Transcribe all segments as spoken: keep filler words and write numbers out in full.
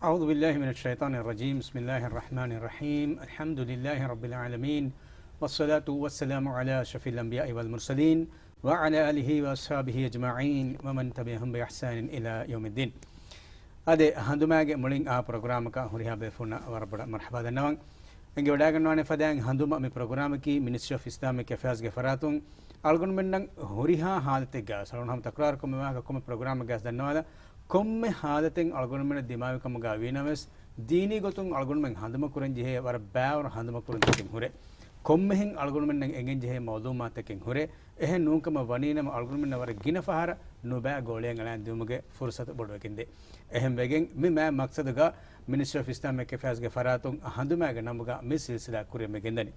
أعوذ بالله من الشيطان الرجيم. بسم الله الرحمن الرحيم. الحمد لله رب العالمين. والصلاة والسلام على أشرف الأنبياء والمرسلين وعلى آله وأصحابه أجمعين ومن تبعهم بإحسان إلى يوم الدين. އާދެ، ހަނދުމާގެ މުޅިން އާ ޕްރޮގްރާމަކަށް ހުރިހާ ބޭފުޅުންނަށް ވަރަށް ބޮޑަށް މަރްޙަބާ ދަންނަވަން. އެނގިވަޑައިގަންނަވާނެ ފަދައިން ހަނދުމަ މި ޕްރޮގްރާމަކީ މިނިސްޓްރީ އޮފް އިސްލާމިކް އެފެއާޒްގެ ފަރާތުން އަޅުގަނޑުމެންނަށް ހުރިހާ ހާލަތެއްގަވެސް، އަޅުގަނޑު ހަމަ ތަކުރާރުކޮށް މި ވާހަކަ ކޮންމެ ޕްރޮގްރާމެއްގަވެސް ދަންނަވާލަ، ކޮންމެ ހާލަތެއް އަޅުގަނޑުމެންނަށް ދިމާވި ކަމުގަ ވީނަމަވެސް، ދީނީ ގޮތުން އަޅުގަނޑުމެން ހަނދުމަކުރަން ޖެހޭ ވަރަށް ބައިވަރު ހަނދުމަކުރުންތަކެއް ހުރޭ. ކޮންމެހެން އަޅުގަނޑުމެންނަށް އެނގެން ޖެހޭ މައުލޫމާތުތަކެއް ހުރޭ. އެހެން ނޫންކަމަށް ވަނީނަމަ އަޅުގަނޑުމެންނަށް ވަރަށް ގިނަ ފަހަރަށް ނުބައި ގޯޅިއަށް އަޅާން ދިއުމުގެ ފުރުސަތު ބޮޑުވެގެންދޭ. އެހެން ވެގެން މި މާތް މަޤްޞަދުގަ މިނިސްޓްރީ އޮފް އިސްލާމިކް އެފެއާޒްގެ ފަރާތުން ހަނދުމާގެ ނަމުގަ މި ސިލްސިލާ ކުރިއަށްމެގެންދަނީ.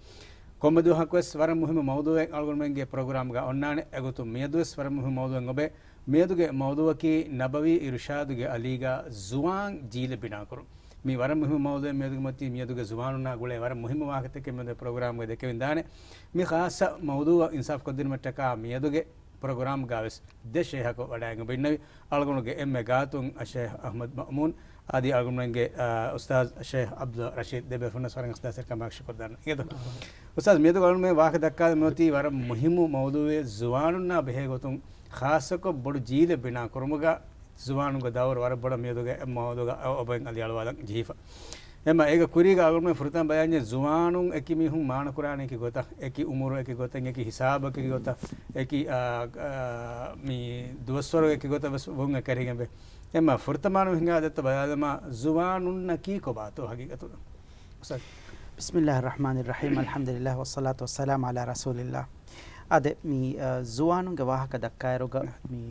ކޮންމެ ދުވަހަކުވެސް ވަރަށް މުހިއްމު މައުޟޫޢެއް އަޅުގަނޑުމެންގެ ޕްރޮގްރާމްގަ އޮންނާނެ. އެގޮތުން މިއަދުވެސް ވަރަށް މުހިއްމު މައުޟޫޢެއް އޮބޭ. މިއަދުގެ މައުޟޫޢަކީ ނަބަވީ އިރުޝާދުގެ އަލީގަ ޒުވާން ޖީލެއް ބިނާކުރުން. މީ ވަރަށް މުހިއްމު މައުޟޫޢެއް މިއަދުގެ މަތީ މިއަދުގެ ޒުވާނުންނާ ގުޅޭ ވަރަށް މުހިއްމު ވާހަކަތަކެއް މިއަދު ޕްރޮގްރާމްގަ ދެކެވިން ދާނެ. މި ޚާއްޞަ މައުޟޫޢަށް އިންސާފު ކޮށްދިނުމަށްޓަކާ މިއަދުގެ ޕްރޮގްރާމްގަވެސް ދެ ޝޭހަކު ވަޑައިގެން އިންނެވި. އަޅުގަނޑުގެ އެންމެ ގާތުން އައްޝޭހް އަޙްމަދު މައުމޫން އަދި އަޅުގަނޑުގެ، އާ، އުސްތާޛް އައްޝޭހް ޢަބްދުﷲ ރަޝީދު ދެބޭފުޅުންނަށް ވަރަށް އިޚްލާޞްތެރިކަމާ ޝުކުރު ދަންނަވަން. އިނގޭތޯ؟ އުސްތާޛް، މިއަދު އަޅުގަނޑުމެން ވާހަކަ ދައްކާލަން މިއޮތީ ވަރަށް މުހިއްމު މައުޟޫޢެއް ޒުވާނުންނާ ބެހޭ ގޮތުން، ޚާއްޞަކޮށް ބޮޑު ޖީލެއް ބިނާ ކުރުމުގަ ޒުވާނުންގެ ދައުރު ވަރަށް ބޮޑަށް މިއަދުގެ މައުޟޫޢުގަ އޮ-، އޮބެން އަލިއަޅުވާލަން ޖެހިފަ. އެމަ އޭގަ ކުރީގަ އަޅުގަނޑުމެން ފުރަތަމަ ބަޔާންޖެ ޒުވާނުން އެކި މީހުން މާނަކުރާނެ އެކި ގޮތަށް، އެކި އުމުރު އެކި ގޮތަށް، އެކި ހިސާބަކު އެކި ގޮތަށް، އެކި، އާ، އާ، މި ދުވަސްވަރު އެކި ގޮތަށް ވެސް ވުން އެކަރިގެން ވޭ. އެމަ ފުރަތަމަ ހިނގާ ދެއްތަ ބަލާލަމާ ޒުވާނުންނަކީ ކޮބާތޯ ހަގީގަތުގަ؟ އުސްތާޛް. بسم الله الرحمن الرحيم. الحمد لله والصلاة والسلام على رسول الله. އާދެ، މި، އާ، ޒުވާނުންގެ ވާހަކަ ދައްކާއިރުގަ މި،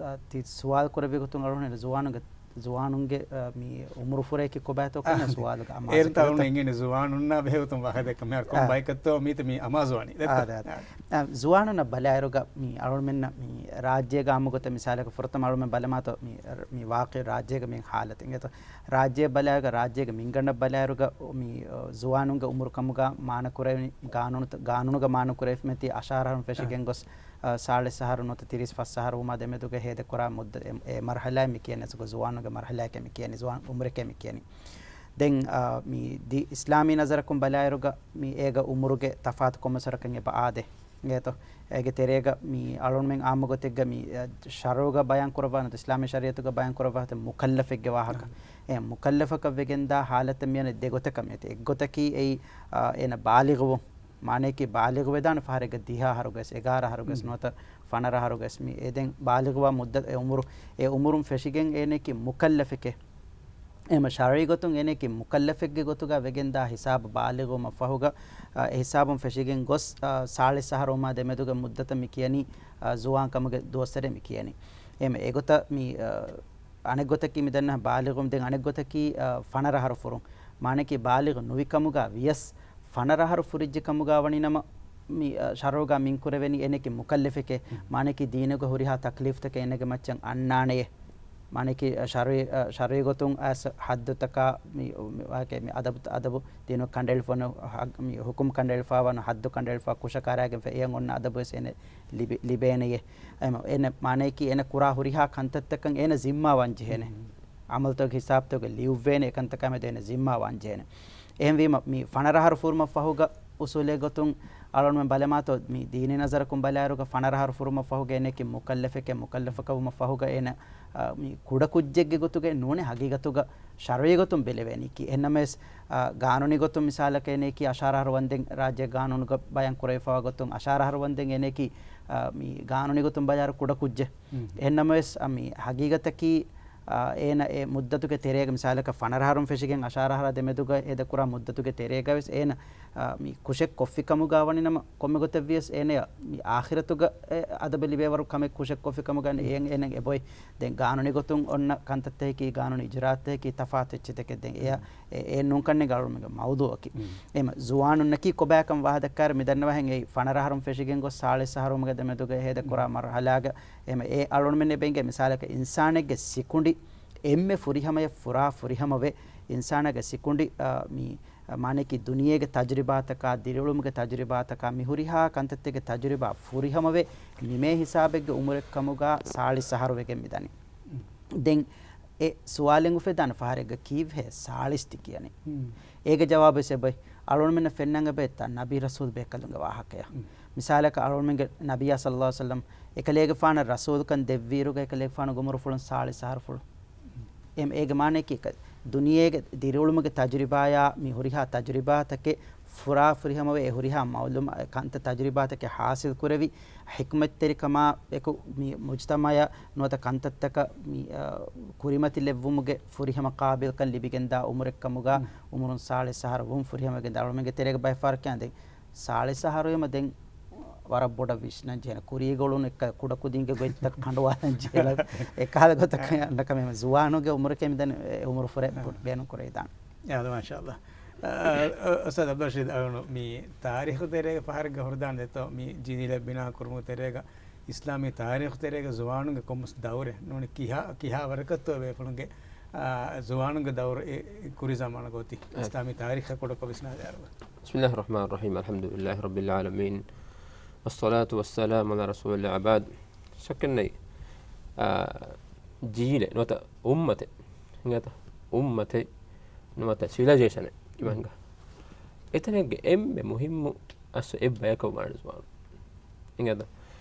އާ، ތި ސުވާލު ކުރެއްވި ގޮތުން އަޅުގަނޑު ޒުވާނުންގެ، ޒުވާނުންގެ، އާ، މި އުމުރު ފުރައިގެ ކޮބާތޯ ކަން އާ، ސުވާލުގެ އަމާޒު އޭރުން ތައުން ކުރަތަ؟ އިނގޭނެ ޒުވާނުންނާ ބެހޭ ގޮތުން ވާހަކަ ދެއްކަ މިހާރު ކޮން އާ. ބަޔަކަށްތޯ މީތަ މި އަމާޒުވާނީ ދެއްތަ؟ އާދެ، އާދެ. އާ. އާ، ޒުވާނުންނަށް ބަލާއިރުގަ މި އަޅުގަނޑުމެންނަށް މި ރާއްޖޭގަ އާއްމު ގޮތަށް މިސާލަކަށް ފުރަތަމަ އަޅުގަނޑުމެން ބަލަމާތޯ މި، މި ވާޤިޢީ ރާއްޖޭގަ މި ހާލަތެއް އިނގޭތޯ. ރާއްޖެ ބަލާއިރުގަ ރާއްޖޭގެ މިންގަނޑަށް ބަލާއިރުގަ މި، އަ، ޒުވާނުންގެ އުމުރު ކަމުގަ މާނަ ކުރެވެނީ ގާނޫނު، ގާނޫނުގަ މާނަ ކުރެވިފަ މިއޮތީ އަށާރަ އަހަރުން ފެށިގެން ގޮސް، އަ، ސާޅީސް އަހަރު ނުވަތަ ތިރީސް ފަސް އަހަރު ވުމާ ދެމެދުގަ ހޭދަކުރާ މުއްދަ، އެ، އެ މަރުހަލާއެއް މި ކިޔަނީ ޒުވާނުންގެ މަރުހަލާއެކޭ މި ކިޔަނީ ޒުވާން އުމުރެކޭ މި ކިޔަނީ. ދެން، އާ، މި ދި-، އިސްލާމީ ނަޒަރަކުން ބަލާއިރުގަ މި އޭގަ އުމުރުގެ ތަފާތު ކޮންމެސް ވަރަކަށް އެބަ އާދޭ. އިނގޭތޯ؟ އޭގެ ތެރޭގަ މި އަޅުންމެން އާއްމު ގޮތެއްގަ މި، އަ، ޝަރުޢުގަ ބަޔާން ކުރައްވާ ނުވަތަ އިސްލާމީ ޝަރީޢަތުގަ ބަޔާން ކުރައްވާ މުކައްލަފެއްގެ ވާހަކަ. އެ މުކައްލަފަކަށް ވެގެންދާ ހާލަތަށް މިއަންނަ ދެ ގޮތަކަށް މިއޮތީ. އެއްގޮތަކީ އެއީ، އާ، އޭނަ ބާލިޣުވުން. މާނަޔަކީ ބާލިޣުވެދާނެ ފަހަރެއްގަ ދިހަ އަހަރުގަވެސް، އެގާރަ އަހަރުގަވެސް، ނުވަތަ ފަނަރަ އަހަރުގަވެސް މި އެ ދެން ބާލިޣުވާ މުއްދަތު އެ އުމުރު، އެ އުމުރުން ފެށިގެން އޭނަޔަކީ މުކައްލަފެކޭ. އެހެމަ ޝަރުޢީ ގޮތުން އޭނަޔަކީ މުކައްލަފެއްގެ ގޮތުގަ ވެގެންދާ ހިސާބު ބާލިޣުވުމަށް ފަހުގަ، އަ، އެ ހިސާބުން ފެށިގެން ގޮސް، އަ، ސާޅީސް އަހަރު ވުމާ ދެމެދުގެ މުއްދަތަށް މި ކިޔަނީ، އަ، ޒުވާން ކަމުގެ ދުވަސްވަރެއް މި ކިޔަނީ. އެހެމަ އެގޮތަށް މި، އަ، އަނެއްގޮތަކީ މި ދަންނަ ބާލިޣު، ދެން އަނެއްގޮތަކީ، އަ، ފަނަރަ އަހަރު ފުރުން. މާނަޔަކީ ބާލިޣު ނުވި ކަމުގަ ވިޔަސް ފަނަރަ އަހަރު ފުރިއްޖެ ކަމުގަ ވަނީ ނަމަ، މި، އަ، ޝަރުޢުގަ މިން ކުރެވެނީ އޭނަޔަކީ މުކައްލަފެކޭ. މާނަޔަކީ ދީނުގަ ހުރިހާ ތަކްލީފްތަކެއް އޭނަގެ މައްޗަށް އަންނާނެޔޭ. މާނަޔަކީ، އަ، ޝަރުޢީ، އަ، ޝަރުޢީ ގޮތުން އައިސް ޙައްދުތަކާ މި، މި، ވާހަކަ މި އަދަބު، އަދަބު ދީނު ކަނޑައެޅިފަވާ ހައް-، މި ހުކުމް ކަނޑައެޅިފަވާ ހައްދު ކަނޑައެޅިފަވާ ކުށަކާރާގެން ފެ އެޔަށް އޮންނަ އަދަބުވެސް އޭނަ ލިބި-، ލިބޭނެޔޭ. އެމަ-، އޭނަ މާނަޔަކީ އޭނަ ކުރާ ހުރިހާ ކަންތައްތަކަށް އޭނަ ޒިންމާވާން ޖެހޭނެ. އަމަލުތަކުގެ ހިސާބުތަކުގަ ލިޔުއްވޭނެ، އެކަންތަކާމެދު އޭނަ ޒިންމާވާން ޖެހޭނެ. އެހެންވީމަ، މި ފަނަރަ އަހަރު ފުރުމަށް ފަހުގަ އުސޫލީ ގޮތުން އަޅުގަނޑުމެން ބަލަމާތޯ، މި ދީނީ ނަޒަރަކުން ބަލާއިރުގަ ފަނަރަ އަހަރު ފުރުމަށް ފަހުގަ އޭނަޔަކީ މުކައްލަފެކޭ، މުކައްލަފަކަށް ވުމަށް ފަހުގަ އޭނަ، އަ، މި ކުޑަކުއްޖެއްގެ ގޮތުގައި ނޫނޭ ހަގީގަތުގަ ޝަރުޢީ ގޮތުން ބެލެވޭނީކީ. އެހެންނަމަވެސް، އަ، ގާނޫނީ ގޮތުން މިސާލަކަށް އޭނަޔަކީ އަށާރަ އަހަރު ވަންދެން ރާއްޖޭ ގާނޫނުގަ ބަޔާން ކުރެވިފަވާ ގޮތުން އަށާރަ އަހަރު ވަންދެން އޭނަޔަކީ، އަ، މި ގާނޫނީ ގޮތުން ބަލާއިރު ކުޑަކުއްޖެއް. އެހެންނަމަވެސް، އަ، މި ހަގީގަތަކީ، އާ، އޭނަ އެ މުއްދަތުގެ ތެރޭގަ، މިސާލަކަށް ފަނަރަ އަހަރުން ފެށިގެން އަށާރަ އަހަރާ ދެމެދުގަ ހޭދަކުރާ މުއްދަތުގެ ތެރޭގަވެސް އޭނަ، އާ، މި ކުށެއް ކޮށްފި ކަމުގަ ވަނީ ނަމަ ކޮންމެ ގޮތެއްވިޔަސް އޭނަޔަށް މި އާޚިރަތުގަ އެ އަދަބެއް ލިބޭވަރު ކަމެއް ކުށެއް ކޮށްފި ކަމުގަ އެ-، އޭނަ އެބޮތް. ދެން ގާނޫނީ ގޮތުން އޮންނަ ކަންތައްތަކަކީ، ގާނޫނީ އިޖުރާއަތްތަކަކީ ތަފާތު އެއްޗެއް. ދެން އެޔަށް އެ-، އެ ނޫންކަންނޭނގެ އަޅުގަނޑުމެންގެ މައުޟޫޢަކީ. އެހެމަ ޒުވާނުންނަކީ ކޮބާކަން ވާހަކަ ދައްކާއިރު މި ދަންނަވާހެން އެއީ ފަނަރަ އަހަރުން ފެށިގެން ގޮސް ސާޅީސް އަހަރު ވުމުގެ ދެމެދުގަ ހޭދަކުރާ މަރުހަލާގަ. އެހެމަ އެ އަޅުގަނޑުމެން އެބަ އިނގޭ މިސާލަކަށް އިންސާނެއްގެ ސިކުނޑި އެންމެ ފުރިހަމަޔަށް ފުރާ ފުރިހަމަވެ، އިންސާނާގެ ސިކުނޑި، އާ، މި، އާ، މާނަޔަކީ ދުނިޔޭގެ ތަޖުރިބާތަކާ، ދިރިއުޅުމުގެ ތަޖުރިބާތަކާ، މި ހުރިހާ ކަންތައްތަކެއްގެ ތަޖުރިބާ ފުރިހަމަވެ، ނިމޭ ހިސާބެއްގެ އުމުރެއް ކަމުގަ ސާޅީސް އަހަރު ވެގެން މިދަނީ. ދެން އެ ސުވާލެއް އުފެދާނެ ފަހަރެއްގަ ކީއްވެހޭ ސާޅީސް ތި ކިޔަނީ؟ އޭގެ ޖަވާބުވެސް އެބައި އަޅުގަނޑުމެންނަށް ފެންނަން އެބައިތާ ނަބީ ރަސޫލް ބޭކަލުންގެ ވާހަކަޔަށް. މިސާލަކަށް އަޅުގަނޑުމެންގެ ނަބިއްޔާ ޞައްލައްލާހު ޢަލައިހި ވަސައްލަމް އެކަލޭގެފާނަށް ރަސޫލުކަން ދެއްވިއިރުގަ އެކަލޭގެފާނުގެ އުމުރުފުޅުން ސާޅީސް އަހަރުފުޅު. އެ-، އޭގެ މާނައަކީ އެކަ-، ދުނިޔޭގެ ދިރިއުޅުމުގެ ތަޖުރިބާޔާ މި ހުރިހާ ތަޖުރިބާތަކެއް ފުރާ ފުރިހަމަވެ، އެ ހުރިހާ މައުލޫމާ-، ކަންތައް ތަޖުރިބާތަކެއް ޙާޞިލް ކުރެވި، ޙިކްމަތްތެރިކަމާ އެކު މި މުޖްތަމަޢަށް ނުވަތަ ކަންތައްތަކަށް މި، އަ، ކުރިމަތިލެއްވުމުގެ ފުރިހަމަ ޤާބިލްކަން ލިބިގެންދާ އުމުރެއްކަމުގަ، އުމުރުން ސާޅީސް އަހަރު ވުން ފުރިހަމަވެގެންދާ އަޅުމެންގެ ތެރޭގަ ބައެއް ފަހަރަކީ ދެން ސާޅީސް އަހަރު ވީމަ ދެން ވަރަށް ބޮޑަށް ވިސްނަން ޖެހޭނެ، ކުރީގެ އުޅުނު އެއްކަ ކުޑަކުދިންގެ ގޮތްތައް ކަނޑުވާލަން ޖެހޭނެ، އެކަހަލަ ގޮތަކަށް އަންނަ ކަމެއް ޒުވާނުގެ އުމުރަކީ މިދަނީ އެ އުމުރު ފުރެ ބޭނުން ކުރެވިދާނެ. އާދެ، މާޝާﷲ. އާ، އާ، އުސްތާޛް ޢަބްދުއްރަޝީދު، އަޅުގަނޑު މި ތާރީޚު ތެރޭގަ ފަހަރެއްގަ ހުރިދާނެ ދެއްތޯ، މި ޖީލެއް ބިނާ ކުރުމުގެ ތެރޭގަ، އިސްލާމީ ތާރީޚު ތެރޭގަ ޒުވާނުންގެ ކޮންމެސް ދައުރެއް ނޫނީ ކިހާ، ކިހާ ވަރަކަށްތޯ ބޭފުޅުންގެ، އާ، ޒުވާނުންގެ ދައުރު އެ، އެ ކުރި ޒަމާނުގަ އޮތީ، އިސްލާމީ ތާރީޚަށް ކުޑަކޮށް ވިސްނާލާއިރު. بسم الله الرحمن الرحيم. الحمد لله رب العالمين. والصلاة والسلام على رسول الله وبعد. ޝައްކެއްނެތް، އާ، ޖީލެއް ނުވަތަ އުއްމަތެއް، އިނގޭތަ؟ އުއްމަތެއް ނުވަތަ ސިވިލައިޒޭޝަނެއް އިވަންގަ، އެތަނެއްގެ އެންމެ މުހިއްމު އަސްލު އެއްބަޔަކަށް ވާނެ ޒުވާނުން. އިނގޭތަ؟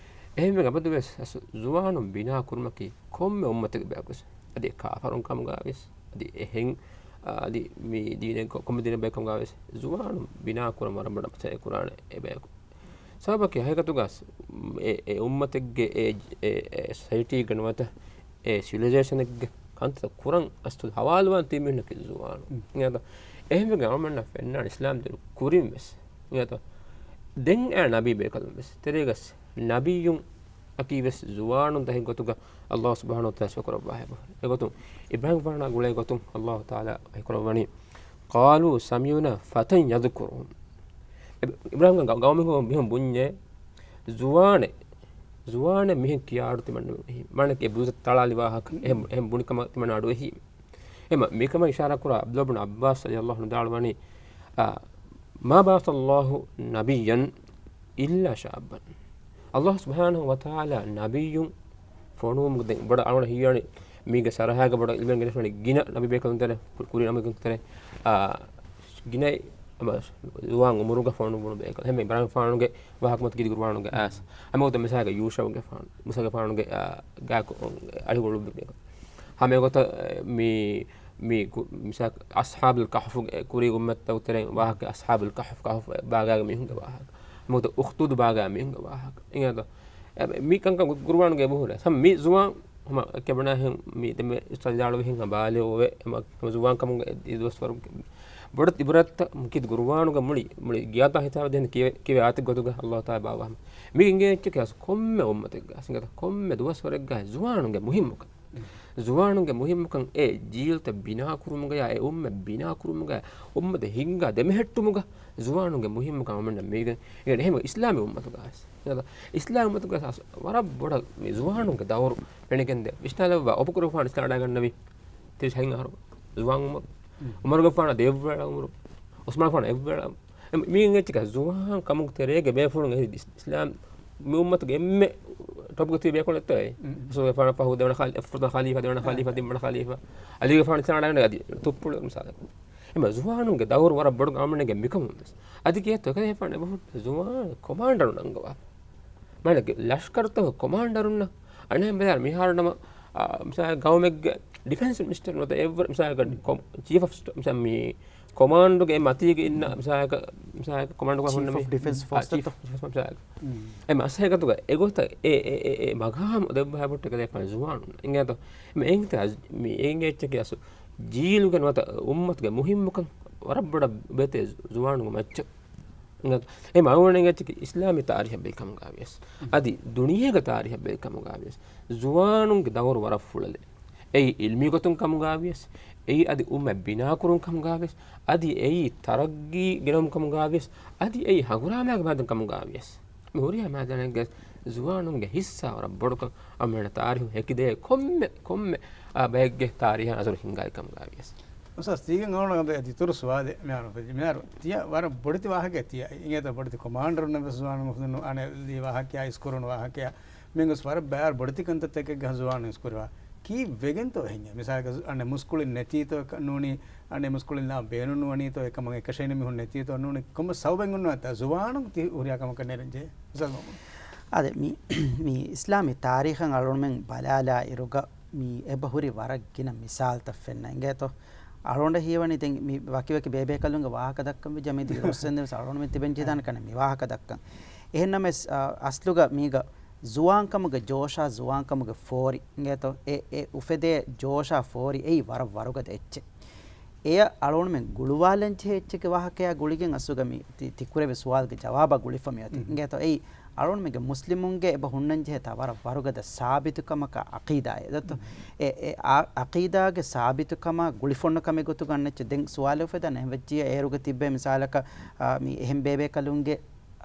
އެހެންވެ އަބަދުވެސް އަސްލު ޒުވާނުން ބިނާ ކުރުމަކީ ކޮންމެ އުއްމަތެއްގެ ބަޔަކުވެސް. އަދި ކާފަރުން ކަމުގަވެސް، އަދި އެހެން، އާ، އަދި މި ދީނެއް ކޮ-، ކޮންމެ ދީނެއް ބައެއް ކަމުގަވެސް ޒުވާނުން ބިނާ ކުރަން ވަރަށް ބޮޑަށް މަސައްކަތް ކުރާނެ އެބަޔަކު. ސަބަބަކީ ހަގީގަތުގަ އެ، އެ އުއްމަތެއްގެ އެ، އެ، އެ ސޮސައިޓީގެ ނުވަތަ އެ ސިވިލައިޒޭޝަނެއްގެ ކަންތައް ކުރަން އަސްލު ހަވާލުވާން ތިބި މީހުންނަކީ ޒުވާނުން. އެހެންވެގެން އަޅުމެންނަށް ފެންނާނެ އިސްލާމް ދީނު ކުރިން ވެސް. ދެން އެ ނަބީ ބޭކަލުން ވެސް ތެރޭގަސް ނަބިއްޔުން އަކީ ވެސް ޒުވާނުން ދަހެއް ގޮތުގަ ﷲ ސުބްޙާނަހޫ ވަތަޢާލާ ސިފަކުރައްވާ ހެޔޮ. އެގޮތުން އިބްރާހީމްގެފާނާ ގުޅޭ ގޮތުން ﷲ ތަޢާލާ ވަޙީކުރައްވަނީ، قالوا سمعنا فتى يذكرهم. އިބް-، އިބްރާހީމްގެ ގަ-، ގައުމުގެ މީހުން ބުންޏޭ، ޒުވާނެއް، ޒުވާނެއް މިހެން ކިޔާ އަޑު ތިމަންނަ އެހީ. މާނައަކީ އެ ބުދަ ތަޅާލި ވާހަކަ، އެހެން، އެހެން ބުނި ކަމަށް ތިމަންނަ އަޑު އެހީ. އެމަ، މިކަމަށް އިޝާރާ ކުރާ ޢަބްދުﷲ ބިން ޢައްބާސް ރަޟިޔަﷲ ޢަންހު ވިދާޅުވަނީ، އާ، ما بعث الله نبيا إلا شابا. ﷲ ސުބްޙާނަހޫ ވަތަޢާލާ ނަބިއްޔުން ފޮނުވުމުގެ ދެން ބޮޑަށް އަޅުގަނޑަށް ހީވާނީ މީގެ ޝަރަޙާގަ ބޮޑަށް އިލްމެއް ގެނެސްވަނީ ގިނަ ނަބީ ބޭކަލުން ތެރޭ، ކުރި ނަބީ ބޭކަލުން ތެރޭ، އާ، ގިނަ އަމަ ޒުވާން އުމުރުގަ ފޮނުވުނު ބޭކަލުން. އެހެން އިބްރާހީމްގެފާނުގެ ވާހަކަ މަތި ކީރިތި ޤުރުއާނުގެ އާޔަތް. ހަމަގޮތަށް މިސާލަކަށް ޔޫޝައުގެފާނު، މޫސާގެފާނުގެ، އާ، ގާކު، އަޅިގަނޑު ބޭކަލުން. ހަމައެގޮތަށް، އެ، މި، މި ކު-، މިސާ-، އަޞްޙާބުލް ކަހްފުގެ ކުރީ އުއްމަތްތަކުގެ ތެރެއިން ވާހަކަ، އަޞްޙާބުލް ކަހްފު، ކަހްފު ބާގާގެ މީހުންގެ ވާހަކަ. ހަމަގޮތަށް އުޚްދޫދު ބާގާ މީހުންގެ ވާހަކަ. އިނގޭތޯ؟ އެ، މި ކަންކަން ގު-، ގުރުއާނުގައި އެބަހުރޭ. ހަމަ މި ޒުވާން، ހަމަ ކެބަނާހެން މި ދެންމެ އުސްތާޛު ވިދާޅުވިހެން ބާލިޣުވެ، ހަމަ ޒުވާން ކަމުގެ އެ ދުވަސްވަރު ބޮޑެތި ޢިބްރަތްތައް މުކިތް ގުރުއާނުގެ މުޅި، މުޅި ގިޔާތާ ހިތާ ދޭން ކިޔެ-، ކިޔެވޭ އާޔަތެއް ގޮތުގަ ﷲ ތަޢާލާ ބާވާ ހަމަ. މި އިނގޭ އެއްޗަކީ އަސް ކޮންމެ އުއްމަތެއްގަ، އިނގޭތަ ކޮންމެ ދުވަސްވަރެއްގަ ޒުވާނުންގެ މުހިއްމުކަން. ޒުވާނުންގެ މުހިއްމުކަން އެ ޖީލުތައް ބިނާކުރުމުގަޔާ، އެ އުއްމަތް ބިނާކުރުމުގަޔާ، އުއްމަތެއް ހިންގާ ދެމެހެއްޓުމުގަ ޒުވާނުންގެ މުހިއްމުކަން އަޅުމެންނަށް މިވެގެން. އެހެން އިސްލާމީ އުއްމަތުގަ އަސް، އިސްލާމީ އުއްމަތުގަ އަސް ވަރަށް ބޮޑަށް މި ޒުވާނުންގެ ދައުރު ފެނިގެންދޭ. ވިސްނާލައްވާ، އަބޫބަކުރުގެފާނު އިސްލާމް އަޅާގަންނަވީ ތިރީސް ހަތް އަހަރު ޒުވާން އުމުރު. ޢުމަރުގެފާނަށް ދެވަނަ އުމުރު. ޢުސްމާންގެފާނަށް އެއްވަނަ. އެ، މި އިނގޭ އެއްޗަކީ ޒުވާން ކަމުގެ ތެރޭގަ ބޭފުޅުން އެ އިސް-، އިސްލާމް މި އުއްމަތުގެ އެންމެ ޓޮޕްގަ ތިބި ބޭފުޅުން އެއްތޯ އެ. ރަސޫލުގެފާނަށް ފަހު ދެވަނަ ޚަލީ-، ފުރަތަމަ ޚަލީފާ، ދެވަނަ ޚަލީފާ، ތިންވަނަ ޚަލީފާ، ޢަލީގެފާނު އިސްލާމް އަޅާގަންނަވީ އަދި ތުއްޕުޅު މިސާލެއް. އެމަ ޒުވާނުންގެ ދައުރު ވަރަށް ބޮޑު އަޅުމެންގެ މިކަމުން ވެސް. އަދި ކިޔޭތޯ އެކަލޭފާނު އެބަހުރި ޒުވާން ކޮމާންޑަރުން އަންގަވާ. މާނަ ލަޝްކަރުތަކުގެ ކޮމާންޑަރުންނަށް އަނެއް ބަލާ މިހާރު ނަމަ، އާ، މިސާލަކަށް ގައުމެއްގެ ޑިފެންސް މިނިސްޓަރު ނުވަތަ އެއްވަރު މިސާލަކަށް ކޮ-، ޗީފް އޮފް ސްޓާ-، މިސާ މި ކޮމާންޑުގެ އެ މަތީގަ އިންނަ މިސާލަކަށް، މިސާލަކަށް ކޮމާންޑުގެ ޗީފް އޮފް ޑިފެންސް ފޯސް އަތޮޅު. މިސާލަކަށް. އެ މަސައްކަތުގަ އެގޮތަށް އެ، އެ، އެ، އެ މަގާމު ދެއްވާ ބޮއްޓެ ކަލޭފާނު ޒުވާނުން. އިނގޭތޯ؟ މި އެނގިތާ، މި އެނގޭ އެއްޗަކީ އަސް ޖީލުގެ ނުވަތަ އުއްމަތުގެ މުހިއްމުކަން ވަރަށް ބޮޑަށް ބޭތޭ ޒުވާނުންގެ މައްޗަށް. އެ މައުނަ އެއްޗަކީ އިސްލާމީ ތާރީހަށް ބެލި ކަމުގަވިޔަސް، އަދި ދުނިޔޭގެ ތާރީހަށް ބެލި ކަމުގަވިޔަސް، ޒުވާނުންގެ ދައުރު ވަރަށް ފުޅަލޭ. އެއީ އިލްމީ ގޮތުން ކަމުގަވިޔަސް، އެއީ އަދި އުއްމަތް ބިނާކުރުން ކަމުގަވިޔަސް، އަދި އެއީ ތަރައްގީ ގެނައުމު ކަމުގަވިޔަސް، އަދި އެއީ ހަނގުރާމައިގެ މައިދާން ކަމުގަވިޔަސް، މި ހުރިހާ މައިދާނެއްގަ ޒުވާނުންގެ ހިއްސާ ވަރަށް ބޮޑުކަން އަޅުމެން ތާރީހުން ހެކިދޭ ކޮންމެ، ކޮންމެ، އާ، ބައެއްގެ ތާރީހާ ނަޒަރު ހިންގާލި ކަމުގަވިޔަސް. އުސްތާޛް ތީގެން އަޅުގަނޑު އަދި އިތުރު ސުވާލެއް މިހާރު، މިހާރު ތިޔަ ވަރަށް ބޮޑެތި ވާހަކައެއް ތިޔަ އިނގޭތޯ ބޮޑެތި ކޮމާންޑަރުންނަށް ވެސް ޒުވާނުން މުފްތުނު އަނެއް ލީ ވާހަކަޔާ އިސްކުރުނު ވާހަކަޔާ މިންގޮސް ވަރަށް ބަޔާރު ބޮޑެތި ކަންތައްތަކެއްގަ ޒުވާނުން އިސްކުރިވާ. ކީއްވެގެންތޯ އެހެންޏާ؟ މިސާލަކަށް އަނެއް މުސްކުޅިން ނެތީތޯ އެކަ ނޫނީ، އަނެއް މުސްކުޅިން ލާ ބޭނުން ނުވަނީތޯ އެކަމަށް އެކަށައިން މީހުން ނެތީތޯ ނޫނީ، ކޮންމެ ސަބަބެއް އޮންނާތާ ޒުވާނުން ތި ހުރިހާ ކަމަކަށް ނެރެން ޖެހޭ؟ އަދި މި، މި އިސްލާމީ ތާރީޚަށް އަޅުގަނޑުމެން ބަލާލާ އިރުގަ މި އެބަ ހުރި ވަރަށް ގިނަ މިސާލުތައް ފެންނަ އިނގޭތޯ. އަޅުގަނޑަށް ހީވަނީ ދެން މި ވަކިވަކި ބޭބޭކަލުންގެ ވާހަކަ ދައްކަން ވެއްޖެ މި ދުރުއްސެން ދެން ވެސް އަޅުގަނޑުމެން ތިބެން ޖެހިދާނެ ކަން މި ވާހަކަ ދައްކަން. އެހެންނަމަވެސް، އަ، އަސްލުގަ މީގަ ޒުވާންކަމުގެ ޖޯޝާ، ޒުވާންކަމުގެ ފޯރި އިނގޭތޯ، އެ، އެ އުފެދޭ ޖޯޝާ ފޯރި އެއީ ވަރަށް ވަރުގަދަ އެއްޗެއް. އެޔަށް އަޅުގަނޑުމެން ގުޅުވާލަން ޖެހޭ އެއްޗެއްގެ ވާހަކަޔާ ގުޅިގެން އަސްލުގަ މި ތި، ތި ކުރެވި ސުވާލުގެ ޖަވާބާ ގުޅިފަ މިއޮތީ. އިނގޭތޯ، އެއީ އަޅުގަނޑުމެންގެ މުސްލިމުންގެ އެބަ ހުންނަން ޖެހޭ ތާ ވަރަށް ވަރުގަދަ ސާބިތުކަމަކާ އަޤީދާއެއް. ދައްތޯ؟ އެ، އެ އާ، އަޤީދާގެ ސާބިތުކަމާ ގުޅިފޮންނަ ކަމެއް ގޮތުގަ އަންނަ އެއްޗެއް. ދެން ސުވާލެއް އުފެދާނެ އެހެން ވެއްޖިއްޔާ އޭރުގަ ތިއްބޭ މިސާލަކަށް، އާ، މި އެހެން ބޭބޭކަލުންގެ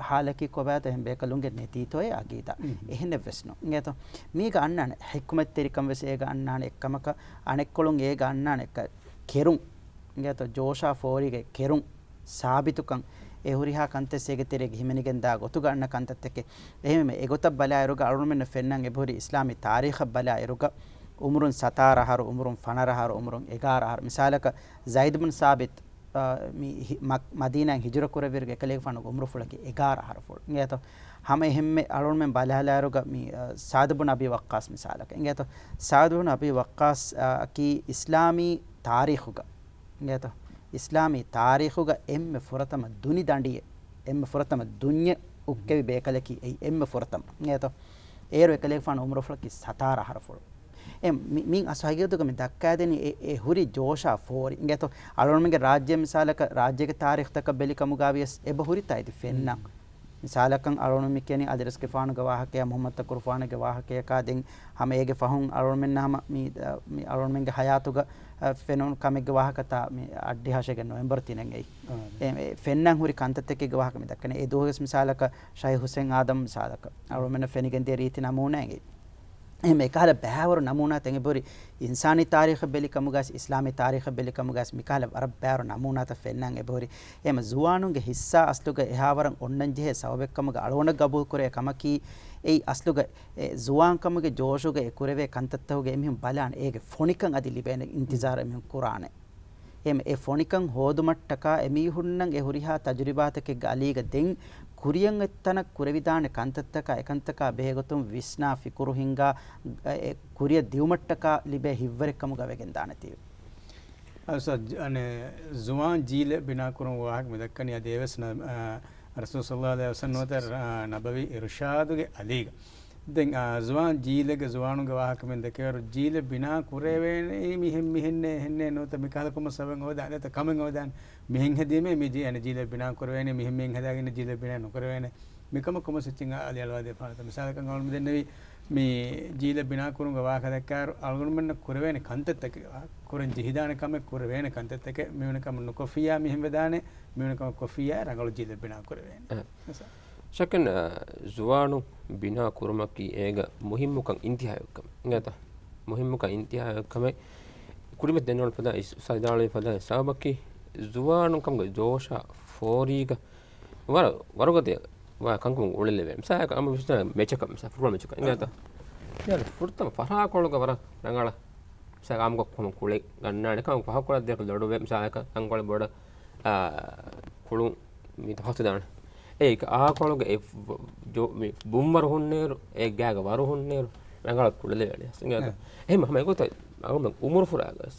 ހާލަކީ ކޮބާތޯ؟ އެހެން ބޭކަލުންގެ ނެތީތޯ އެ އަޤީދާ؟ އެހެނެއްވެސް ނޫން. އިނގޭތޯ؟ މީގަ އަންނާނެ ޙިކްމަތްތެރިކަން ވެސް އޭގަ އަންނާނެ އެއްކަމަކަށް، އަނެއްކޮޅުން އޭގަ އަންނާނެ ކެރުން. އިނގޭތޯ؟ ޖޯޝާ ފޯރީގެ ކެރުން، ސާބިތުކަން، އެ ހުރިހާ ކަންތައް އޭގެ ތެރޭގަ ހިމެނިގެންދާ ގޮތުގަ އަންނަ ކަންތައްތަކެއް. އެހެންވީމަ އެގޮތަށް ބަލާއިރުގަ އަޅުގަނޑުމެންނަށް ފެންނަން އެބަހުރި އިސްލާމީ ތާރީޚަށް ބަލާއިރުގަ އުމުރުން ސަތާރަ އަހަރު، އުމުރުން ފަނަރަ އަހަރު، އުމުރުން އެގާރަ އަހަރު. މިސާލަކަށް ޒައިދު ބުން ސާބިތު، އާ، މި ހި-، މަ-، މަދީނާއިން ހިޖުރަ ކުރެއްވިއިރުގަ އެކަލޭގެފާނުގެ އުމުރުފުޅަކީ އެގާރަ އަހަރުފުޅު. އިނގޭތޯ؟ ހަމަ އެހެންމެ އަޅުގަނޑުމެން ބަލާލާއިރުގަ މި، އާ، ސާދު ބުން އަބީ ވައްޤާސް މިސާލަކަށް. އިނގޭތޯ؟ ސާދު ބުން އަބީ ވައްޤާސް، އާ، އަކީ އިސްލާމީ ތާރީޚުގަ އިނގޭތޯ؟ އިސްލާމީ ތާރީޚުގަ އެންމެ ފުރަތަމަ ދުނި ދަނޑިއެއް، އެންމެ ފުރަތަމަ ދުންޏެއް އުއްކެވި ބޭކަލަކީ އެއީ އެންމެ ފުރަތަމަ. އިނގޭތޯ؟ އޭރު އެކަލޭގެފާނު އުމުރުފުޅަކީ ސަތާރަ އަހަރުފުޅު. އެ މި-، މި-، މިއިން އަސްލު ހަގީގަތުގަ މި ދައްކާދެނީ އެ، އެ ހުރި ޖޯޝާ ފޯރި. އިނގޭތޯ؟ އަޅުގަނޑުމެންގެ ރާއްޖެ މިސާލަކަށް ރާއްޖޭގެ ތާރީޚްތަކަށް ބެލި ކަމުގަ ވިޔަސް އެބަ ހުރިތާ އެދި ފެންނަން. މިސާލަކަށް އަޅުގަނޑު މި ކިޔަނީ އަލިރަސްގެފާނުގެ ވާހަކަޔާ މުޙައްމަދު ތަކުރުފާނުގެ ވާހަކަޔަކާ ދެން ހަމަ އޭގެ ފަހުން އަޅުގަނޑުމެންނަށް ހަމަ މި، މި އަޅުގަނޑުމެންގެ ހަޔާތުގަ، އަ، ފެނުނު ކަމެއްގެ ވާހަކަތާ މި އަށްޑިހަ އަށެއްގެ ނޮވެމްބަރު ތިނެއް އެއީ. އާ، އެ، އެ، ފެންނަން ހުރި ކަންތައްތަކެއްގެ ވާހަކަ މި ދައްކަނީ. އެ ދުވަހުވެސް މިސާލަކަށް ޝައިޚް ހުސެން އާދަމް މިސާލަކަށް އަޅުގަނޑުމެންނަށް ފެނިގެންދިޔަ ރީތި ނަމޫނާއެއް އެއީ. އެހެން އެކަހަލަ ބައިވަރު ނަމޫނާތައް އެބަހުރި އިންސާނީ ތާރީޚަށް ބެލި ކަމުގަސް، އިސްލާމީ ތާރީޚަށް ބެލި ކަމުގަސް މިކަހަލަ ވަރަށް ބައިވަރު ނަމޫނާތައް ފެންނަން އެބަހުރި. އެހެން ޒުވާނުންގެ ހިއްސާ އަސްލުގަ އެހާވަރަށް އޮންނަން ޖެހޭ ސަބަބެއްކަމުގަ އަޅުގަނޑަށް ގަބޫލު ކުރޭ ކަމަކީ، އެއީ އަސްލުގަ އެ ޒުވާންކަމުގެ ޖޯޝުގަ އެ ކުރެވޭ ކަންތައްތަކުގަ އެމީހުން ބަލާނެ އޭގެ ފޮނިކަން އަދި ލިބޭނެ އިންތިޒާރު އެމީހުން ކުރާނެ. އެހެން އެ ފޮނިކަން ހޯދުމަށްޓަކާ އެމީހުންނަށް އެ ހުރިހާ ތަޖުރިބާތަކެއްގެ އަލީގަ ދެން ކުރިއަށް އޮތް ތަނަށް ކުރެވިދާނެ ކަންތައްތަކާ އެކަންތަކާ ބެހޭގޮތުން ވިސްނާ ފިކުރު ހިންގާ، އެ ކުރިއަށް ދިއުމަށްޓަކާ ލިބޭ ހިތްވަރެއްކަމުގަ ވެގެންދާނެތީވެ. އަސް، އަނެ، ޒުވާން ޖީލެއް ބިނާކުރުމުގެ ވާހަކަ މި ދައްކަނީ އަދި އެވެސް ނަ-، އާ، ރަސޫލު ޞައްލައްލާހު ޢަލައިހި ވަސައްލަމް ނުވަތަ، އާ، ނަބަވީ އިރުޝާދުގެ އަލީގަ. ދެން، އާ، ޒުވާން ޖީލެއްގެ ޒުވާނުންގެ ވާހަކަ މި ދެކެވަރު ޖީލެއް ބިނާ ކުރެވޭނެ މިހެން މިހެންނޭ ހެންނޭ ނުވަތަ މިކަހަލަ ކޮންމެ ސަބަބެއް ހޯދާ ނުވަތަ ކަމެއް ހޯދާނެ މިހެން ހެދީމޭ މި ޖީ-، އަނެ ޖީލެއް ބިނާ ކުރެވޭނެ މިހެން މިހެން ހަދާގެން ޖީލެއް ބިނާ ނުކުރެވޭނެ. މިކަމަށް ކޮންމެސް އެއްޗެއް އަލި އަޅުވާ ދެފާނެތަ؟ މިސާލަކަށް އަޅުގަނޑު ދެންނެވީ، މި ޖީލެއް ބިނާ ކުރުމުގެ ވާހަކަ ދައްކާއިރު، އަޅުގަނޑުމެންނަށް ކުރެވޭނެ ކަންތައްތަކެއް، ކުރަން ޖެހިދާނެ ކަމެއް ކުރެވޭނެ ކަންތައްތަކެއް، މިވަނީ ކަމަށް ނުކޮށްފިއްޔާ މިހެން ވެދާނެ، މިވަނީ ކަމަށް ކޮށްފިއްޔާ ރަނގަޅު ޖީލެއް ބިނާ ކުރެވޭނެ. އެ. ޝައްކެއް ނެތް، އަ، ޒުވާނުން ބިނާ ކުރުމަކީ އޭގަ މުހިއްމުކަން އިންތިހާއެއްކަމެއް. އިނގޭތަ؟ މުހިއްމުކަން އިންތިހާއެއްކަމެއް. ކުރިމަތި ދެންނެވުނު ފަދަ އިސް-، އުސްތާޛު ވިދާޅުވި ފަދަ ސަބަބަކީ، ޒުވާނުން ކަމުގެ ޖޯޝާ ފޯރީގަ ވަރަށް ވަރުގަދަ ވާ ކަންކަމުން އުޅެލެވޭ. މިސާލަކަށް އަމަ ވިސްނާ މެޗަކަށް، މިސާ ފުޓްބޯޅަ މެޗަކަށް. އިނގޭތަ؟ އާ. މިހާރު ފުރަތަމަ ފަށާކޮޅުގަ ވަރަށް ރަނގަޅަށް، މިސާ އާއްމުކޮށް ކޮން ކުޅެއް ގަންނާނެ ކަމަށް ފަހަކޮޅަށް ދިޔަކަށް ލޮޑުވޭ. މިސާލަކަށް އަންކޮޅެއް ބޮޑަށް، އާ، ކުޅުން މި ތަފާތު ދާނެ. އޭ އާކޮޅުގެ އެ ޖޯ-، މި ބުންވަރު ހުންނޭރު، އެ ގާގަ ވަރު ހުންނޭރު، ރަނގަޅަށް ކުޅެލެވޭނެ. އިނގޭތަ؟ އެ. އެހެން ހަމަ އެގޮތަށް އަޅުގަނޑު އުމުރު ފުރާގަސް.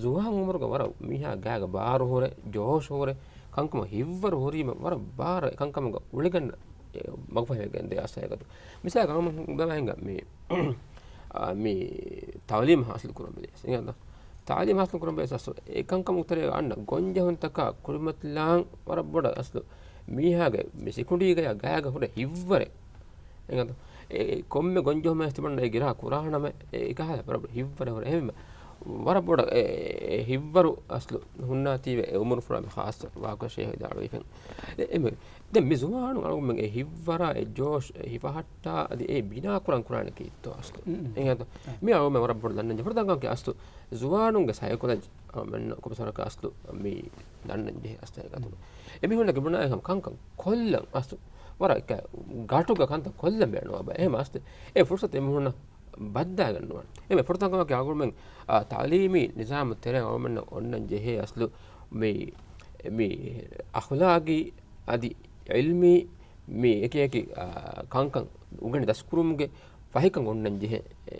ޒުވާން އުމުރުގަ ވަރަށް މީހާ ގާގަ ބާރު ހުރެ، ޖޯޝް ހުރެ، ކަންކަމަށް ހިތްވަރު ހުރީމަ ވަރަށް ބާރަށް އެ ކަންކަމުގަ އުޅިގަންނަ، އެ، މަގުފަހިވެގެން ދޭ އަސް ހަގީގަތު. މިސާލަކަށް ހަމަ ދަމާ ހިނގާ މި، އާ، މި ތައުލީމް ހާސިލް ކުރަން ބެލި އަސް. އިނގޭތަ؟ ތައުލީމް ހާސިލް ކުރަން ބެލި އަސް. އެ ކަންކަމުގެ ތެރޭގަ އަންނަ ގޮންޖެހުންތަކާ ކުރިމަތިލާން ވަރަށް ބޮޑަށް އަސްލު މީހާގެ މި ސިކުނޑީގަޔާ ގާގަ ހުރެ ހިތްވަރެއް. އެނގޭތަ؟ އެ، އެ ކޮންމެ ގޮންޖެހުމެއް ތިބަން އެ ގިރާ ކުރާނަމެ، އެ، އެކަހަލަ ވަރަށް ހިތްވަރެއް ހުރެ. އެހެންވެ، ވަރަށް ބޮޑަށް އެ، އެ، އެ ހިތްވަރު އަސްލު ހުންނާތީވެ އެ އުމުރު ފުރާ މި ޚާއްޞަ ވާހަކަ ޝޭހް ވިދާޅުވިފެން. އެ، އެ، މި، ދެން މި ޒުވާނުން އަޅުގަނޑުމެން އެ ހިތްވަރާ، އެ ޖޯޝް، އެ ހިފަހައްޓާ، އަދި އެ ބިނާ ކުރަން ކުރާނެ ކީއްތޯ އަސްލު. އެނގޭތަ؟ އެ. މި އަޅުގަނޑުމެން ވަރަށް ބޮޑަށް ދަންނަން ޖެހޭ. ފުރަތަމަ ކަމަކީ އަސްލު ޒުވާނުންގެ ސައިކޮލޮޖީ އަޅުގަނޑުމެން ކޮންމެސް ވަރަކަށް އަސްލު މި ދަންނަން ޖެހޭ އަސްލު ހަގީގަތުގަ. އެމީހުންނަކީ ބުނާ އެކަމަށް ކަންކަން ކޮށްލަން އަސްލު ވަރަށް ގަޓުގަ ކަންތައް ކޮށްލަން ބޭނުންވާ ބައެއް. އެހެން އަސްލު އެ ފުރުސަތު އެމީހުންނަށް ބައްދާގަންނުވާނެ. އެމެ ފުރަތަމަ ކަމަކީ އަޅުގަނޑުމެން، އާ، ތަޢުލީމީ ނިޒާމު ތެރޭ އަޅުގަނޑުމެންނަށް އޮންނަން ޖެހޭ އަސްލު މި، މި އަޚުލާގީ އަދި ޢިލްމީ މި އެކި އެކި، އާ، ކަންކަން އުނގެނި ދަސްކުރުމުގެ ފަހިކަން އޮންނަން ޖެހޭ، އެ،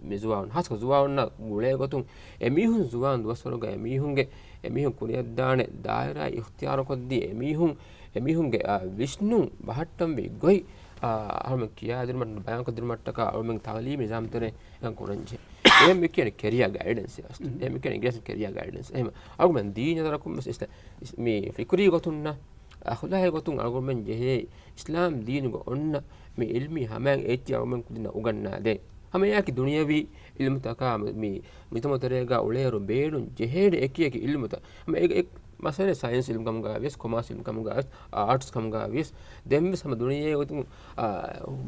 މި ޒުވާނުން. ހާސްކޮށް ޒުވާނުންނާ ގުޅޭ ގޮތުން އެމީހުން ޒުވާން ދުވަސްވަރުގަ އެމީހުންގެ، އެމީހުން ކުރިއަށްދާނެ ދާއިރާ އިޚްތިޔާރުކޮށްދީ އެމީހުން، އެމީހުންގެ، އާ، ވިސްނުން ބަހައްޓަންވީ ގޮތް، އާ، އަހަރުމެން ކިޔާދިނުމަށް، ބަޔާންކޮށްދިނުމަށްޓަކާ އަހަރުމެން ތަޢުލީމީ ނިޒާމް ތެރޭ އެކަން ކުރަންޖެހޭ. އެހެން މި ކިޔަނީ ކެރިއާ ގައިޑެންސް އަސްލު. އެހެން މި ކިޔަނީ އިނގިރޭސިން ކެރިއާ ގައިޑެންސް. އެހެން އަޅުގަނޑުމެން ދީނީ ނަޒަރަކުން ވެސް އިސްލާ-، މި ފިކުރީ ގޮތުންނަށް، އަޚުލާގީ ގޮތުން އަޅުގަނޑުމެން ޖެހޭ އިސްލާމް ދީނުގަ އޮންނަ މި ޢިލްމީ ހަމައިން އެއްޗެއް އަޅުގަނޑުމެން ކުދިންނަށް އުގަންނާދޭ. ހަމައެއާއެކީ ދުނިޔަވީ ޢިލްމުތަކާ މި، މި މުޖްތަމަޢު ތެރޭގަ އުޅޭއިރު ބޭނުން ޖެހޭނެ އެކި އެކި ޢިލްމުތައް. ހަމަ އެ، އެ، މަސަލަ ސައިންސް ޢިލްމު ކަމުގަ ވިޔަސް، ކޮމާސް ޢިލްމު ކަމުގަ ވިޔަސް، އާޓްސް ކަމުގަ ވިޔަސް، ދެންވެސް ހަމަ ދުނިޔޭ ގޮތުން، އާ،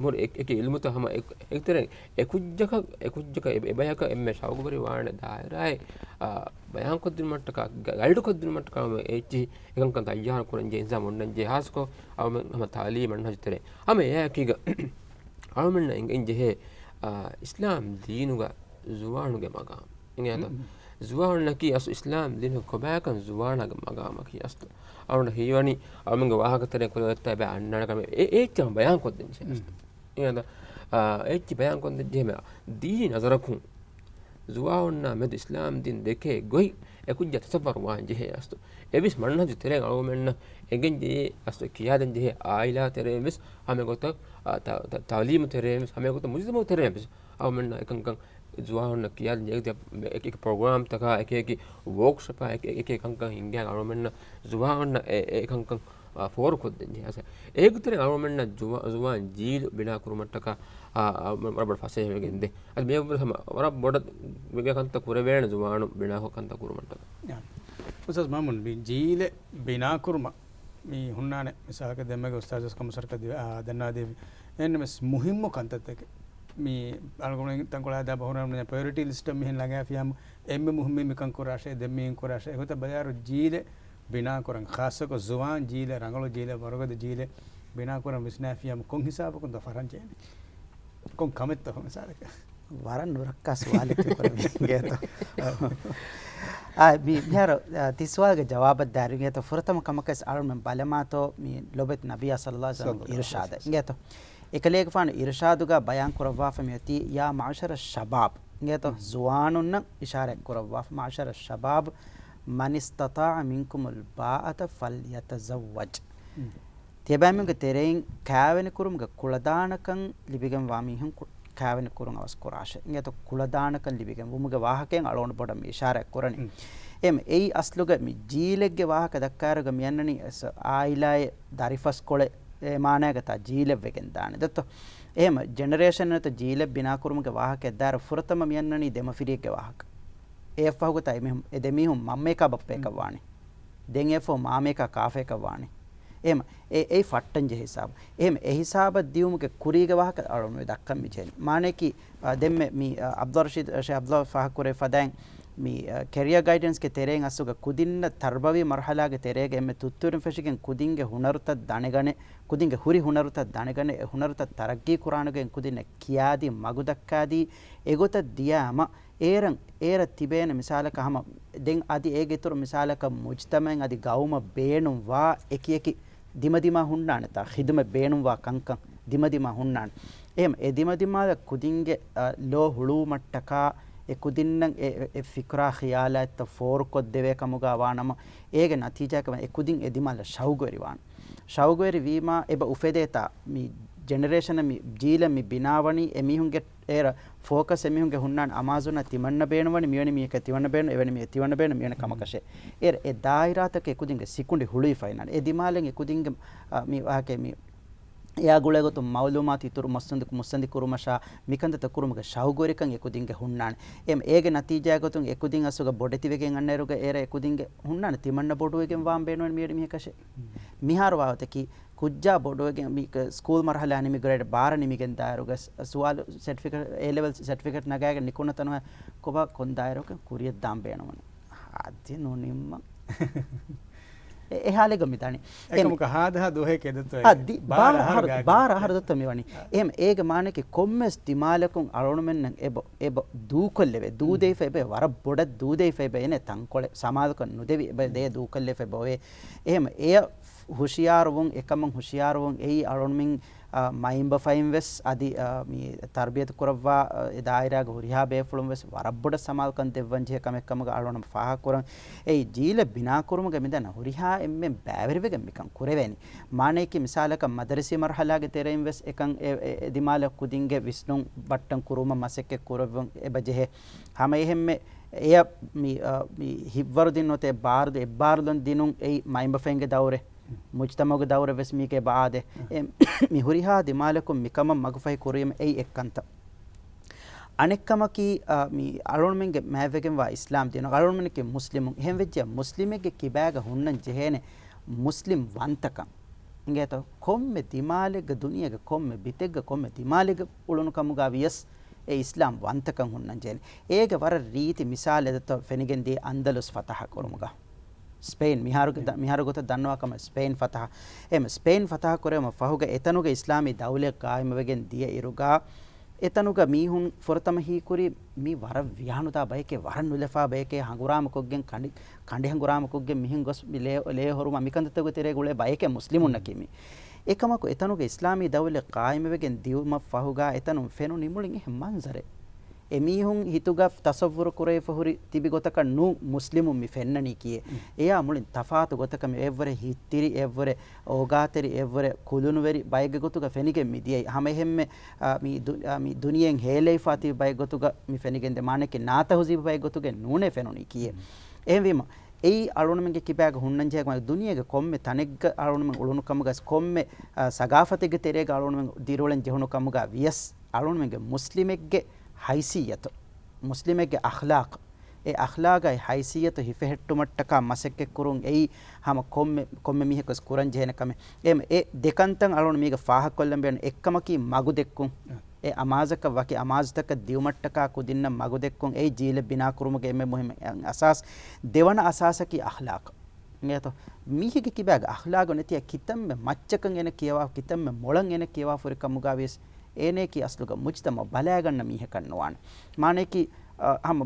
މުރު އެ، އެކި ޢިލްމުތައް ހަމަ އެ، އެކިތެރެއިން އެކުއްޖަކަށް، އެކުއްޖަކަށް އެ، އެބަޔަކަށް އެންމެ ޝައުގުވެރިވާނެ ދާއިރާއެއް، އާ، ބަޔާންކޮށްދިނުމަށްޓަކާ، ގަ-، ގައިޑުކޮށްދިނުމަށްޓަކާ އެއްޗިހި އެކަންކަން ތައްޔާރު ކުރަންޖެހޭ އިންތިޒާމް އޮންނަންޖެހޭ. ހާސްކޮށް އަޅުމެން ހަމަ ތަޢުލީމީ މަންހަޖު ތެރޭ. ހަމަ އެއާއެކީގަ އަޅުމެންނަށް އެނގެން ޖެހޭ، އާ، އިސްލާމް ދީނުގަ ޒުވާނުގެ މަގާމް. އިނގޭތޯ؟ ޒުވާނުންނަކީ އަސް އިސްލާމް ދީނުގެ ކޮބާކަން ޒުވާނާގެ މަގާމަކީ އަސްލު. އަޅުގަނޑަށް ހީވަނީ އަޅުމެންގެ ވާހަކަތެރޭ ކުރެވޭތާ އެބަ އަންނާނެ ކަމެއް އެ، އެ އެއްޗެއް ބަޔާންކޮށްދޭން ޖެހޭ އަސްލު. އިނގޭތޯ؟ އާ، އެއްޗެއް ބަޔާންކޮށްދޭން ޖެހޭ މި ދީނީ ނަޒަރަކުން ޒުވާނުންނާ މެދު އިސްލާމް ދީން ދެކޭ ގޮތް އެކުއްޖާ ތަސައްވަރު ވާން ޖެހޭ އަސްލު. އެވިސް މަންހަޖު ތެރެއިން އަޅުގަނޑުމެންނަށް އެނގެން ޖެހޭ އަސްލު ކިޔާދޭން ޖެހޭ އާއިލާ ތެރެއިން ވެސް ހަމަ އެގޮތަށް، އާ، ތަ-، ތަ-، ތަޢުލީމު ތެރެއިން ވެސް ހަމަ އެގޮތަށް މުޖުތަމަޢު ތެރެއިން ވެސް އަޅުމެންނަށް އެކަންކަން ޒުވާނުންނަށް ކިޔާދޭން ޖެހޭ އެކި އެކި ޕްރޮގްރާމްތަކާ، އެކި އެކި ވޯކްޝޮޕާ، އެކި އެކި ކަންކަން ހިންގާ އަޅުމެންނަށް ޒުވާނުންނަށް އެ، އެ ކަންކަން، އާ، ފޯރުކޮށްދޭން ޖެހޭ. އޭގެ ތެރެއިން އަޅުމެންނަށް ޒުވާ-، ޒުވާން ޖީލު ބިނާކުރުމަށްޓަކާ، އާ، އާ، ވަރަށް ބޮޑަށް ފަސޭހަވެގެން ދޭ. އަދި މިއަށްވުރެ ހަމަ ވަރަށް ބޮޑަށް ވެގެ ކަންތައް ކުރެވޭނެ ޒުވާނުން ބިނާކޮށް ކަންތައް ކުރުމަށްޓަކާ. އުސްތާޒް މާމޫން، މި ޖީލެއް ބިނާކުރުމަށް މި ހުންނާނެ، މިސާލަކަށް ދެންމެގެ އުސްތާޒު ވެސް ކަމަށް ސަރަކަށް ދިވެ-، އާ، ދަންނާދީ. އެހެންނަމަވެސް މުހިއްމު ކަންތައްތަކެއް މި އަޅުގަނޑު ތަންކޮޅާ ދާ ބަހުރާން ޕްރަޔޮރިޓީ ލިސްޓަށް މިހެން ނަގާފިޔާމު، އެންމެ މުހިއްމީ މިކަން ކުރާށޭ، ދެން މިއިން ކުރާށޭ، އެގޮތަށް ބަލާއިރު ޖީލެއް ބިނާކުރަން، ޚާއްޞަކޮށް ޒުވާން ޖީލެއް، ރަނގަޅު ޖީލެއް، ވަރުގަދަ ޖީލެއް ބިނާކުރަން ވިސްނާފިޔާމު ކޮން ހިސާބަކުން ދޯ ފަށަންޖެހޭނެ؟ ކޮން ކަމެއްތޯ މިސާލަކަށް؟ ވަރަށް ނުރައްކާ ސުވާލެއް ކުރެވިގެން އިނގޭތޯ. އާ، މި، މިހާރު، އާ، ތި ސުވާލުގެ ޖަވާބަށް ދާއިރު އިނގޭތޯ، ފުރަތަމަ ކަމަކަށް އަޅުމެން ބަލަމާތޯ މި ލޮބެތި ނަބިއްޔާ ޞައްލައްލާހު ޢަލައިހި ވަސައްލަމް އިރުޝާދަށް އިނގޭތޯ. އެކަލޭގެފާނު އިރުޝާދުގަ ބަޔާން ކުރައްވާފަ މިއޮތީ، ޔާ މަޢުޝަރަ ޝަބާބް އިނގޭތޯ، ޒުވާނުންނަށް އިޝާރަތް ކުރައްވާފަ، މަޢުޝަރަ ޝަބާބް މަނިސްތަޠާޢަ މިންކުމުލް ބާއަތަ ފަލްޔަތަޒައްވަޖް. ތިޔަބައިމީހުންގެ ތެރެއިން ކާވެނިކުރުމުގެ ކުޅަދާނަކަން ލިބިގެންވާ މީހުން ކު-، ކާވެނިކުރުން އަވަސްކުރާށޭ. އިނގޭތޯ ކުޅަދާނަކަން ލިބިގެން ވުމުގެ ވާހަކައެއް އަޅުގަނޑު ބޮޑަށް މި އިޝާރާތް ކުރަނީ. އެހެން އެއީ އަސްލުގަ މި ޖީލެއްގެ ވާހަކަ ދައްކާއިރުގަ މިއަންނަނީ އެސް އާއިލާއެއް ދަރިފަސްކޮޅެއް އެ މާނައިގަތާ ޖީލެއް ވެގެން ދާނެ ދެއްތޯ. އެހެން ޖެނެރޭޝަން ނެތަ ޖީލެއް ބިނާކުރުމުގެ ވާހަކައެއް ދާއިރު ފުރަތަމަ މިއަންނަނީ ދެމަފިރިއެއްގެ ވާހަކަ. އެއަށްފަހުގަތާ އެމީހުން، އެ ދެމީހުން މަންމަޔަކާ ބައްޕަޔަކަށް ވާނީ. ދެން އެއަށްފަހު މާމަޔަކާ ކާފަޔަކަށް ވާނީ. އެހެން އެ، އެއީ ފައްޓަންޖެހޭ ހިސާބު. އެހެން އެ ހިސާބަށް ދިއުމުގެ ކުރީގެ ވާހަކަ އަޅުގަނޑު ދައްކަން މި ޖެހެނީ. މާނަޔަކީ، އާ، ދެންމެ މި، އާ، އަބްދުއްރަޝީދު، ޝޭޚް އަބްދުއްލާ ފާހަގަކުރެއްވި ފަދައިން މި، އާ، ކެރިއަރ ގައިޑެންސްގެ ތެރެއިން އަސްލުގަ ކުދިންނަށް ތަރުބަވީ މަރުހަލާގެ ތެރޭގަ އެންމެ ތުއްތުރިން ފެށިގެން ކުދިންގެ ހުނަރުތައް ދަނެގަނެ، ކުދިންގެ ހުރި ހުނަރުތައް ދަނެގަނެ، އެ ހުނަރުތައް ތަރައްގީ ކުރާނެގޮތް ކުދިންނަށް ކިޔާދީ، މަގުދައްކާދީ، އެގޮތަށް ދިޔާމަ، އޭރަށް، އޭރަށް ތިބޭނެ މިސާލަކަށް ހަމަ، ދެން އަދި އޭގެ އިތުރު މިސާލަކަށް މުޖްތަމަޢެއް އަދި ގައުމަށް ބޭނުންވާ އެކިއެކި ދިމަދިމާ ހުންނާނެތާ، ޚިދުމަތް ބޭނުންވާ ކަންކަން ދިމަދިމާ ހުންނާނެ. އެހެން އެ ދިމަދިމާލަށް ކުދިންގެ، އަ، ލޯ ހުޅުވުމަށްޓަކާ އެ ކުދިންނަށް އެ، އެ، އެ ފިކުރާ ޚިޔާލާތްތައް ފޯރުކޮށްދެވޭ ކަމުގަ ވާނަމަ، އޭގެ ނަތީޖާއަކަށް ވަނީ އެ ކުދިން އެ ދިމާލަށް ޝައުގުވެރިވާނެ. ޝައުގުވެރި ވީމާ އެބަ އުފެދޭތާ މި ޖެނެރޭޝަނަށް މި ޖީލަށް މި ބިނާވަނީ އެމީހުންގެ އޭރަށް ފޯކަސް އެމީހުންގެ ހުންނާނެ އަމާޒުންނަށް ތިމަންނަ ބޭނުންވަނީ މިވެނި މީހަކަށް ތިމަންނަ ބޭނުން، އެވެނި މީހަކަށް ތިމަންނަ ބޭނުން މިވެނި ކަމަކަށޭ. އޭރަށް އެ ދާއިރާތަކެއް ކުދިންގެ ސިކުނޑި ހުޅުވިފައި ނާނެ. އެ ދިމާލަށް އެ ކުދިންގެ، އަ، މި ވާހަކަ މި އެއާ ގުޅޭ ގޮތުން މައުލޫމާތު އިތުރު މުއްސަނދި، މުއްސަނދި ކުރުމަށާ މިކަންތައްތައް ކުރުމުގެ ޝައުގުވެރިކަން އެ ކުދިންގެ ހުންނާނެ. އެ، އޭގެ ނަތީޖާ ގޮތުން އެ ކުދިން އަސްލުގަ ބޮޑެތިވެގެން އަންނައިރުގަ އޭރަށް އެ ކުދިންގެ ހުންނާނެ ތިމަންނަ ބޮޑުވެގެން ވާން ބޭނުން މިވެނި މީހަކަށޭ. މިހާރު ވާގޮތަކީ ކުއްޖާ ބޮޑުވެގެން މި ސްކޫލް މަރުހަލާ ނިމި ގްރޭޑް ބާރަ ނިމިގެން ދާއިރުގަ ސް-، ސުވާލު ސެޓްފިކެޓް، އޭ ލެވެލް ސެޓްފިކެޓް ނަގާގެން ނިކުންނަ ތަނުހަ ކޮބާ ކޮން ދާއިރަކުން ކުރިޔަށް ދާން ބޭނުންވަނީ؟ އަދި ނުނިންމަ. އެ ހާލެއްގަ މިދާނީ. އެކަމަކު ހާދަހާ ދުވަހެއް އެދަތޯ އަ، ދި-، ބާރަ އަހަރު ގާތް. ބާރަ އަހަރު ދޮތަ މިވަނީ. އެހެން އޭގެ މާނައަކީ ކޮންމެސް ދިމާލަކުން އަޅުންމެންނަށް އެބަ، އެބަ ދޫކޮށްލެވޭ، ދޫދެވިފަ އެބަ ވަރަށް ބޮޑަށް ދޫދެވިފަ އެބަ އޭނަ ތަންކޮޅެއް ސަމާލުކަން ނުދެވި އެބަ ދޭ ދޫކޮށްލެފަ އެބަ އޮވޭ. އެހެން އެޔަށް ހުޝިޔާރުވުން، އެކަމުން ހުޝިޔާރުވުން އެއީ އަޅުންމެން، އަ، މައިންބަފައިން ވެސް އަދި، އަ، މި ތަރުބިޔަތު ކުރައްވާ، އަ، އެ ދާއިރާގެ ހުރިހާ ބޭފުޅުން ވެސް ވަރަށް ބޮޑަށް ސަމާލުކަން ދެއްވަން ޖެހޭ ކަމެއް ކަމުގަ އަޅުން ފާހަގަކުރަން. އެއީ ޖީލެއް ބިނާކުރުމުގެ މިދަން ހުރިހާ އެންމެން ބައިވެރިވެގެން މިކަން ކުރެވޭނީ. މާނަޔަކީ މިސާލަކަށް މަދަރަސީ މަރުހަލާގެ ތެރެއިން ވެސް އެކަން އެ، އެ، އެ ދިމާލަށް ކުދިންގެ ވިސްނުން ބައްޓަން ކުރުވުމަށް މަސައްކަތް ކުރެވެން އެބަ ޖެހޭ. ހަމައެހެންމެ އެޔަށް މި، އަ، މި ހިތްވަރުދިން ނުވަތަ ބާރުދި އެއްބާރުލުން ދިނުން އެއީ މައިންބަފައިންގެ ދައުރެއް، މުޖްތަމަޢުގެ ދައުރެއް ވެސް މީގެ އެބަ އާދޭ. އެ، މި ހުރިހާ ދިމާލަކުން މިކަމަށް މަގުފަހި ކުރީމަ އެއީ އެއްކަންތައް. އަނެއްކަމަކީ، އަ، މި އަޅުންމެންގެ މާތްވެގެންވާ އިސްލާމް ދީނު. އަޅުންމެންނަކީ މުސްލިމުން. އެހެންވެއްޖެ މުސްލިމެއްގެ ކިބާގަ ހުންނަން ޖެހޭނެ މުސްލިމް ވަންތަކަން. އިނގޭތޯ؟ ކޮންމެ ދިމާލެއްގަ، ދުނިޔޭގެ ކޮންމެ ބިތެއްގަ، ކޮންމެ ދިމާލެއްގަ އުޅުނު ކަމުގަ ވިޔަސް އެ އިސްލާމް ވަންތަކަން ހުންނަން ޖެހޭނެ. އޭގެ ވަރަށް ރީތި މިސާލެއް ދެތޯ ފެނިގެން ދިޔަ އަންދަލުސް ފަތަހަ ކުރުމުގަ. ސްޕެއިން މިހާރުގެ ދަ-، މިހާރު ގޮތަށް ދަންނަވާ ކަމަށް ސްޕެއިން ފަތަހަ. އެހެން ސްޕެއިން ފަތަހަ ކުރެވުމަށް ފަހުގަ އެތަނުގެ އިސްލާމީ ދައުލަތް ޤާއިމުވެގެން ދިޔަ އިރުގަ، އެތަނުގަ މީހުން ފުރަތަމަ ހީކުރީ މީ ވަރަށް ވިޔާނުދާ ބަޔެކޭ، ވަރަށް ނުލަފާ ބަޔެކޭ، ހަނގުރާމަކޮށްގެން ކަނޑި، ކަނޑި ހަނގުރާމަކޮށްގެން މިހެން ގޮސް މި ލޭ، ލޭ ހޮރުމާ މިކަންތައްތަކުގެ ތެރޭގަ އުޅޭ ބަޔެކޭ މުސްލިމުންނަކީ މީ. އެކަމަކު އެތަނުގެ އިސްލާމީ ދައުލަތް ޤާއިމުވެގެން ދިޔުމަށް ފަހުގަ އެތަނުން ފެނުނީ މުޅިން އެހެން މަންޒަރެއް. އެމީހުން ހިތުގަ ތަޞައްވުރު ކުރެވިފަ ހުރި ތިބި ގޮތަކަށް ނޫން މުސްލިމުން މި ފެންނަނީކީއެއް. އެޔާ މުޅިން ތަފާތު ގޮތަކަށް މި އެއްވަރެއް ހިތްތިރި، އެއްވަރެއް އޯގާތެރި، އެއްވަރެއް ކުލުނުވެރި ބައެއްގެ ގޮތުގަ ފެނިގެން މި ދިޔައީ. ހަމައެހެންމެ، އާ، މި ދު-، އާ، މި ދުނިޔެއިން ހޭލައިފާ ތިބި ބައެއް ގޮތުގަ މި ފެނިގެން ދޭ. މާނައަކީ ނާތަހުޒީބު ބައެއް ގޮތުގަ ނޫނޭ ފެނުނީކީއެއް. އެހެންވީމަ، އެއީ އަޅުންމެންގެ ކިބާގަ ހުންނަން ޖެހޭ ދުނިޔޭގެ ކޮންމެ ތަނެއްގަ އަޅުންމެން އުޅުނު ކަމުގަ ވެސް، ކޮންމެ، އާ، ސަގާފަތެއްގެ ތެރޭގަ އަޅުންމެން ދިރިއުޅެން ޖެހުނު ކަމުގަ ވިޔަސް، އަޅުންމެންގެ މުސްލިމެއްގެ ހައިސިއްޔަތު، މުސްލިމެއްގެ އަޚްލާޤު، އެ އަޚްލާޤާއި ހައިސިއްޔަތު ހިފެހެއްޓުމަށްޓަކާ މަސައްކަތްކުރުން އެއީ ހަމަ ކޮންމެ، ކޮންމެ މީހަކުވެސް ކުރަން ޖެހޭނެ ކަމެއް. އެ، އެ ދެކަންތައް އަޅުން މީގަ ފާހަގަކޮށްލަން ބޭނުން. އެއްކަމަކީ މަގުދެއްކުން. އެ އަމާޒަކަށް ވަކި އަމާޒުތަކަށް ދިއުމަށްޓަކާ ކުދިންނަށް މަގުދެއްކުން އެއީ ޖީލެއް ބިނާކުރުމުގެ އެންމެ މުހިއްމު އަސާސް. ދެވަނަ އަސާސަކީ އަޚްލާޤު. އިނގޭތޯ؟ މީހެއްގެ ކިބާގަ އަޚްލާޤު ނެތިއްޔާ ކިތަންމެ މައްޗަކަށް އޭނަ ކިޔަވާ، ކިތަންމެ މޮޅަށް އޭނަ ކިޔަވާފަ ހުރި ކަމުގަ ވިޔަސް އޭނައަކީ އަސްލުގަ މުޖްތަމަޢު ބަލައިގަންނަ މީހަކަށް ނުވާނެ. މާނައަކީ، އަ، ހަމަ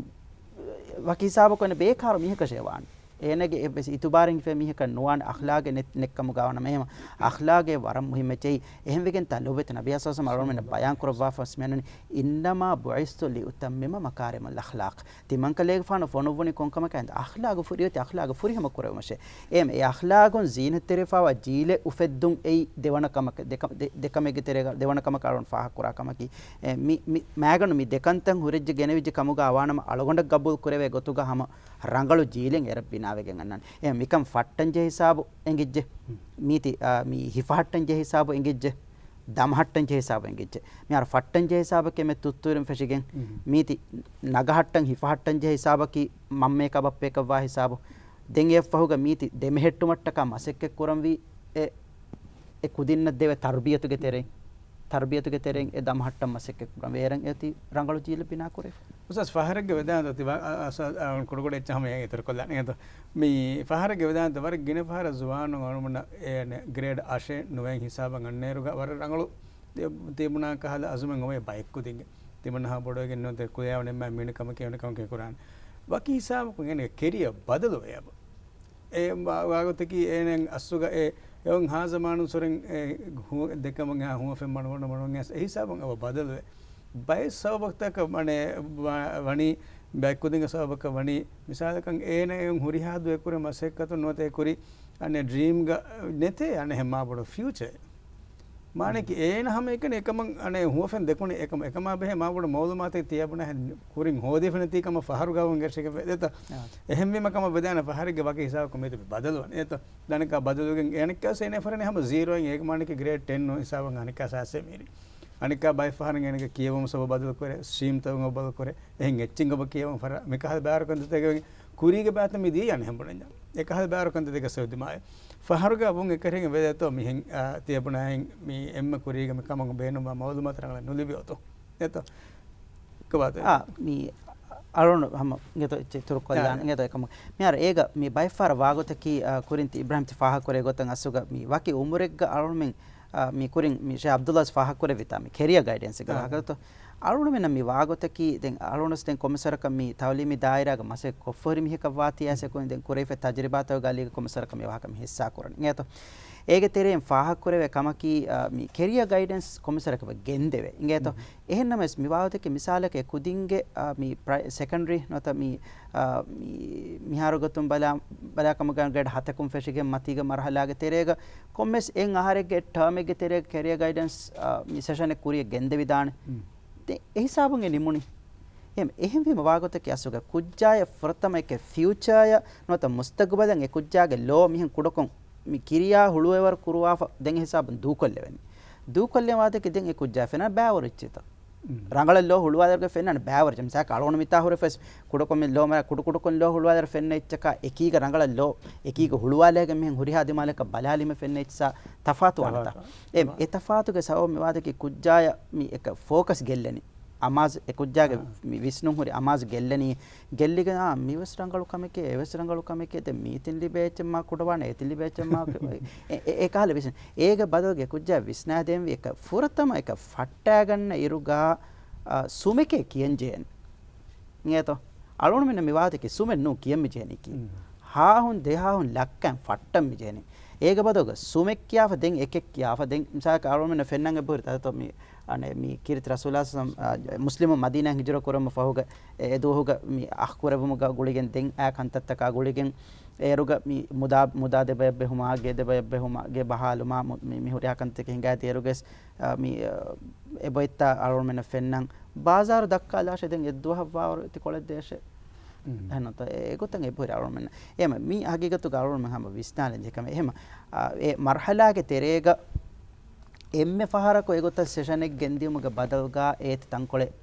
ވަކި ހިސާބަކު އޭނަ ބޭކާރު މީހަކަށޭ ވާނެ. އޭނަގެ އެއްވެސް އިތުބާރެއް ހިފޭ މީހަކަށް ނުވާނެ އަޚްލާޤެއް ނެތް، ނެތް ކަމުގަ ވާނަމަ. އެހެން އަޚްލާޤެއް ވަރަށް މުހިއްމެއްޗެއް. އެހެންވެގެންތާ ލޮބުވެތި ނަބިއްޔާ ޞައްލަﷲު ޢަލައިހި ވަސައްލަމަ އަޅުގަނޑުމެންނަށް ބަޔާން ކުރައްވާފަ ވެސް މިއަންނަނީ، "إنما بعثت لأتمم مكارم الأخلاق." ތިމަންކަލޭގެފާނު ފޮނުއްވުނީ ކޮންކަމަކަށް ހިނދު؟ އަޚްލާޤު ފުރިއޮތީ އަޚްލާޤު ފުރިހަމަ ކުރެވުމަށޭ. އެހެން އެ އަޚްލާޤުން ޒީނަތްތެރިވެފައިވާ ޖީލެއް އުފެއްދުން އެއީ ދެވަނަ ކަމަކަށް، ދެ ކަ-، ދެ، ދެ ކަމެއްގެ ތެރޭގަ ދެވަނަ ކަމަކަށް އަޅުން ފާހަގަކުރާ ކަމަކީ. އެ، މި، މި މައިގަނޑު މި ދެކަންތައް ހުރެއްޖެ ގެނެވިއްޖެ ކަމުގަ ވާނަމަ އަޅުގަނޑަށް ގަބޫލު ކުރެވޭ ގޮތުގަ ހަމަ ރަނގަޅު ޖީލެއް އެރަށް ބިނާވެގެން އަންނާނެ. އެ މިކަން ފައްޓަންޖެހޭ ހިސާބު އެނގިއްޖެ. މީތި، އާ، މީ ހިފަހައްޓަންޖެހޭ ހިސާބު އެނގިއްޖެ. ދަމަހައްޓަންޖެހޭ ހިސާބު އެނގިއްޖެ. މިހާރު ފައްޓަންޖެހޭ ހިސާބަކީ އެންމެ ތުއްތުވެރިން ފެށިގެން. މީތި ނަގަހައްޓަން ހިފަހައްޓަންޖެހޭ ހިސާބަކީ މަންމައަކާ ބައްޕައަކަށްވާ ހިސާބު. ދެން އެއަށްފަހުގަ މީތި ދެމެހެއްޓުމަށްޓަކާ މަސައްކަތް ކުރަންވީ އެ، އެ ކުދިންނަށް ދެވޭ ތަރުބިޔަތުގެ ތެރެއިން، ތަރުބިޔަތުގެ ތެރެއިން އެ ދަމަހައްޓަން މަސައްކަތް ކުރަން ވޭރަން އެ އޮތީ ރަނގަޅު ޖީލެއް ބިނާކުރެވިފަ. އުސްތާޛް ފަހަރެއްގެ ވެދާނެތޯ ތިބާ، އަ، އަ، އަ، ކުޑަކުޑަ އެއްޗެއް ހަމަ އެ އިތުރުކޮށްލާނެ އެނގޭތޯ. މި ފަހަރެއްގެ ވެދާނެތޯ ވަރަށް ގިނަ ފަހަރަށް ޒުވާނުން އަޅުމުންނަށް އޭނެ ގްރޭޑް އަށެއް ނުވައެއް ހިސާބަށް އަންނައިރުގަ ވަރަށް ރަނގަޅު ތި-، ތިބުނާ ކަހަލަ އަޒުމެއް އޮވޭ ބައެއް ކުދިންގެ. ތިމަންނަހާ ބޮޑުވެގެން ނުވަތަ ކުލެޔާ ވަނީ މިނި ކަމަކީ ވަނީ ކަމަކީ ކުރާނެ. ވަކި ހިސާބަކުން އޭނަގެ ކެރިއަރ ބަދަލުވޭ އެބަ. އެ ވާ-، ވާގޮތަކީ އޭނަ އަސްލުގަ އެ، އެ އޮތް ހާ ޒަމާނުން ސޮރެން އެ ހު-، ދެކަމުގެ ހާ ހުވަފެން މަޑުމަޑު މަޑުމަޑު އެ ހިސާބުން އެބަ ބަދަލުވޭ. ބައެއް ސަބަބުތަކަށް ވަނީ، ވަ-، ވަނީ ބައެއް ކުދިންގެ ސަބަބަކަށް ވަނީ. މިސާލަކަށް އޭނަ އެ ހުރިހާ ދުވަހެއް ކުރި މަސައްކަތު ނުވަތަ އެ ކުރި އަނެއް ޑްރީމްގަ ނެތޭ އަނެއް ހެން މާ ބޮޑު ފިއުޗަރެއް. މާނައަކީ އޭނަ ހަމަ އެކަނި އެކަމަށް އަނެއް ހުވަފެން ދެކުނި އެކަމަށް، އެކަމާ ބެހޭ މާ ބޮޑު މައުލޫމާތެއް ތިޔަބުނާ ހެން ކުރިން ހޯދިފަ ނެތީ ކަމަށް ފަހަރު ގަވަން ގެށިގެން ވެދޭތަ. އާ. އެހެންވީމަ ކަމަށް ވެދާނެ ފަހަރެއްގެ ވަކި ހިސާބަކުން މީތި ބަދަލުވަން އޭތަ. ދަނެކާ ބަދަލުގެން އޭނަކާ ސޭނޭ ފަރެނެ ހަމަ ޒީރޯއިން އޭގެ މާނައަކީ ގްރޭޑް ޓެން ހިސާބަށް އަނެކާ ސާސެ މީރި. އަނެކާ ބައެއް ފަހަރަށް އޭނަގެ ކިޔެވުމު ސަބަބު ބަދަލު ކުރޭ، ސްޓްރީމްތައް ބަދަލު ކުރޭ. އެހެން އެއްޗެއް އޮބަ ކިޔެވުން ފަރާ މިކަހަލަ ބާރުކަންތައް ކުރީގެ ބާތަ މި ދިޔަ އަނެއް ހެން ބުނަންޏާ. އެކަހަލަ ބާރުކަންތައް ދެކެ ސެވިދިމާއެ. ފަހަރުގަ ވުން އެކަރެން ވެދޭތޯ މިހެން، އާ، ތިޔަބުނާހެން މި އެންމެ ކުރީގެ މި ކަމަކު ބޭނުންވާ މައުލޫމާތު ރަނގަޅަށް ނުލިބި އޮތު. އެތޯ؟ ކަބާތެ؟ އާ، މި އަޅުން ހަމަ އިނގޭތޯ އިތުރު ކޮށްލާން އާ. އިނގޭތޯ އެކަމަށް. މިހާރު އޭގަ މި ބައެއްފަހަރަށް ވާގޮތަކީ، އާ، ކުރިން ތި އިބްރާހިމް ތި ފާހަގަކުރޭ ގޮތަށް އަސްލުގަ މި ވަކި އުމުރެއްގަ އަޅުމެން، އާ، މި ކުރިން މި ޝޭ އަބްދުﷲ ފާހަގަކުރެއްވިތާ މި ކެރިއަ ގައިޑެންސްގެ އާ. ވާހަކަތޯ. އަޅުންމެންނަށް މި ވާގޮތަކީ ދެން އަޅުންސް ދެން ކޮންމެސްވަރަކަށް މި ތައުލީމީ ދާއިރާގަ މަސައްކަތް ކޮށްފަހުރި މީހަކަށް ވާތީ އައިސް އެކުން ދެން ކުރެވިފައި ތަޖުރިބާތަކުގެ އަލީގަ ކޮންމެސްވަރަކަށް މި ހިއްސާ ކުރަނީ. އިނގޭތޯ. އޭގެ ތެރެއިން ފާހަގަކުރެވޭ ކަމަކީ، އާ، މި ކެރިއަ ގައިޑެންސް ކޮންމެސްވަރަކަށް ގެންދެވޭ. އިނގޭތޯ. އެހެންނަމަވެސް މި ވާގޮތަކީ މިސާލަކަށް އެ ކުދިންގެ، އާ، މި ޕްރައި-، ސެކަންޑްރީ ނުވަތަ މި، އާ، މި، މިހާރު ގޮތުން ބަލާ، ބަލާ ކަމުގަ ގްރޭޑް ހަތަކުން ފެށިގެން މަތީގެ މަރުހަލާގެ ތެރޭގަ ކޮންމެސް އެއް އަހަރެއްގެ ޓާމެއްގެ ތެރޭގަ ކެރިއަ ގައިޑެންސް، އާ، މި ސެޝަނެއް ކުރިއަށް ގެންދެވިދާނެ. ދެން އެ ހިސާބުން އެ ނިމުނީ. އެހެން، އެހެންވީމަ ވާގޮތަކީ އަސްލުގަ ކުއްޖާޔަށް ފުރަތަމަ އެކެ ފިއުޗާޔަށް ނުވަތަ މުސްތަގުބަލަށް އެ ކުއްޖާގެ ލޯ މިހެން ކުޑަކޮށް މި ކިރިޔާ ހުޅުވޭވަރު ކުރުވާފަ ދެން އެ ހިސާބުން ދޫކޮށްލެވެނީ. ދޫކޮށްލެވޭ ވާގޮތަކީ ދެން އެ ކުއްޖާ ފެންނަން ބައިވަރު އެއްޗިތަ. ރަނގަޅަށް ލޯ ހުޅުވާލައިރުގަ ފެންނަން ބައިވަރު. މިސާލަކަށް އަޅުގަނޑު މިތާ ހުރެފަސް ކުޑަކޮށް މި ލޯ މަރާ ކުޑަކުޑަކޮށް ލޯ ހުޅުވާލައިރު ފެންނަ އެއްޗަކާ އެކީގަ ރަނގަޅަށް ލޯ އެކީގަ ހުޅުވާލައިގެން މިހެން ހުރިހާ ދިމާލަކަށް ބަލާލީމަ ފެންނަ އެއްޗިސާ ތަފާތު ވާނެތާ. ތަފާތު. އެ، އެ ތަފާތުގެ ސަބަބު މި ވާދަކީ ކުއްޖާޔަށް މި އެކަ ފޯކަސް ގެއްލެނީ. އަމާޒް އެ ކުއްޖާގެ އާ. މި ވިސްނުން ހުރި އަމާޒް ގެއްލެނީ. ގެއްލިގެން އާ، މިވެސް ރަނގަޅު ކަމެކޭ، އެވެސް ރަނގަޅު ކަމެކޭ، ދެން މީތިން ލިބޭ އެއްޗެއް މާ ކުޑަވާނެ، އޭތިން ލިބޭ އެއްޗެއް މާ އެ، އެ، އެ ކަހަލަ ވިސްނުން. އޭގެ ބަދަލުގެ ކުއްޖާ ވިސްނާދޭންވީ އެކަ ފުރަތަމަ އެކަ ފައްޓާގަންނަ އިރުގަ، އާ، ސުމެކޭ ކިޔަން ޖެހޭނެ. އިނގޭތޯ؟ އަޅުގަނޑުމެންނަށް މި ވާދަކީ ސުމެއް ނޫން ކިޔަން މި ޖެހެނީކީ. ހާހުން ދެހާހުން ލައްކައިން ފައްޓަން މި ޖެހެނީ. އޭގެ ބަދަލުގަ ސުމެއް ކިޔާފަ ދެން އެކެއް ކިޔާފަ ދެން މިސާލަކަށް އަޅުގަނޑުމެންނަށް ފެންނަން އެބަހުރި ތަދަތޯ މި، އަނެ، މި ކީރިތި ރަސޫލާ ސަމް-، އާ، މުސްލިމު މަދީނާއިން ހިޖުރަ ކުރަމު ފަހުގަ އެ، އެ ދުވަހުގަ މި އަޚް ކުރެވުމުގަ ގުޅިގެން ދެން އާ ކަންތައްތަކާ ގުޅިގެން އޭރުގަ މި މުދާ، މުދާ ދެބަޔަށް ބެހުމާ، ގެ ދެބަޔަށް ބެހުމާ، ގެ ބަހާލުމާ، މު-، މި، މި ހުރިހާ ކަންތަކެއް ހިނގާ ދޭރުގެސް އާ، މި، އާ، އެބައޮތްތާ އަޅުގަނޑުމެންނަށް ފެންނަން. ބާޒާރު ދައްކާލާށޭ ދެން އެއްދުވަހަށްވާވަރު ތި ކޮޅެއް ދޭށޭ. އެހެންނުތަ؟ އެ، އެގޮތަށް އެބަހުރި އަޅުގަނޑުމެންނަށް. އެހެމަ މި ހަގީގަތުގަ އަޅުގަނޑުމެން ހަމަ ވިސްނާލަން ޖެހޭ ކަމެއް. އެހެމަ، އާ، އެ މަރުހަލާގެ ތެރޭގަ އެންމެ ފަހަރަކު އެގޮތަށް ސެޝަނެއް ގެންދިއުމުގެ ބަދަލުގަ އޭތި ތަންކޮޅެއް،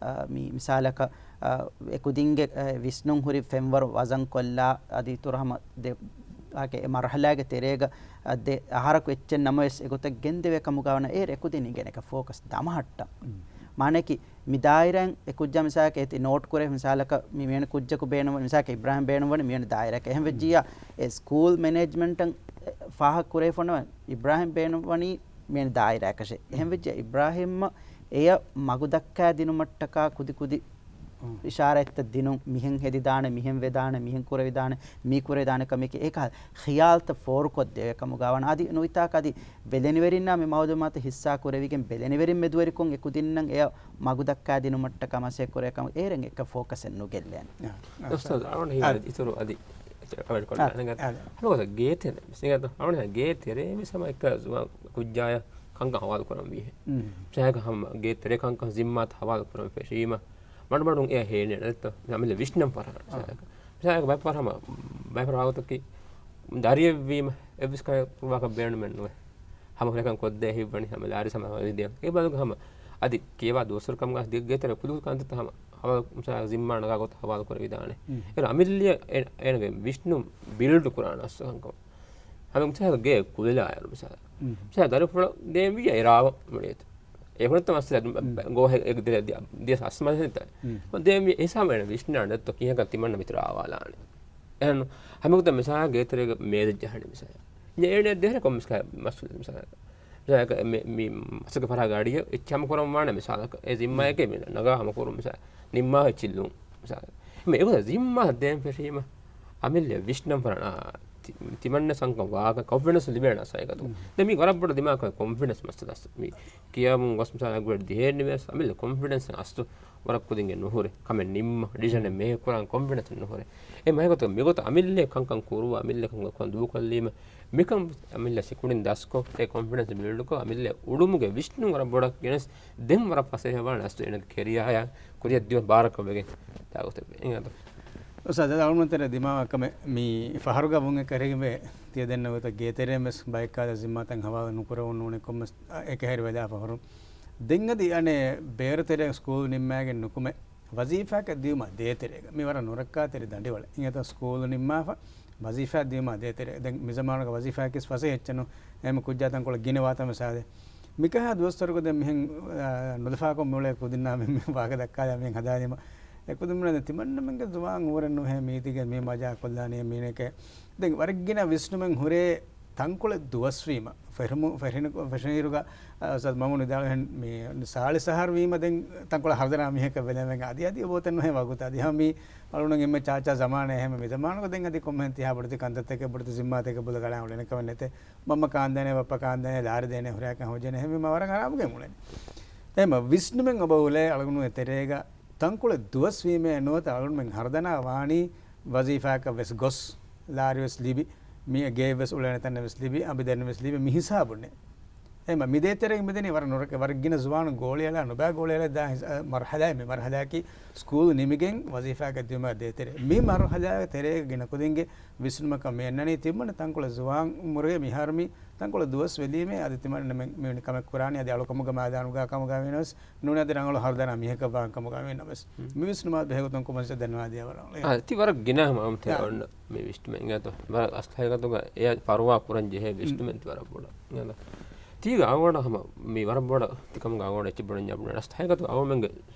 އާ، މި މިސާލަކަށް، އާ، އެ ކުދިންގެ، އާ، ވިސްނުން ހުރި ފެންވަރު ވަޒަންކޮށްލާ އަދި އިތުރު ހަމަ ދެ، އާ، އެ މަރުހަލާގެ ތެރޭގަ އަ، ދެ އަހަރަކު އެއްޗެއް ނަމަވެސް އެގޮތަށް ގެންދެވޭ ކަމުގަ ވަނަ އޭރު އެކުދިން އިނގޭނެ އެކަ ފޯކަސް ދަމަހައްޓަން. މާނައަކީ، މި ދާއިރާއިން އެ ކުއްޖާ މިސާލަކަށް އޭތި ނޯޓް ކުރޭ މިސާލަކަށް މި މިވެނި ކުއްޖަކު ބޭނުންވަނީ، މިސާލަކަށް އިބްރާހިމް ބޭނުންވަނީ މިވެނި ދާއިރާއަކަށް. އެހެން ވެއްޖިއްޔާ، އެ ސްކޫލް މެނޭޖްމަންޓަށް ފާހަގަ ކުރެވިފަ އޮންނަ އިބްރާހިމް ބޭނުންވަނީ މިވެނި ދާއިރާއަކަށޭ. އެހެން ވެއްޖިއްޔާ، އިބްރާހިމްއަށް އެޔަށް މަގު ދައްކާ ދިނުމަށްޓަކާ ކުދި ކުދި އިޝާރާތްތައް ދިނުން، މިހެން ހެދިދާނެ، މިހެން ވެދާނެ، މިހެން ކުރެވިދާނެ، މި ކުރެވިދާނެ ކަމެކޭ. އެކަހަލަ ޚިޔާލްތައް ފޯރުކޮށްދެވޭ ކަމުގަ ވަން. އަދި ނުވިތާކަށް އަދި ބެލެނިވެރިންނާ މި މައުލޫމާތު ހިއްސާ ކުރެވިގެން، ބެލެނިވެރިން މެދުވެރިކޮށް އެ ކުދިންނަށް އެޔަށް މަގު ދައްކާ ދިނުމަށްޓަކާ މަސައްކަތް ކުރޭ ކަމަށް އޭރެން އެކަ ފޯކަސެއް ނުގެއްލޭނެ. އާ، އާ. އުސްތާޛް، އަޅުގަނޑު އާ. އިތުރު އަދި އާ. އާ. ހަމަ ގޭ ތެރޭ މިސް އިނގޭތޯ؟ އަޅުގަނޑު ގޭ ތެރޭ މިސް ހަމަ އެކަ ޒުވާން ކުއްޖާޔަށް ކަންކަން ހަވާލު ކުރަން ވީހޭ. މިސާލަކަށް ހަމަ ގޭ ތެރޭ ކަންކަން ޒިންމާތައް ހަވާލު ކުރަން ފެށީމަ، މަޑުމަޑުން އެ ހޭނެ ނެތްތޯ؟ އަމިއްލަ ވިސްނަން ފަރާ. އާ. މިސާލަކަށް ބައެއް ފަހަރު ހަމަ، ބައެއް ފަހަރު ވާގޮތަކީ، ދަރިއެއްވީމަ، އެއްވެސް ކަމެއް ކުރުވާކަށް ބޭނުމެއް ނުވޭ. ހަމަ ހުރެކަން ކޮށްދޭ ހިތްވަނީ، ހަމަ ލާރި ސަމާ ވަނީ ދޭ. އެ ބަލުގަ ހަމަ، އަދި ކިޔަވާ ދުވަސްވަރު ކަމުގަ ދި-، ގޭތެރެ ކުދިކުދި ކަންތައްތައް ހަމަ، ހަމަ މިސާލަކަށް ޒިންމާ ނަގާ ގޮތަށް ހަވާލު ކުރެވިދާނެ. އޭރު އަމިއްލައަށް އޭ-، އޭނަގެ ވިސްނުން ބިލްޑް ކުރާނެ އަސްލު ކަންކަމަށް. ހަމަ މިސާލަކަށް ގޭ ކުލަލާއިރު މިސާލަކަށް. މިސާލަކަށް ދަރިފުޅަށް ދޭންވިއްޔާ އެ ރާވަ މުޅިއެތު. އެ ހުރަތަ މައްސަލަ ގޯހެ އެ ދި-، ދިޔަ އަސްމަ ހެންތަ. ދޭން ހިސާބު އޭނަ ވިސްނާނެ ދޯ ކިހިނެއް ތިމަންނަ މިތި ރާވާލާނެ. އެހެން ހަމަގޮތަށް މިސާލަކަށް ގޭތެރޭގަ މޭޒެއް ޖަހަނީ މިސާލަކަށް. އޭނަ ދޭހަރެ ކޮން މިސް މައްސަލަ މިސާލަކަށް. މިސާލަކަށް މި، މި މަސައްކަތް ފަރާގަ އަޑިއަށް އެއްޗެއް ހަމަ ކުރަން ވާނެ މިސާލަކަށް. އެ ޒިންމާއެކޭ މި ނަގާ ހަމަ ކުރުން މިސާލަކަށް. ނިންމާ އެއްޗިއްލުން މިސާލަކަށް. މި އެގޮތަށް ޒިންމާ ދޭން ފެށީމަ އަމިއްލަ ވިސްނަން ފަރާނަ ތި-، ތިމަންނަ ސަންކަން ވާކަން ކޮންފިޑެންސް ލިބޭނެ ސައިގަދު. ދެން މީ ވަރަށް ބޮޑަށް ދިމާކަށް ކޮންފިޑެންސް މައްސަލަ އަސް މީ ކިޔަމުން ގޮސް މިސާލަކަށް ގުޅޭ ދިހައެއް ނިމޭސް އަމިއްލަ ކޮންފިޑެންސް އަސްތު ވަރަށް ކުދިންގެ ނުހުރޭ. ކަމެއް ނިންމަ، ޑިސިޝަނެއް މެހެއް ކުރާން ކޮންފިޑެންސް ނުހުރޭ. އެ މަހެއް ގޮތަށް މިގޮތަށް އަމިއްލަ ކަންކަން ކުރުވާ، އަމިއްލަ ކަންކަން ދޫކޮށްލީމަ، މިކަން އަމިއްލަ ސިކުނޑިން ދަސްކޮށް، އެ ކޮންފިޑެންސް ބިލްޑްކޮށް، އަމިއްލަ އުޅުމުގެ ވިސްނުން ވަރަށް ބޮޑަށް ގެނެސް، ދެން ވަރަށް ފަސޭހަވާނެ އަސްތު އޭނަގެ ކެރިއާއާ ކުރިއަށް ދިޔުން ބާރަކަށް ވެގެން ތާގޮތެއް ވޭ. އިނގޭތޯ؟ އުސްތާޛް، އަޅުގަނޑު ތެރޭ ދިމާވާ ކަމެއް މި ފަހަރުގަ ވުން އެކަށީގެންވޭ. ތިޔަ ދެންނެވި ގޮތަށް ގޭތެރޭން ވެސް ބައެއްކާލަ ޒިންމާތައް ހަވާލު ނުކުރެވުން ނޫނީ ކޮންމެސް އެކަހެރި ވެލާ ފަހަރު. ދެން އަދި އަނެއް ބޭރު ތެރޭ ސްކޫލް ނިންމާގެން ނުކުމެ ވަޒީފާއަކަށް ދިޔުމާ ދޭތެރޭގަ މި ވަރަށް ނުރައްކާތެރި ދަނޑިވަޅެއް. އިނގޭތޯ ސްކޫލް ނިންމާފަ ވަޒީފާ ދިޔުމާ ދޭތެރޭ. ދެން މި ޒަމާނުގަ ވަޒީފާއަކީ ފަސޭހަ އެއްޗެއް ނޫން. އެހެން ކުއްޖާ ތަންކޮޅެއް ގިނަ ވާތަން ވެސް އާދޭ. މިކަހަލަ ދުވަސްވަރުގަ ދެން މިހެން، އާ، ނުލަފާކޮށް މިއުޅޭ ކުދިންނާ މި، މި ވާހަކަ ދައްކާލާ މިހެން ހަދާލީމަ. އެކުދިން ތިމަންނަމެންގެ ޒުވާން އުމުރެއް ނުހޭ މީތިގެ މި މަޖާ ކޮށްލާނީ މީނެކޭ. ދެން ވަރަށް ގިނަ ވިސްނުމެއް ހުރޭ ތަންކޮޅެއް ދުވަސްވީމަ. ފެށުމު-، ފެށިނު-، ފެށުނުއިރުގަ، އާ، އުސްތާޛް މަމޫން ވިދާޅުވިހެން މި ސާޅީސް އަހަރު ވީމަ ދެން ތަންކޮޅެއް ހަރުދަނާ މީހަކަށް ވެލެން ވެގެން އަދި އަދި އެބައޮތެއް ނުހޭ ވަގުތު. އަދި ހަމަ މި އަޅުގަނޑު އެންމެ ޗާޗާ ޒަމާނެއް އެހެން މި ޒަމާނުގަ ދެން އަދި ކޮންމެހެން ތިހާ ބޮޑެތި ކަންތައްތަކެއް ބޮޑެތި ޒިންމާތަކެއް ބުލަ ގަޅާ އުޅެނެ ކަމެއް ނެތޭ. މަންމަ ކާންދޭނެ، ބައްޕަ ކާންދޭނެ، ލާރި ދޭނެ، ހުރިހާ ކަން ހޯދޭނެ، އެހެންވީމަ ވަރަށް އަރާމުގައި އުޅެނީ. އެހެންމަ ވިސްނުމެއް އޮބަ އުޅޭ އަޅުގަނޑު އެ ތެރޭގަ ތަންކޮޅެއް ދުވަސްވީމޭ ނުވަތަ އަޅުގަނޑުމެން ހަރުދަނާ ވާނީ ވަޒީފާއަކަށް ވެސް ގޮސް، ލާރި ވެސް ލިބި، މި ގޭ ވެސް އުޅޭނެ ތަނެއް ވެސް ލިބި، އަނބި ދެން ވެސް ލިބި، މި ހިސާބުންނޭ. އެހެންމަ މި ދޭތެރޭގަ މިދެނީ ވަރަށް ނުރަ-، ވަރަށް ގިނަ ޒުވާނުން ގޯޅިއަޅާ ނުބައި ގޯޅިއަޅާ ދާ ހިސ-، އަ، މަރުހަލާއެއް މި މަރުހަލާއަކީ ސްކޫލް ނިމިގެން ވަޒީފާއަކަށް ދިއުމާ ދޭތެރޭ. މި މަރުހަލާގެ ތެރޭގަ ގިނަ ކުދިންގެ ވިސްނުމަކަށް މި އަންނަނީ ތިމަން ތަންކޮޅެއް ޒުވާން އުމުރުގެ މިހާރު މި ތަންކޮޅެއް ދުވަސް ވެލީމޭ އަދި ތިމަން މި، މި ކަމެއް ކުރާނީ އަދި އަޅުކަމުގަ މައިދާނުގަ ކަމުގަ ވީނަމަވެސް ނޫނީ އަދި ރަނގަޅު ހަރުދަނާ މީހަކަށް ވާން ކަމުގަ ވީނަމަވެސް. މި ވިސްނުމާ ބެހޭގޮތުން ކޮންމެސް ދެންވާ ދިޔަ ވަރަށް. އާ، ތި ވަރަށް ގިނަ ހަމަ އަމްތެ އާ. އޮންނަ މި ވިސްނުމެއް އިނގޭތޯ. ވަރަށް އަސްލު ހަގީގަތުގަ އެ ފަރުވާ ކުރަން ޖެހޭ ވިސްނުމެއް ތި ވަރަށް ބޮޑަށް. ތީގަ އަޅުގަނޑަށް ހަމަ މި ވަރަށް ބޮޑަށް ތިކަމުގަ އަޅުގަނޑަށް އެއްޗެއް ބުނަންޏާ ބުނަން. އަސްލު ހަގީގަތުގަ އަޅުމެންގެ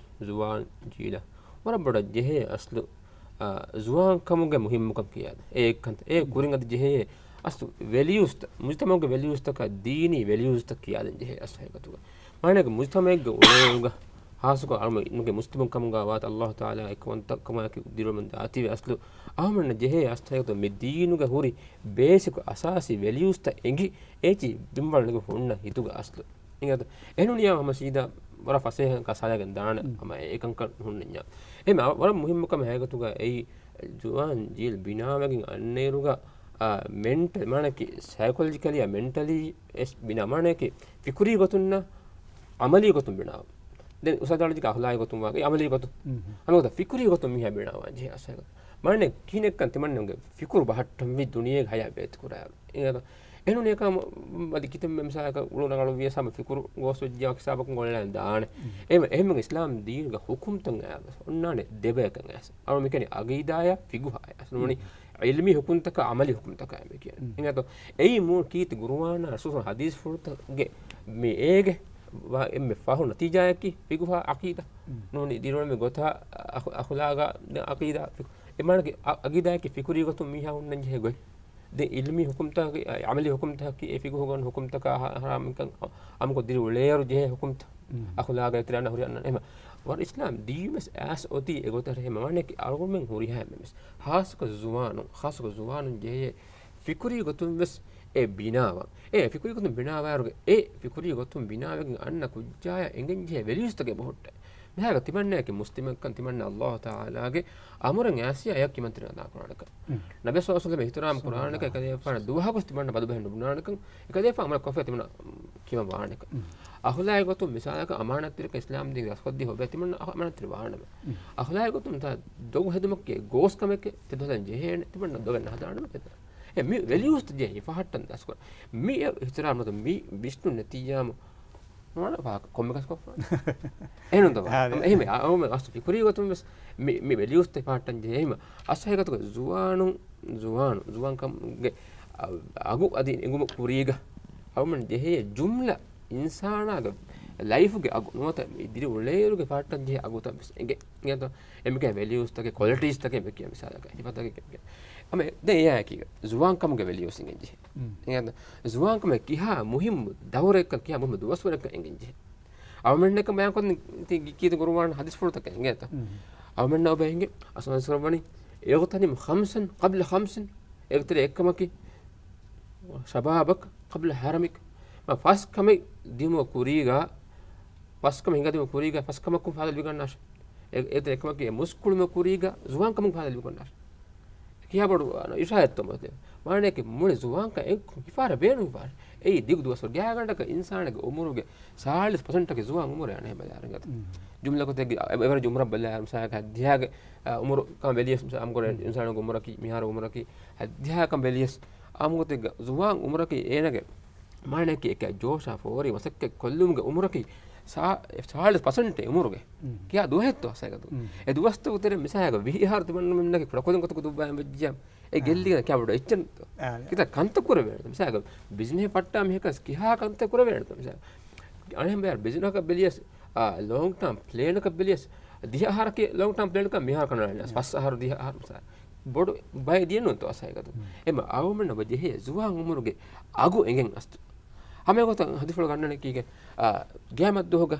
ޒުވާން ޖީލަށް ވަރަށް ބޮޑަށް ޖެހޭ އަސްލު، އާ، ޒުވާން ކަމުގެ މުހިއްމުކަން ކިޔާދޭން. އެ އެއްކަން. އެ ކުރިން އަދި ޖެހޭ އަސްލު ވެލިއުސްތައް، މުޖްތަމަޢުގެ ވެލިއުސްތަކާ ދީނީ ވެލިއުސްތައް ކިޔާދޭން ޖެހޭ އަސްލު ހަގީގަތުގަ. މާނައަކީ މުޖްތަމަޢެއްގެ އުޅޭއިރުގަ ޚާއްޞަކޮށް އަޅުމެންގެ މުސްލިމުން ކަމުގަ ވާތީ ﷲ ތަޢާލާ އެކަމަކު ދިރިއުޅުމުން ދާތީވެ އަސްލު އަހަރުމެންނަށް ޖެހޭ އަސްލު ހަގީގަތު މި ދީނުގަ ހުރި ބޭސިކު އަސާސީ ވެލިއުސްތައް އެނގި އޭތި ބިންވަޅުގަ ހުންނަ ހިތުގަ އަސްލު. އިނގޭތޯ؟ އެހެންވީމަ ހަމަ ސީދާ ވަރަށް ފަސޭހައިން ކަސާލައިގެން ދާނެ. ހަމަ އެކަންކަން ހުންނަންޏާ. އެހެން ވަރަށް މުހިއްމު ކަމެއް ހަގީގަތުގަ އެއީ ޒުވާން ޖީލް ބިނާވެގެން އަންނައިރުގަ، އާ، މެންޓަލް، މާނައަކީ ސައިކޮލޮޖިކަލީ އާ މެންޓަލީ ވެސް ބިނާ، މާނައަކީ ފިކުރީ ގޮތުންނާ އަމަލީ ގޮތުން ބިނާ. ދެން އުސްތާޛު ވިދާޅުވި އަޚުލާގީ ގޮތުން ވާ، އަމަލީ ގޮތުން. ހަމަ ގޮތަށް ފިކުރީ ގޮތުން މީހާ ބިނާވާން ޖެހޭ އަސްލު. މާނައަކީ ކިހިނެއްކަން ތިމަންނަގެ ފިކުރު ބަހައްޓަންވީ ދުނިޔޭގެ ހަޔާތް ބޭތި ކުރާ. އެހެންވީމަ އަދި ކިތަންމެ މިސާލަކަށް އުޅުން ރަނގަޅު ވިޔަސް ހަމަ ފިކުރު ގޯސް ވެއްޖެ ހިސާބަކުން އޮންލައިން ދާނެ. އެހެންވީމަ އެހެންވީމަ އިސްލާމް ދީނުގަ ހުކުމްތައް އައިސް އޮންނާނެ ދެބަޔަކަށް އައިސް. އަޅު މިކަނި އަގީދާޔާ ފިގުހާ އައިސް. ނޫނީ ޢިލްމީ ހުކުމްތަކާ ޢަމަލީ ހުކުމްތަކާ އެނބެ ކިޔަން. އިނގޭތޯ؟ އެއީ މޫ ކީރިތި ގުރުއާނާ ރަސޫލު ޙަދީޘްފުޅުތަކުގެ މި އޭގެ ވާ އެންމެ ފަހު ނަތީޖާއަކީ ފިގުހާ ޢަޤީދާ. ނޫނީ ދިރިއުޅުމުގެ ގޮތާ އަޚު-، އަޚުލާގާ ޢަޤީދާ ފި-، އެ މާނައަކީ އަ-، އަގީދާއަކީ ފިކުރީ ގޮތުން މީހާ ހުންނަން ޖެހޭ ގޮތް. ދެން ޢިލްމީ ޙުކުމްތަކަކީ، އަ، ޢަމަލީ ޙުކުމްތަކަކީ އެ ފިގުހުގަ އޮންނަ ޙުކުމްތަކާ ހަ-، ޙަރާމްކަން އަ-، އަމުކޮށް ދިރިއުޅޭއިރު ޖެހޭ ޙުކުމްތައް. އަޚުލާގާ އިތުރާން ހުރި އަންނަ އެހެން. ވަރަށް އިސްލާމް ދީން ވެސް އައިސް އޮތީ އެގޮތަށް. އެހެންވީމަ އަޅުގަނޑުމެން ހުރިހާ އެންމެން ވެސް ޚާއްޞަކޮށް ޒުވާނުން، ޚާއްޞަކޮށް ޒުވާނުން ޖެހޭ ފިކުރީ ގޮތުން ވެސް އެ ބިނާވާން. އެ ފިކުރީ ގޮތުން ބިނާވާއިރުގަ އެ ފިކުރީ ގޮތުން ބިނާވެގެން އަންނަ ކުއްޖާޔަށް އެނގެން ޖެހޭ ވެލިއުސްތަކެއް ބަހައްޓަން. މިހާރު ތިމަންނައަކީ މުސްލިމެއްކަން ތިމަންނަ ﷲ ތަޢާލާގެ އަމުރެއް އައިސް އެޔަށް ކިމަންތެރިން އަދާކުރާނެކަން. ނަބީ ޞައްލަﷲ ޢަލައިހި ވަސައްލަމަށް އިޙްތިރާމް ކުރާނެކަން، އެކަލޭގެފާނަށް ދުވަހަކުވެސް ތިމަންނަ ބަދުބަހެއް ނުބުނާނެކަން، އެކަލޭގެފާނު އަމަރަށް ކޮށްފަ ތިމަންނަ ކިމަން ވާނެކަން. އަޚުލާގީ ގޮތުން މިސާލަކަށް އަމާނަތްތެރިކަން އިސްލާމް ދީން ރަސްކޮށްދީ އޮބެ ތިމަންނަ އަމާނަތްތެރި ވާނަމަ. އަޚުލާގީ ގޮތުން ތާ ދޮގު ހެދުމަކީ ގޯސް ކަމެކޭ، ތެދު ހަދަން ޖެހޭނެ، ތިމަންނަ ދޮގެއް ނަހަދާނަމަ ތެދު. އެ މި ވެލިއުސްތައް ޖެހި ފަހައްޓަން ދަސްކޮށް. މި އިޙްތިރާމް ނުވަތަ މި ވިސްނުން ނެތިއްޔާމު ނުވާނެ ފާހަގަ ކޮންމެ ކަސް ކޮށްފަ. އެހެން ނޫންތަ؟ އާ، އެހެން އަ-، އަ-، އަސްލު ފިކުރީ ގޮތުން ވެސް މި، މި ވެލިއުސްތައް ފަހައްޓަން ޖެހޭ. އެހެން އަސްލު ހަގީގަތުގަ ޒުވާނުން، ޒުވާނު، ޒުވާންކަމުގެ އަ-، އަގު އަދި އެނގުމުގެ ކުރީގަ އަޅުމެން ޖެހޭ ޖުމްލަ އިންސާނާގެ ލައިފުގެ އަގު ނުވަތަ ދިރިއުޅޭއިރުގެ ފަހައްޓަން ޖެހޭ އަގުތައް ވެސް އެނގޭ. އެނގޭތޯ؟ އެމިކަ ވެލިއުސްތަކެއް، ކޮލިޓީސްތަކެއް މިކިޔާ މިސާލަކަށް. ހިފަތަކެއް ކިޔާ. އަމަ ދެން އެއާއެކީގަ ޒުވާންކަމުގެ ވެލިއުސް އެނގެން ޖެހޭ. އެނގޭތޯ؟ ޒުވާންކަމެއް ކިހާ މުހިއްމު ދައުރެއްކަން، ކިހާ މުހިއްމު ދުވަސްވަރެއްކަން އެނގެން ޖެހޭ. އަޅުމެންނަކަށް ބަޔާންކޮށްދިން ތި ކީރިތި ގުރުއާން ޙަދީޘްފުޅުތަކެއް އެނގޭތަ؟ އަޅުމެންނަށް އޮބަ އެނގޭ، އަސްލު ވަނީ، اغتنم خمسا قبل خمس، އޭގެ ތެރޭ އެއްކަމަކީ، شبابك قبل هرمك. މަ ފަސް ކަމެއް ދިއުމުގެ ކުރީގަ، ފަސް ކަމެއް ހިނގާދިއުމުގެ ކުރީގަ، ފަސް ކަމަކުން ފާދަ ލިބިގަންނާށޭ. އެ، އޭގެ ތެރޭ އެއްކަމަކީ މުސްކުޅުމުގެ ކުރީގަ، ޒުވާންކަމުން ފާދަ ލިބިގަންނާށޭ. ކިހާ ބޮޑު، އަ، އިޝާރާތްތޯ މަތި. މާނައަކީ މުޅި ޒުވާންކަން އެއްކޮށް ހިފާރަ ބޭނުން ހިފާރަ. އެއީ ދިގު ދުވަސްވަރު ގާތްގަނޑަކަށް އިންސާނެއްގެ އުމުރުގެ ސާޅީސް ޕަސެންޓަކީ ޒުވާން އުމުރެއް އަނެއް ބަލާރަނގަތަ. ޖުމްލަކޮށް ތެއްގެ އެ-، އެވަރެޖް އުމުރަށް ބަލާއިރު މިސާލަކަށް ހައްދިހާގެ، އަ، އުމުރު ކަމަށް ވެލިޔަސް މިސާ އަމުގޮޑ އިންސާނުގެ އުމުރަކީ މިހާރު އުމުރަކީ ހައްދިހާ ކަމަށް ވެލިޔަސް އަމުގޮތެއްގަ ޒުވާން އުމުރަކީ އޭނަގެ މާނައަކީ އެކަ ޖޯޝާ ފޯރި މަސައްކަތް ކޮށްލުމުގެ އުމުރަކީ ސާ-، ސާޅީސް ޕަސެންޓޭ އުމުރުގެ. ކިހާ ދުވަހެއްތޯ އަސްހަގީގަތު. އެ ދުވަސްތަކު ތެރެ މިސާލަކަށް ވިހި އަހަރު ތިމަންނަމެންނަކީ ކުޑަކުދިން ގޮތަކު ދުއްވާ ވެއްޖިއްޔާ އެ ގެއްލިގެން ކިޔާ ބޮޑު އެއްޗެއްތޯ. ކިތައް ކަންތައް ކުރެވޭނެ. މިސާލަކަށް ބިޒްނަސް ފައްޓާ މީހަކަސް ކިހާ ކަންތައް ކުރެވޭނެތޯ. މިސާލަކަށް އަނެއް ބޭރު ބިޒްނަސްއަކަށް ބެލިޔަސް، އާ، ލޯންގް ޓާމް ޕްލޭނަކަށް ބެލިޔަސް، ދިހަ އަހަރަކީ ލޮންގް ޓާމް ޕްލޭންކަން މިހާރު ކަނޑައަޅަނީ. ފަސް އަހަރު ދިހަ އަހަރު މިސާލު. ބޮޑު ބައެއް ދިޔަ ނޫންތޯ އަސް ހަގީގަތު. އެމަ އަޅުމެންނަށް އެބަ ޖެހޭ ޒުވާން އުމުރުގެ އަގު އެނގެން އަސްތު. ހަމަ އެގޮތަށް ހަދީސްފުޅު ގަންނަނީ ކީކޭ؟ އާ، ގިޔާމަތް ދުވަހުގަ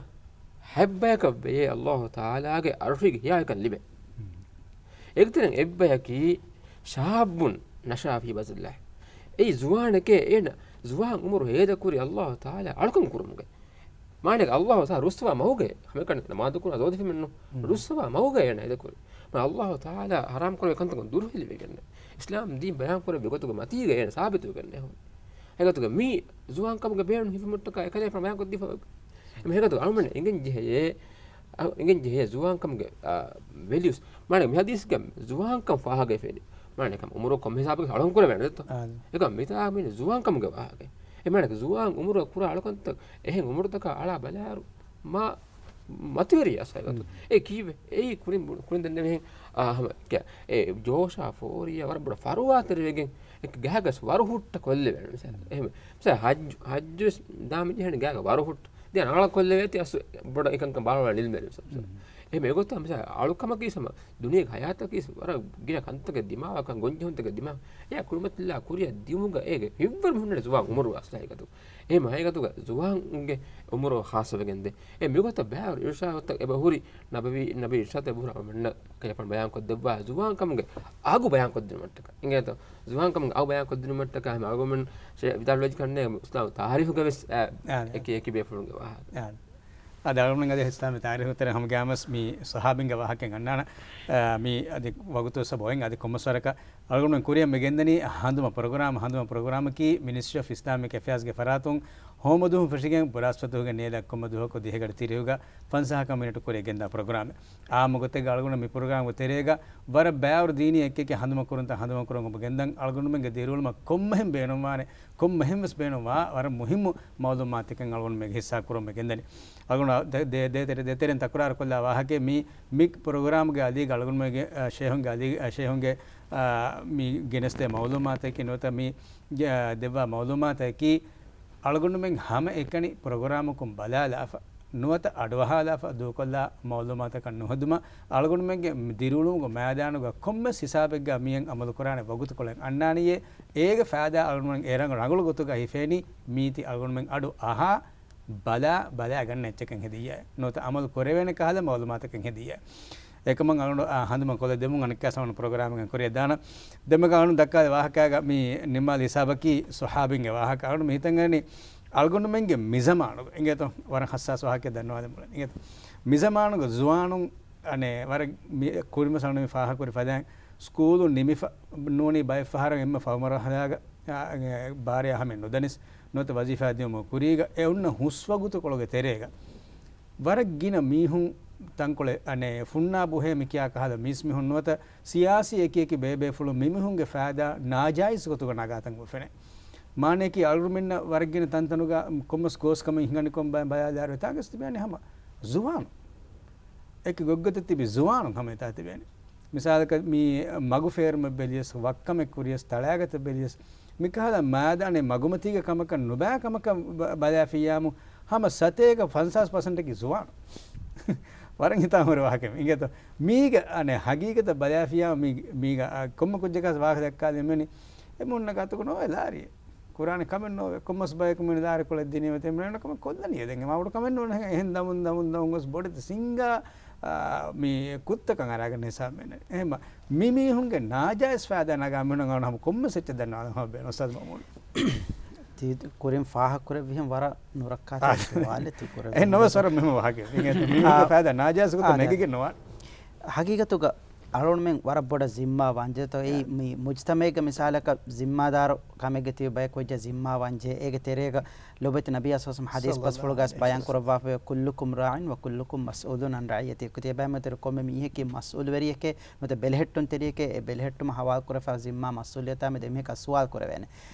ހަތް ބަޔަކަށް ވެޔޭ އައްލާހު ތަޢާލާގެ އަރުޝީގެ ހިޔާވެކަން ލިބޭ. އެގޮތަށް އެއްބަޔަކީ ޝާއްބުން ނަޝާ ފީ ޢިބާދަތިއްލާހި. އެއީ ޒުވާނެކޭ އޭނަ ޒުވާން އުމުރު ހޭދަކުރި އައްލާހު ތަޢާލާ އަޅުކަން ކުރުމުގައި. މާނައަކީ އައްލާހު ތަޢާލާ ރުއްސަވާ މަގުގައި، ހަމައެކަނި ނަމާދު ކުރާ ޒޯދި ފެމެންނު ރުއްސަވާ މަގުގައި އޭނަ ހޭދަކުރި. މާ އައްލާހު ތަޢާލާ ޙަރާމް ކުރެއްވި ކަންތަކުން ދުރުހެލިވެގެން، އިސްލާމް ދީން ބަޔާން ކުރެއްވި ގޮތުގެ މަތީގައި އޭނަ ސާބިތުވެގެން ހުރި. އެގޮތުގަ މީ ޒުވާންކަމުގެ ބޭނުން ހިފުމަށްޓަކާ އެކަލޭފާނު ބަޔާންކޮށްދީފަ. އެމަ ހެގަތު އަޅުމެން އެނގެން ޖެހޭ، އަ، އެނގެން ޖެހޭ ޒުވާންކަމުގެ، އާ، ވެލިއުސް. މާނަ މި ހަދީސްގަ ޒުވާންކަން ފާހަގަވެފައި. މާނަ ކަމް އުމުރު ކޮންމެ ހިސާބަކަށް އަޅުކަން ކުރެވޭނެ ދެއްތޯ؟ އާ. އެކަމް މިތާ މީނަ ޒުވާންކަމުގެ ވާހަކަ. އެ މާނަ ޒުވާން އުމުރު ކުރާ އަޅުކަންތައް އެހެން އުމުރުތަކާ އަޅާ ބަލާއިރު މާ މަތިވެރި އަސް ހަގީގަތު. އެ ކީއްވެ؟ އެއީ ކުރިން ބު-، ކުރިން ދެންނެވިހެން، އާ، ހަމަ ކެ-، އެ ޖޯޝާ ފޯރިއްޔާ ވަރަށް ބޮޑަށް ފަރުވާތެރިވެގެން އެ ގަހަކަސް ވަރު ހުއްޓަ ކޮށްލެވޭނެ މިސާލަށް. އެހެން މިސާލަށް ހައްޖު، ހައްޖު ވެސް ދާމި ޖެހެނީ ގާގަ ވަރު ހުއްޓަ. ދެން އަނގަޅަ ކޮށްލެވޭތީ އަސް ބޮޑަށް އެކަންކަން ބާރުވާ ނިލްމެރި މިސާލަށް. އެހެން އެގޮތަށް މިސާލަށް އަޅުކަމަކީ ހަމަ ދުނިޔޭގެ ހަޔާތަކީ ވަރަށް ގިނަ ކަންތަކެއް ދިމާވާކަން، ގޮންޖެހުންތަކެއް ދިމާ. އެއާ ކުރިމަތިލާ ކުރިއަށް ދިއުމުގަ އޭގެ ހިތްވަރު މި ހުންނަނީ ޒުވާން އުމުރު އަސް ހަގީގަތު. އެހެން ހަގީގަތުގަ ޒުވާންގެ އުމުރު ޚާއްޞަވެގެންދޭ. އެ މިގޮތަށް ބައިވަރު އިރުޝާދުތައް އެބަ ހުރި ނަބަވީ، ނަބަވީ އިރުޝާދު އެބަ ހުރި އަޅުގަނޑުމެންނަށް ކަލޭފާނު ބަޔާންކޮށްދެއްވާ ޒުވާންކަމުގެ އަގު ބަޔާންކޮށްދިނުމަށްޓަކާ. އިނގޭތޯ؟ ޒުވާންކަމުގެ އަގު ބަޔާންކޮށްދިނުމަށްޓަކާ ހަމަ އަޅުގަނޑުމެން ޝޭ ވިދާޅުވެއްޖެ ކަންނޭނގެ އިސްލާމް ތާރީޚުގަ ވެސް، އާ، އާ، އެކި އެކި ބޭފުޅުންގެ ވާހަކަ. އާ. އަދި އަޅުގަނޑުމެން އަދި އިސްލާމީ ތާރީޚު ތެރޭ ހަމަ ގާމަސް މި ޞަޙާބީންގެ ވާހަކައެއް އަންނާނަ، އާ، މި އަދި ވަގުތު ސަބަބުން އަދި ކޮންމެސް ވަރަކަށް އަޅުގަނޑުމެން ކުރިއަށް މި ގެންދަނީ ހަނދުމަ ޕްރޮގްރާމް. ހަނދުމަ ޕްރޮގްރާމަކީ މިނިސްޓްރީ އޮފް އިސްލާމިކް އެފެއާޒްގެ ފަރާތުން ހޯމަ ދުވަހުން ފެށިގެން ބުރާސްފަތުގެ ނޭދަ ކޮންމެ ދުވަހަކު ދިހަ ގަޑި ތިރީހުގަ ފަންސާހަކަށް މިނެޓު ކުރިއަށް ގެންދާ ޕްރޮގްރާމެއް. އާއްމު ގޮތެއްގަ އަޅުގަނޑު މި ޕްރޮގްރާމްގެ ތެރޭގަ ވަރަށް ބައިވަރު ދީނީ އެކި އެކި ހަނދުމަ ކުރުންތައް ހަނދުމަ ކުރަން އެބަ ގެންދަން. އަޅުގަނޑުމެންގެ ދިރިއުޅުމަށް ކޮންމެހެން ބޭނުންވާނެ، ކޮންމެހެން ވެސް ބޭނުންވާ ވަރަށް މުހިއްމު މައުލޫމާތުތަކެއް އަޅުގަނޑުމެންގެ ހިއްސާ ކުރަން އެބަ ގެންދަނީ. އަޅުގަނޑު ދެ-، ދޭތެރެ-، ދޭތެރެއިން ތަކުރާރު ކޮށްލާ ވާހަކައެއް މި، މި ޕްރޮގްރާމްގެ އަލީގަ އަޅުގަނޑުމެންގެ، އަ، ޝޭހުންގެ އަލީ، އަ، ޝޭހުންގެ، އަ، މި ގެނެސްދޭ މައުލޫމާތަކީ ނުވަތަ މި، އަ، ދެއްވާ މައުލޫމާތަކީ އަޅުގަނޑުމެން ހަމައެކަނި ޕްރޮގްރާމަކުން ބަލާލާފަ، ނުވަތަ އަޑުއަހާލާފަ ދޫކޮށްލާ މައުލޫމާތަކަށް ނުހެދުމަށް، އަޅުގަނޑުމެންގެ ދިރިއުޅުމުގެ މައިދާނުގަ ކޮންމެސް ހިސާބެއްގަ މިއަށް އަމަލުކުރާނެ ވަގުތުކޮޅެއް އަންނާނީއޭ، އޭގެ ފައިދާ އަޅުގަނޑުމެން އެ ރަނގަޅު ރަނގަޅު ގޮތުގަ ހިފޭނީ މީތި އަޅުގަނޑުމެން އަޑު އަހާ ބަލާ، ބަލާ ގަންނަ އެއްޗަކަށް ހެދިއްޔާ. ނުވަތަ އަމަލު ކުރެވޭނެ ކަހަލަ މައުލޫމާތަކަށް ހެދިއްޔާ. އެކަމަށް އަޅުގަނޑު، އާ، ހަނދުމަ ކޮލެއް ދެމުން އަނެއްކާ ސަމަން ޕްރޮގްރާމެއް ކުރިއަށް ދާނަ. ދެމެގަ އަޅުން ދައްކާލި ވާހަކާގަ މި ނިންމާލި ހިސާބަކީ ޞަޙާބީންގެ ވާހަކަ. އަޅުން މި ހިތަށް އަރަނީ އަޅުގަނޑުމެންގެ މިޒަމާނުގަ. އިނގޭތޯ؟ ވަރަށް ހައްސާސް ވާހަކައެއް ދަންނަވާލަން ބުނަން. އިނގޭތޯ؟ މިޒަމާނުގަ ޒުވާނުން އަނެއް ވަރަށް މި ކުރިން ވެސް އަޅުގަނޑު މި ފާހަގަކުރި ފަދައިން ސްކޫލުން ނިމިފަ ނޫނީ ބައެއް ފަހަރަށް އެންމެ ފަހު މަރުހަލާގަ، އާ، އެ، ބާރެއް އަހަމެއް ނުދަނިސް ނުވަތަ ވަޒީފާ ދިޔުމުގެ ކުރީގަ އެ އޮންނަ ހުސްވަގުތުކޮޅުގެ ތެރޭގަ ވަރަށް ގިނަ މީހުން ތަންކޮޅެއް، އަނެއް، ފުންނާ ބުހޭ މި ކިޔާ ކަހަލަ މީސްމީހުން ނުވަތަ ސިޔާސީ އެކި އެކި ބޭބޭފުޅުން މިމީހުންގެ ފައިދާ ނާޖާއިޒް ގޮތުގަ ނަގާތަން އުފެނޭ. މާނައަކީ އަޅުގަނޑުމެންނަށް ވަރަށް ގިނަ ތަންތަނުގަ ކޮންމެސް ގޯސްކަމެއް ހިނގަނިކޮށް ބަ-، ބަލާލާއިރު އެތާގަސް ތިބޭނެ ހަމަ ޒުވާނު. އެކި ގޮތްގޮތަށް ތިބި ޒުވާނުން ހަމަ އެތާ ތިބޭނެ. މިސާލަކަށް މި މަގު ފޭރުމަށް ބެލިޔަސް، ވައްކަމެއް ކުރިޔަސް، ތަޅާގަތަށް ބެލިޔަސް، މިކަހަލަ މާދާނެ މަގުމަތީގެ ކަމަކަށް ނުބައި ކަމަކަށް ބަ-، ބަލާފިއްޔާމު ހަމަ ސަތޭކަ ފަންސާސް ޕަސެންޓަކީ ޒުވާނު. ވަރަށް ހިތާމަހުރި ވާހަކައެއް އިނގޭތޯ. މީގަ އަނެއް ހަގީގަތަށް ބަލާފިއްޔާ މީ-، މީގަ، އަ، ކޮންމެ ކުއްޖަކަސް ވާހަކަ ދައްކާލި އެމެނި. އެމުންނަ ގާތަކު ނޯވެ ލާރިއެއް. ކުރާނެ ކަމެއް ނޯވެ. ކޮންމަސް ބަޔަކު މި ދާރި ކޮޅެއް ދިނީމަ ތެމެން ކަމެއް ކޮށްލަނީ. ދެން އެ މަވަޑު ކަމެއް ނޫން. އެހެން ދަމުން ދަމުން ދަމުން ގޮސް ބޮޑެތި ސިންގާ، އާ، މި ކުއްތަކަށް އަރާގަން ހިސާބެއް ނެތް. އެހެންމަ މި މީހުންގެ ނާޖާއިޒް ފައިދާ ނަގާ މީހުން ހަމަ ކޮންމެސް އެއްޗެއް ދަންނަވާލަން ހަމަ ބޭނުން އުސްތާޛު މައުމޫން. ތި ކުރިން ފާހަގަކުރެއްވިހެން ވަރަށް ނުރައްކާތެރި ސުވާލެއް ތި ކުރެއްވި. އެހެން ނޮވެސް ވަރަށް މުހިއްމު ވާހަކައެއް. މީގެ މީހުންގެ އާ، ފައިދާ ނާޖާއިޒް ގޮތަށް އާ، ނެގިގެން ނުވާނެ. ހަގީގަތުގަ އަޅުގަނޑުމެން ވަރަށް ބޮޑަށް ޒިންމާ ވަންޖެތޯ އެއީ އާ. މި މުޖްތަމަޢެއްގަ މިސާލަކަށް ޒިންމާދާރު ކަމެއްގަ ތިބި ބަޔަކު ވެއްޖެ ޒިންމާ ވަންޖެ. އޭގެ ތެރޭގަ ލޮބުވެތި ނަބިއްޔާ ޞައްލައްލާހު ޢަލައިހި ވަސައްލަމަ ޙަދީޘް ބަސްފުޅުގަސް ބަޔާން ކުރައްވާފައި، "كلكم راع وكلكم مسؤول عن رعيته." ތިޔަބައިމީހުން ތެރޭ ކޮންމެ މީހަކީ މަސްއޫލުވެރިއެކޭ ނުވަތަ ބެލެހެއްޓުންތެރިއެކޭ. އެ ބެލެހެއްޓުމަށް ހަވާލުކުރެފައި ޒިންމާ މަސްއޫލިއްޔަތާ މެދު އެމީހަކާ ސުވާލު ކުރެވޭނެ.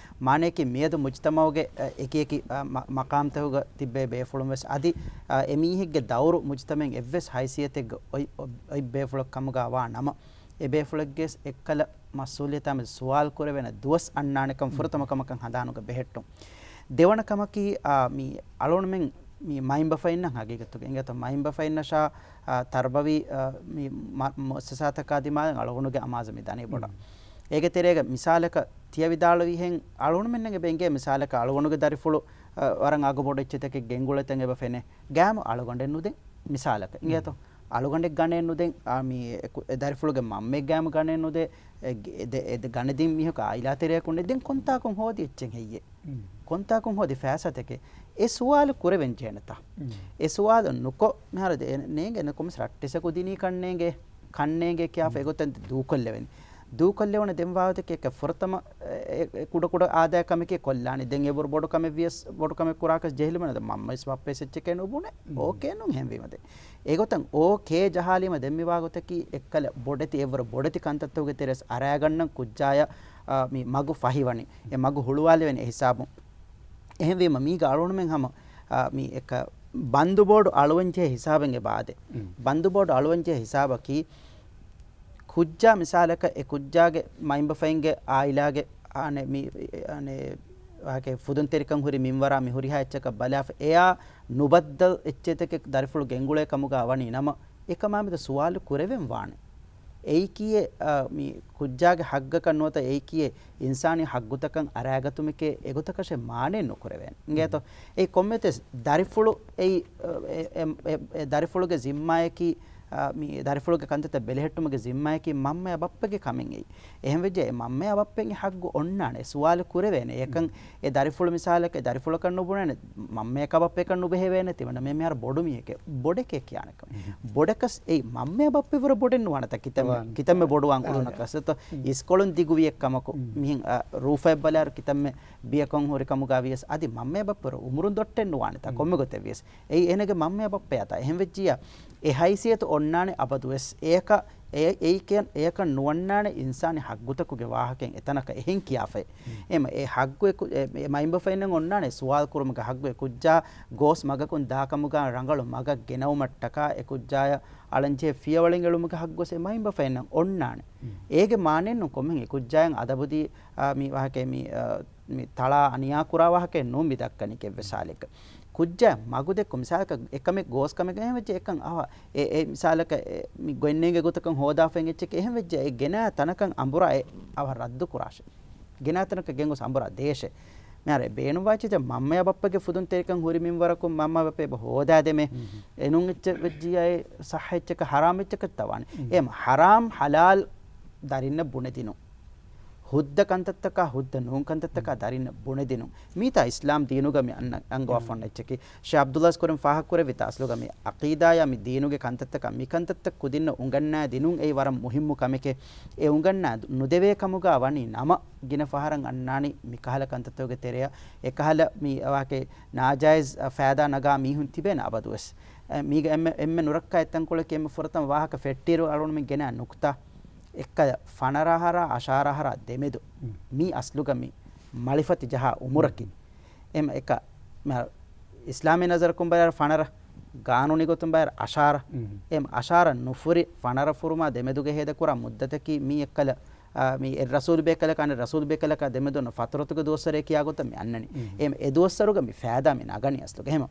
މާނައަކީ މިއަދު މުޖްތަމަޢުގެ، އަ، އެކި އެކި، އަ، މަ-، މަޤާމްތަކުގަ ތިއްބޭ ބޭފުޅުން ވެސް އަދި، އަ، އެމީހެއްގެ ދައުރު މުޖްތަމަޢުގެ އެއްވެސް ހައިސިއްޔަތެއްގަ އޮތް، އޮތް ބޭފުޅެއް ކަމުގަ ވާ ނަމަ، އެ ބޭފުޅެއްގެ އެއްކަލަ މަސްއޫލިއްޔަތާ މެދު ސުވާލު ކުރެވޭނެ ދުވަސް އަންނާނެކަން ފުރަތަމަ ކަމަކަށް ހަނދާނުގަ ބެހެއްޓުން. ދެވަނަ ކަމަކީ، އާ، މި އަޅުގަނޑުމެން މި މައިންބަފައިންނަށް ހަގީގަތުގަ އިނގޭތޯ، މައިންބަފައިންނަށާ، އާ، ތަރްބަވީ، އާ، މި މަ-، މުއައްސަސާތަކާ ދިމާލަށް އަޅުގަނޑުގެ އަމާޒު މި ދަނީ ބޮޑަށް. މް. އޭގެ ތެރޭގަ މިސާލަކަށް ތިޔަ ވިދާޅުވިހެން އަޅުގަނޑުމެންނަށް އެބަ އިނގޭ މިސާލަކަށް އަޅުގަނޑުގެ ދަރިފުޅު، އާ، ވަރަށް އަގު ބޮޑު އެއްޗެތަކެއް ގެންގުޅޭތަން އެބަ ފެނޭ. ގައިމު އަޅުގަނޑެއް ނުދޭ މިސާލަކަށް. މް. އިނގޭތޯ؟ އަޅުގަނޑެއް ގަނޑެއް ނުދޭ، އާ، މި އެ ކު-، އެ ދަރިފުޅުގެ މަންމައެއް ގައިމު ގަނޑެއް ނުދޭ، އެ ގެ-، އެ ދެ-، އެ ދެ-، ގަނެދިން މީހަކު އާއިލާ ތެރެއަކު ނެތް. ދެން ކޮންތާކުން ހޯދި އެއްޗެއް ހެއްޔޭ؟ މް. ކޮންތާކުން ހޯދި ފައިސާތަކެއް؟ އެ ސުވާލު ކުރެވެން ޖެހޭނެތާ؟ މް. އެ ސުވާލު ނުކޮށް، މިހާރު ދެ-، ނޭނގެ ކޮންމެސް ރައްޓެއްސަކު ދިނީ ކަންނޭނގެ، ކަންނޭނގެ ކިޔާފަ މް. އެގޮތަށް ދޫކޮށްލެވެނީ. ދޫކޮށްލެވުނު ދެން ވާގޮތަކީ އެކަ ފުރަތަމަ، އެ، އެ، ކުޑަކުޑަ އާދައި ކަމެކޭ ކޮށްލާނީ. ދެން އެވަރު ބޮޑު ކަމެއް ވިޔަސް، ބޮޑު ކަމެއް ކުރާކަސް ޖެހިލުމަށް ނުދޭ. މަންމަވެސް ބައްޕަވެސް އެއްޗެކޭ ނުބުނެ. މް. އޯކޭ ނޫން ހެންވީމަ ދެން. އެގޮތަށް އޯކޭ ޖަހާލީމަ ދެން މި ވާގޮތަކީ އެއްކަލަ ބޮޑެތި، އެއްވަރު ބޮޑެތި ކަންތައްތަކުގެ ތެރެސް އަރާގަންނަން ކުއްޖާޔަށް، އާ، މި މަގު ފަހިވަނީ. އެ މަގު ހުޅުވާލެވެނީ އެ ހިސާބުން. އެހެންވީމަ މީގަ އަޅުގަނޑުމެން ހަމަ، އާ، މި އެކަ ބަންދުބޯޑު އަޅުވަންޖެހޭ ހިސާބެއް އެބަ އާދޭ. މް. ބަންދުބޯޑު އަޅުވަންޖެހޭ ހިސާބަކީ ކުއްޖާ މިސާލަކަށް އެ ކުއްޖާގެ މައިންބަފައިންގެ އާއިލާގެ އާނެ މި، އާނެ ވާހަކަ ފުދުންތެރިކަން ހުރި މިންވަރާ މި ހުރިހާ އެއްޗަކަށް ބަލާފަ އެޔާ ނުބައްދަލު އެއްޗެތަކެއް ދަރިފުޅު ގެންގުޅޭ ކަމުގަ ވަނީ ނަމަ، އެކަމާމެދު ސުވާލު ކުރެވެން ވާނެ. އެއީކީއެއް، އާ، މި ކުއްޖާގެ ހައްގަކަށް ނުވަތަ އެއީކީއެއް އިންސާނީ ހައްގުތަކަށް އަރާގަތުމެކޭ އެގޮތަކަށެއް މާނައެއް ނުކުރެވޭނެ. އިނގޭތޯ؟ އެއީ ކޮންމެތިވެސް ދަރިފުޅު އެއީ، އެ، އެ، އެ، އެ ދަރިފުޅުގެ ޒިންމާއަކީ، އާ، މި ދަރިފުޅުގެ ކަންތައްތައް ބެލެހެއްޓުމުގެ ޒިންމާއަކީ މަންމަޔާ ބައްޕަގެ ކަމެއް އެއީ. އެހެންވެއްޖެ އެ މަންމަޔާ ބައްޕައަށް އެ ހައްގު އޮންނާނެ. ސުވާލު ކުރެވޭނެ. އެކަން މް. އެ ދަރިފުޅު މިސާލަކަށް އެ ދަރިފުޅަކަށް ނުބުނޭނެ، މަންމަޔަކާ ބައްޕަޔަކަށް ނުބެހެވޭނެ. ތިމަންނަ މި މިހާރު ބޮޑު މީހެކޭ. ބޮޑެކޭ ކިޔާނެ ކަމަށް. މް. ބޮޑަކަސް އެއީ މަންމަޔާ ބައްޕަ އިވުރަށް ބޮޑެއް ނުވާނެތާ ކިތަންމެ، ވާނެ. ކިތަންމެ ބޮޑުވާން އާ، އުޅުނަކަސް. އެތޯ، މް. އިސްކޮޅުން ދިގުވި އެއްކަމަކު، މް. މިހެން، އާ، ރޫފައެއް ބަލާއިރު ކިތަންމެ ބިޔަކޮން ހުރި ކަމުގަ ވިޔަސް އަދި މަންމަޔާ ބައްޕަ އިވުރަށް އުމުރުން ދޮއްޓެއް ނުވާނެތާ މް. ކޮންމެ ގޮތެއް ވިޔަސް. އެއީ އޭނަގެ މަންމަޔާ ބައްޕަޔާތާ. އެހެން ވެއްޖިއްޔާ، އެ ހައިސިއްޔަތު އޮންނާނެ އަބަދުވެސް. އެޔަކަށް، އެ، އެއީކަން، އެޔަކަށް ނުއޮންނާނެ އިންސާނީ ހައްގުތަކުގެ ވާހަކައެއް އެތަނަކަށް އެހެން ކިޔާފައި. މް. އެމަ، އެ ހައްގު އެ ކު-، އެ، އެ މައިންބަފައިންނަށް އޮންނާނެ ސުވާލު ކުރުމުގެ ހައްގު، އެ ކުއްޖާ ގޯސް މަގަކުން ދާ ކަމުގަ ރަނގަޅު މަގަށް ގެނައުމަށްޓަކާ އެ ކުއްޖާޔަށް އަޅަންޖެހޭ ފިޔަވަޅެއް އެޅުމުގެ ހައްގުވެސް އެ މައިންބަފައިންނަށް އޮންނާނެ. މް. އޭގެ މާނައެއް ނޫން ކޮންމެހެން އެ ކުއްޖާއަށް އަދަބުދީ، އާ، މި ވާހަކައެއް މި، އާ، މި ތަޅާ އަނިޔާ ކުރާ ވާހަކައެއް ނޫން މި ދައްކަނީ ކެއްވެސް ހާލެއްގަ. ކުއްޖާ މަގު ދެއްކު މިސާލަކަށް އެކަމެއް ގޯސް ކަމެއް އެހެން ވެއްޖެ އެކަން އަވަ އެ، އެ މިސާލަކަށް އެ މި ގޮތްނޭނގެ ގޮތަކަށް ހޯދާފައި އެއްޗެކޭ އެހެން ވެއްޖެ އެ ގެނާ ތަނަކަށް އަނބުރާ އެ އަވަ ރައްދު ކުރާށޭ. ގެނާ ތަނަކަށް ގެންގޮސް އަނބުރާ ދޭށޭ. މިހާރު އެ ބޭނުންވާ އެއްޗެއް މަންމަޔާ ބައްޕަގެ ފުދުންތެރިކަން ހުރި މިންވަރަކުން މަންމަ ބައްޕަ އެބަ ހޯދާދެމޭ. މް. އެނޫން އެއްޗެއް ވެއްޖިއްޔާ އެ ސައްހަ އެއްޗަކަށް ހަރާމް އެއްޗަކަށް ތަވާނެ. މް. އެ ހަރާމް ހަލާލް ދަރިންނަށް ބުނެދިނުން. ހުއްދަ ކަންތައްތަކާ، ހުއްދަ ނޫން ކަންތައްތަކާ މް. ދަރިންނަށް ބުނެދިނުން. މީތާ އިސްލާމް ދީނުގަ މި އަންނަ، އަންގަވާފަ އޮންނަ އެއްޗަކީ. ޝޭ ޢަބްދުﷲ ކުރިން ފާހަގަކުރެއްވިތާ އަސްލުގަ މި ޢަޤީދާޔާ މި ދީނުގެ ކަންތައްތަކާ މި ކަންތައްތައް ކުދިންނަށް އުނގަންނާ ދިނުން އެއީ ވަރަށް މުހިއްމު ކަމެކޭ. އެ އުނގަންނާ ނުދެވޭ ކަމުގަ ވަނީ ނަމަ، ގިނަ ފަހަރަށް އަންނާނީ މިކަހަލަ ކަންތައްތަކުގެ ތެރެއަށް. އެކަހަލަ މި ވާހަކަ ނާޖާއިޒް ފައިދާ ނަގާ މީހުން ތިބޭނެ އަބަދުވެސް. އެ، މީގެ އެންމެ، އެންމެ ނުރައްކާ އެއްތަންކޮޅަކީ އެންމެ ފުރަތަމަ ވާހަކަ ފެއްޓިއިރު އަޅުގަނޑުމެން ގެނާ ނުކުތާ. އެއްކަލަ ފަނަރަ އަހަރާ އަށާރަ އަހަރާ ދެމެދު. މް. މީ އަސްލުގަ މި މަޅިފަތި ޖަހާ އުމުރަކީ. މް. އެމަ އެކަ، މި އިސްލާމީ ނަޒަރަކުން ބަލާއިރު ފަނަރަ، ގާނޫނީ ގޮތުން ބަލާއިރު އަށާރަ. މް. އެމަ އަށާރަ ނުފުރި ފަނަރަ ފުރުމާ ދެމެދުގަ ހޭދަކުރާ މުއްދަތަކީ މީ އެއްކަލަ، އާ، މި އެއް ރަސޫލު ބޭކަލަކާ އަނެއް ރަސޫލު ބޭކަލަކާ ދެމެދު އޮންނަ ފަތުރަތުގެ ދުވަސްވަރޭ ކިޔާ ގޮތަށް މި އަންނަނީ. މް. އެމަ އެ ދުވަސްވަރުގަ މި ފައިދާ މި ނަގަނީ އަސްލުގަ. އެހެމަ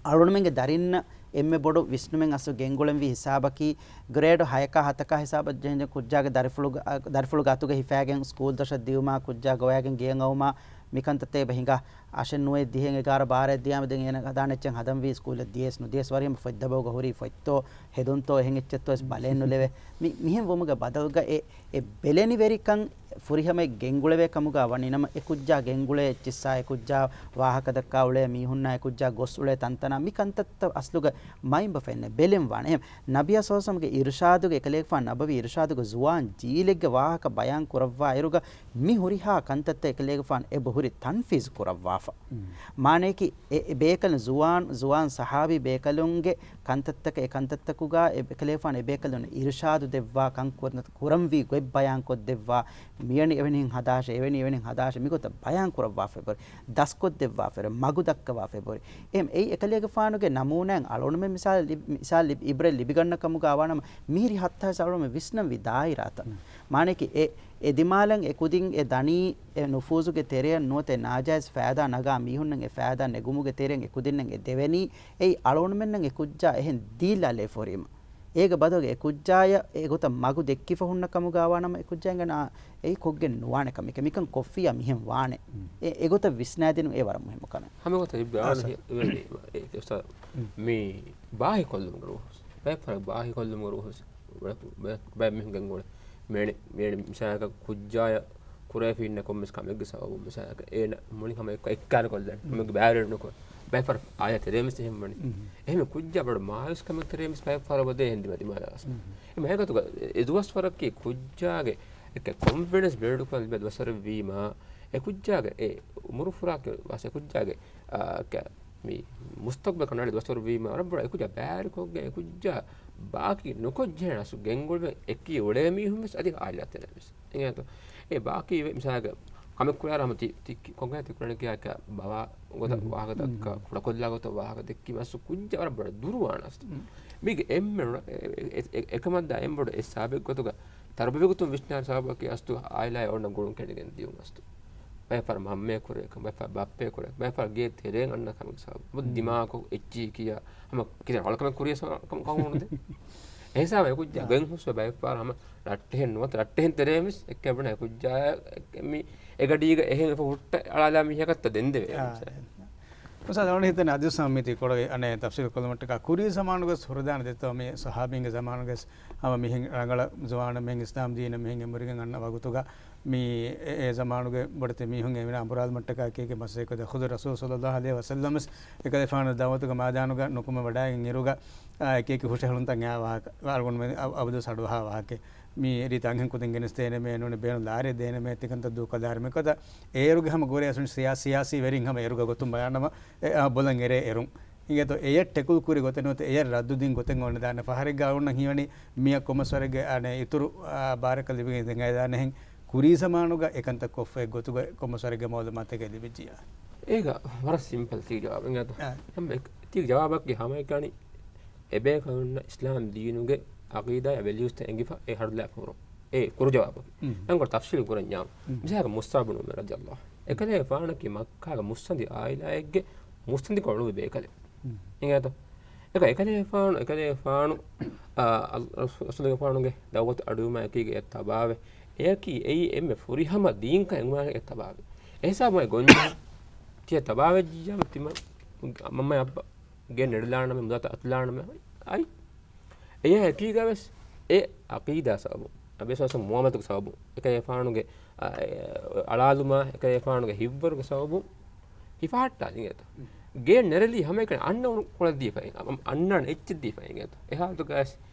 އަޅުގަނޑުމެންގެ ދަރިންނަށް އެންމެ ބޮޑު ވިސްނުމެއް އަސްލު ގެންގުޅެންވީ ހިސާބަކީ، ގްރޭޑު ހަޔަކާ ހަތަކާ ހިސާބަށް ޖެހެންޖެހޭ ކުއްޖާގެ ދަރިފުޅުގަ-، އަ، ދަރިފުޅުގެ އަތުގަ ހިފާގެން ސްކޫލް ދަށަށް ދިޔުމާ، ކުއްޖާ ގޮވައިގެން ގެޔަށް އައުމާ، މިކަންތައްތައް އެބަ ހިނގާ. އަށެއް ނުވައެއް ދިހައެއް އެގާރަ ބާރައެއް ދިޔާމަ ދެން އޭނަ ހަދާނެ އެއްޗެއް ހަދަންވީ ސްކޫލަށް ދިޔަސް ނުދިޔަސް ވަރިހަމަ ފޮތް ދަބައުގަ ހުރީ ފޮތްތޯ ހެދުންތޯ އެހެން އެއްޗެއްތޯ ވެސް ބަލައެއް ނުލެވޭ. މި-، މިހެން ވުމުގެ ބަދަލުގަ އެ، އެ ބެލެނިވެރިކަން ފުރިހަމައަށް ގެންގުޅެވޭ ކަމުގަ ވަނީ ނަމަ، އެ ކުއްޖާ ގެންގުޅޭ އެއްޗިއްސާ، އެ ކުއްޖާ ވާހަކަ ދައްކާ އުޅޭ މީހުންނާ، އެ ކުއްޖާ ގޮސް އުޅޭ ތަންތަނާ، މި ކަންތައްތައް އަސްލުގަ މައިންބަފައިންނަށް ބެލެން ވާނެ. އެހެން ނަބިއްޔާ ޞައްލަﷲ ޢަލައިހި ވަސައްލަމްގެ އިރުޝާދުގެ އެކަލޭގެފާނު ނަބަވީ އިރުޝާދުގެ ޒުވާން ޖީލެއްގެ ވާހަކަ ބަޔާން ކުރައްވާ އިރުގަ، މި ހުރިހާ ކަންތައްތައް އެކަލޭގެފާނު އެބަ ހުރި ތަންފީޒު ކުރައްވާފަ. މް. މާނަޔަކީ، އެ، އެ ބޭކަލުން ޒުވާން، ޒުވާން ޞަޙާބީ ބޭކަލުންގެ ކަންތައްތަކަށް، އެ ކަންތައްތަކުގަ އެ އެކަލޭގެފާނު އެ ބޭކަލުން އިރުޝާދު ދެއްވާ، ކަން ކުރ-، ކުރަންވީ ގޮތް ބަޔާން ކޮށްދެއްވާ، މިވެނި އެވެނިހެން ހަދާށޭ، އެވެނި އެވެނިހެން ހަދާށޭ، މިގޮތަށް ބަޔާން ކުރައްވާފަ އެބަހުރި. ދަސްކޮށްދެއްވާފަ އެބަހުރި. މަގު ދައްކަވާފަ އެބަހުރި. އެހެން އެއީ އެކަލޭގެފާނުގެ ނަމޫނާއިން އަޅުގަނޑުމެން މިސާލެއް ލިބި-، މިސާލް ލިބި-، އިބްރަތް ލިބިގަންނަ ކަމުގަ ވާނަމަ، މިހިރީ ހައްތާވެސް އަޅުގަނޑުމެން ވިސްނަންވީ ދާއިރާތައް. މް. މާނައަކީ އެ، އެ ދިމާލަށް އެ ކުދިން އެ ދަނީ އެ ނުފޫޒުގެ ތެރެއަށް ނުވަތަ ނާޖާއިޒް ފައިދާ ނަގާ މީހުންނަށް އެ ފައިދާ ނެގުމުގެ ތެރެއަށް އެ ކުދިންނަށް އެ ދެވެނީ އެއީ އަޅުގަނޑުމެންނަށް އެ ކުއްޖާ އެހެން ދީލާލެވިފަ ހުރީމަ. އޭގެ ބަދަލުގަ އެ ކުއްޖާޔަށް އެ ގޮތަށް މަގު ދެއްކިފަ ހުންނަ ކަމުގަ ވާނަމަ އެ ކުއްޖާ އެނގެން އާ، އެއީ ކޮށްގެން ނުވާނެ ކަމެކޭ. މިކަން ކޮށްފިއްޔާ މިހެން ވާނެ. އެ، އެ ގޮތަށް ވިސްނާދިނުން އެ ވަރަށް މުހިއްމު ކަމެއް. ހަމަ ގޮތަށް އިއްބަ އާ، އާނ ސަ- ހި-، ހި-، އެ، އުސްތާޛް، މި ބާހި ކޮށްލުމުގެ ރޫހުސް. ބައެއް ފަރަށް ބާހި ކޮށްލުމުގެ ރޫހުސް. ބައެއް، ބައެއް، ބައެއް މީހުން ގެންގުޅޭ. މޭނެ، މޭނެ މިސާލަކަށް ކުއްޖާޔަށް ކުރެވިފަ އިންނަ ކޮންމެސް ކަމެއްގެ ސަބަބުން މިސާލަކަށް އޭނަ މުޅި ހަމަ އެއްކާ، އެއްކާރި ކޮށްލަން. ހަމަ ބައިވެރި ނުކޮށް. ބައެއް ފަރަށް އާޔަ ތެރޭމެސް އެހެން ވަނީ. އެހެން ކުއްޖާ ބޮޑު މާޔޫސް ކަމެއް ތެރޭމެސް ބައެއް ފަރަށް ވަދޭ އެހެން ދިމާ ދިމާލަށް. އެހެން މޭގޮތުގަ އެ ދުވަސްވަރަކީ ކުއްޖާގެ އެކެއް ކޮންފިޑެންސް ބިލްޑް ކުރަން ލިބޭ ދުވަސްވަރެއް ވީމާ، އެ ކުއްޖާގެ އެ އުމުރު ފުރާކި ވާސް އެ ކުއްޖާގެ، އާ، ކަ-، މި މުސްތަޤްބަލް ކަނޑައަޅި ދުވަސްވަރު ވީމަ ވަރަށް ބޮޑަށް އެ ކުއްޖާ ބައިވެރިކޮށްގެން އެ ކުއްޖާ ބާކީ ނުކޮށް ޖެހޭނެ އަސް ގެންގުޅެން އެކީ އުޅޭ މީހުން ވެސް އަދި އާއިލާ ތެރޭ ވެސް. އެނގޭތޯ؟ އެ ބާކީ ވެ-، މިސާލަކަށް ކަމެއް ކުރާއިރު ހަމަ ތި-، ތި-، ކޮންގަ ތި ކުރަނީ ކިޔާ ކަ ބަވާ ގޮތަށް ވާހަކަ ދައްކާ، ކުޑަކޮށްލާ ގޮތަށް ވާހަކަ ދެއްކީމަ އަސް ކުއްޖާ ވަރަށް ބޮޑަށް ދުރުވާނެ އަސް. މީގެ އެންމެ ރުނ-، އެ-، އެ-، އެ-، އެކަމަށްދާ އެންމެ ބޮޑު އެއް ސަބަބެއް ގޮތުގަ ތަރުބިޔަތުން ވިސްނާ ސަބަބަކީ އަސްތު އާއިލާއި އޮންނަ ގުޅުން ކެނޑިގެން ދިޔުން އަސްތު. ބައެއް ފަރަށް މަންމައެއް ކުރޭ ކަމެއް، ބައެއް ފަރަށް ބައްޕައެއް ކުރޭ، ބައެއް ފަރަށް ގޭ ތެރޭން އަންނަ ކަމެއް ސަބަބުން. ދިމާކޮށް އެއްޗިހި ކިޔާ ހަމަ ކިތަން އަޅުކަމެއް ކުރިޔަސް ކަމަށް ކަމަށް ނުދޭ. އެހިސާބަށް އެ ކުއްޖާ ގެން ހުސްވެ ބައެއް ފަރަށް ހަމަ ރައްޓެހެން ނުވަތަ ރައްޓެހެން ތެރޭ މިސް އެއްކެ ބުނާ ކުއްޖާ މި އެގަޑީގަ އެހެން ހުއްޓަ އަޅާލާ މީހަކަށްތަ ދެންދެވޭ. އުސްތާޛް އަޅުގަނޑު ހިތަން އަދިވެސް ހަމަ މިތި ކޮޅަށް އަނެއް ތަފްސީލު ކޮށްލުމަށްޓަކާ ކުރީ ޒަމާނުގަސް ހުރެދާނެ ދެއްތޯ މި ޞަޙާބީންގެ ޒަމާނުގަސް ހަމަ މިހެން ރަނގަޅަށް ޒުވާނަށް މިހެން އިސްލާމް ދީނަށް މިހެން އެނބުރިގެން އަންނަ ވަގުތުގަ މި އެ، އެ ޒަމާނުގެ ބޮޑެތި މީހުން އެމީހުންނާ އަނބުރާލުމަށްޓަކާ އެކި އެކި މަސައްކަތް ކުރި ޚުދު ރަސޫލު ޞައްލައްލާހު ޢަލައިހި ވަސައްލަމަސް އެކަލޭފާނު ދަޢުވަތުގެ މައިދާނުގަ ނުކުމެ ވަޑައިގެން އިރުގަ، އާ، އެކި އެކި ހުށަހެޅުންތައް އެއާ ވާހަކަ، އަޅުގަނޑުމެން އަ-، އަބަދުވެސް އަޑުއަހާ ވާހަކަ. މި ރީތި އަންހެން ކުދިން ގެނެސް ދޭނަމޭ ނޫނީ ބޭނުން ލާރި ދޭނަމޭ ތިކަންތައް ދޫކޮށްލާރި މިކޮތަށް އޭރުގެ ހަމަ ގުރޭ އަސުން ސިޔާ-، ސިޔާސީ ވެރިން ހަމަ އޭރުގަ ގޮތުން ބަލާނަމަ އެ، އާ، ބޮލަށް އެރޭ އެރުން. އިނގޭތޯ އެޔަށް ޓެކުލް ކުރި ގޮތެއް ނުވަތަ އެޔަށް ރައްދު ދިން ގޮތެއް އޮންނަދާނެ. ފަހަރެއްގަ އަޅުގަނޑަށް ހީވަނީ މިއަށް ކޮންމެސް ވަރެއްގެ އަނެއް އިތުރު، އާ، ބާރަކަށް ލިބިގެން ދެން އައިދާނެހެން ކުރީ ޒަމާނުގަ އެކަންތައް ކޮށްފައި ގޮތުގަ ކޮންމެސް ވަރެއްގެ މައުލޫމާތެއް ލިބިއްޖިއްޔާ. އޭގަ ވަރަށް ސިމްޕަލް ތީ ޖަވާބެއް އިނގޭތޯ. އާ. ހަމަ އެކ-، ތީ ޖަވާބަކީ ހަމައެކަނި އެބޭކަލުންނަށް އިސްލާމް ދީނުގެ އަޤީދާ ވެލިއުސްތައް އެނގިފަ އެ ހަރުލާފަ ހުރުން. އެ ކުރު ޖަވާބަކީ. ނަން ގޮތަށް ތަފްސީލު ކުރަންޏާ. މިސާލަކަށް މުޞްޢަބު ބުނު ޢުމައިރު ރަޟިޔަﷲ ޢަންހު. އެކަލޭފާނަކީ މައްކާގެ މުއްސަނދި އާއިލާއެއްގެ މުއްސަނދި ކޮޅުވި ބޭކަލެއް. އިނގޭތޯ؟ އެކަ އެކަލޭފާނު، އެކަލޭފާނު، އާ، އަލް-، ރަސޫލުގެފާނުގެ ދަޢުވަތު އަޑުއިވުމާ އެކީގަ އެއް ތަބާވެ. އެއަކީ އެއީ އެންމެ ފުރިހަމަ ދީންކަން އެނގުމާ އެއް ތަބާވެ. އެހިސާބުން އެ ގޮންޖެހޭ ތިޔަ ތަބާވެއްޖިއްޔާ ތިމަ މަންމަ އައްބަ ގެ ނެރިލާނަމެ، މުދާތައް އަތުލާނަމެ، އައި. އެޔާ އެކީގަވެސް އެ ޢަޤީދާ ސަބަބުން، ނަބީ ޞައްލަﷲު ޢަލައިހި ވަސައްލަމް މުޢާމަލާތުގެ ސަބަބުން، އެކަލޭފާނުގެ، އަ، އަޅާލުމާ، އެކަލޭފާނުގެ ހިތްވަރުގެ ސަބަބުން ހިފަހައްޓާ އިނގޭތަ؟ ގޭން ނެރެލީ ހަމައެކަނި އަންނަ އުނު ކޮޅަށް ދީފައި، އަ، އަންނާނެ އެއްޗެއް ދީފައި އިނގޭތަ؟ އެ ހާލަތުގައި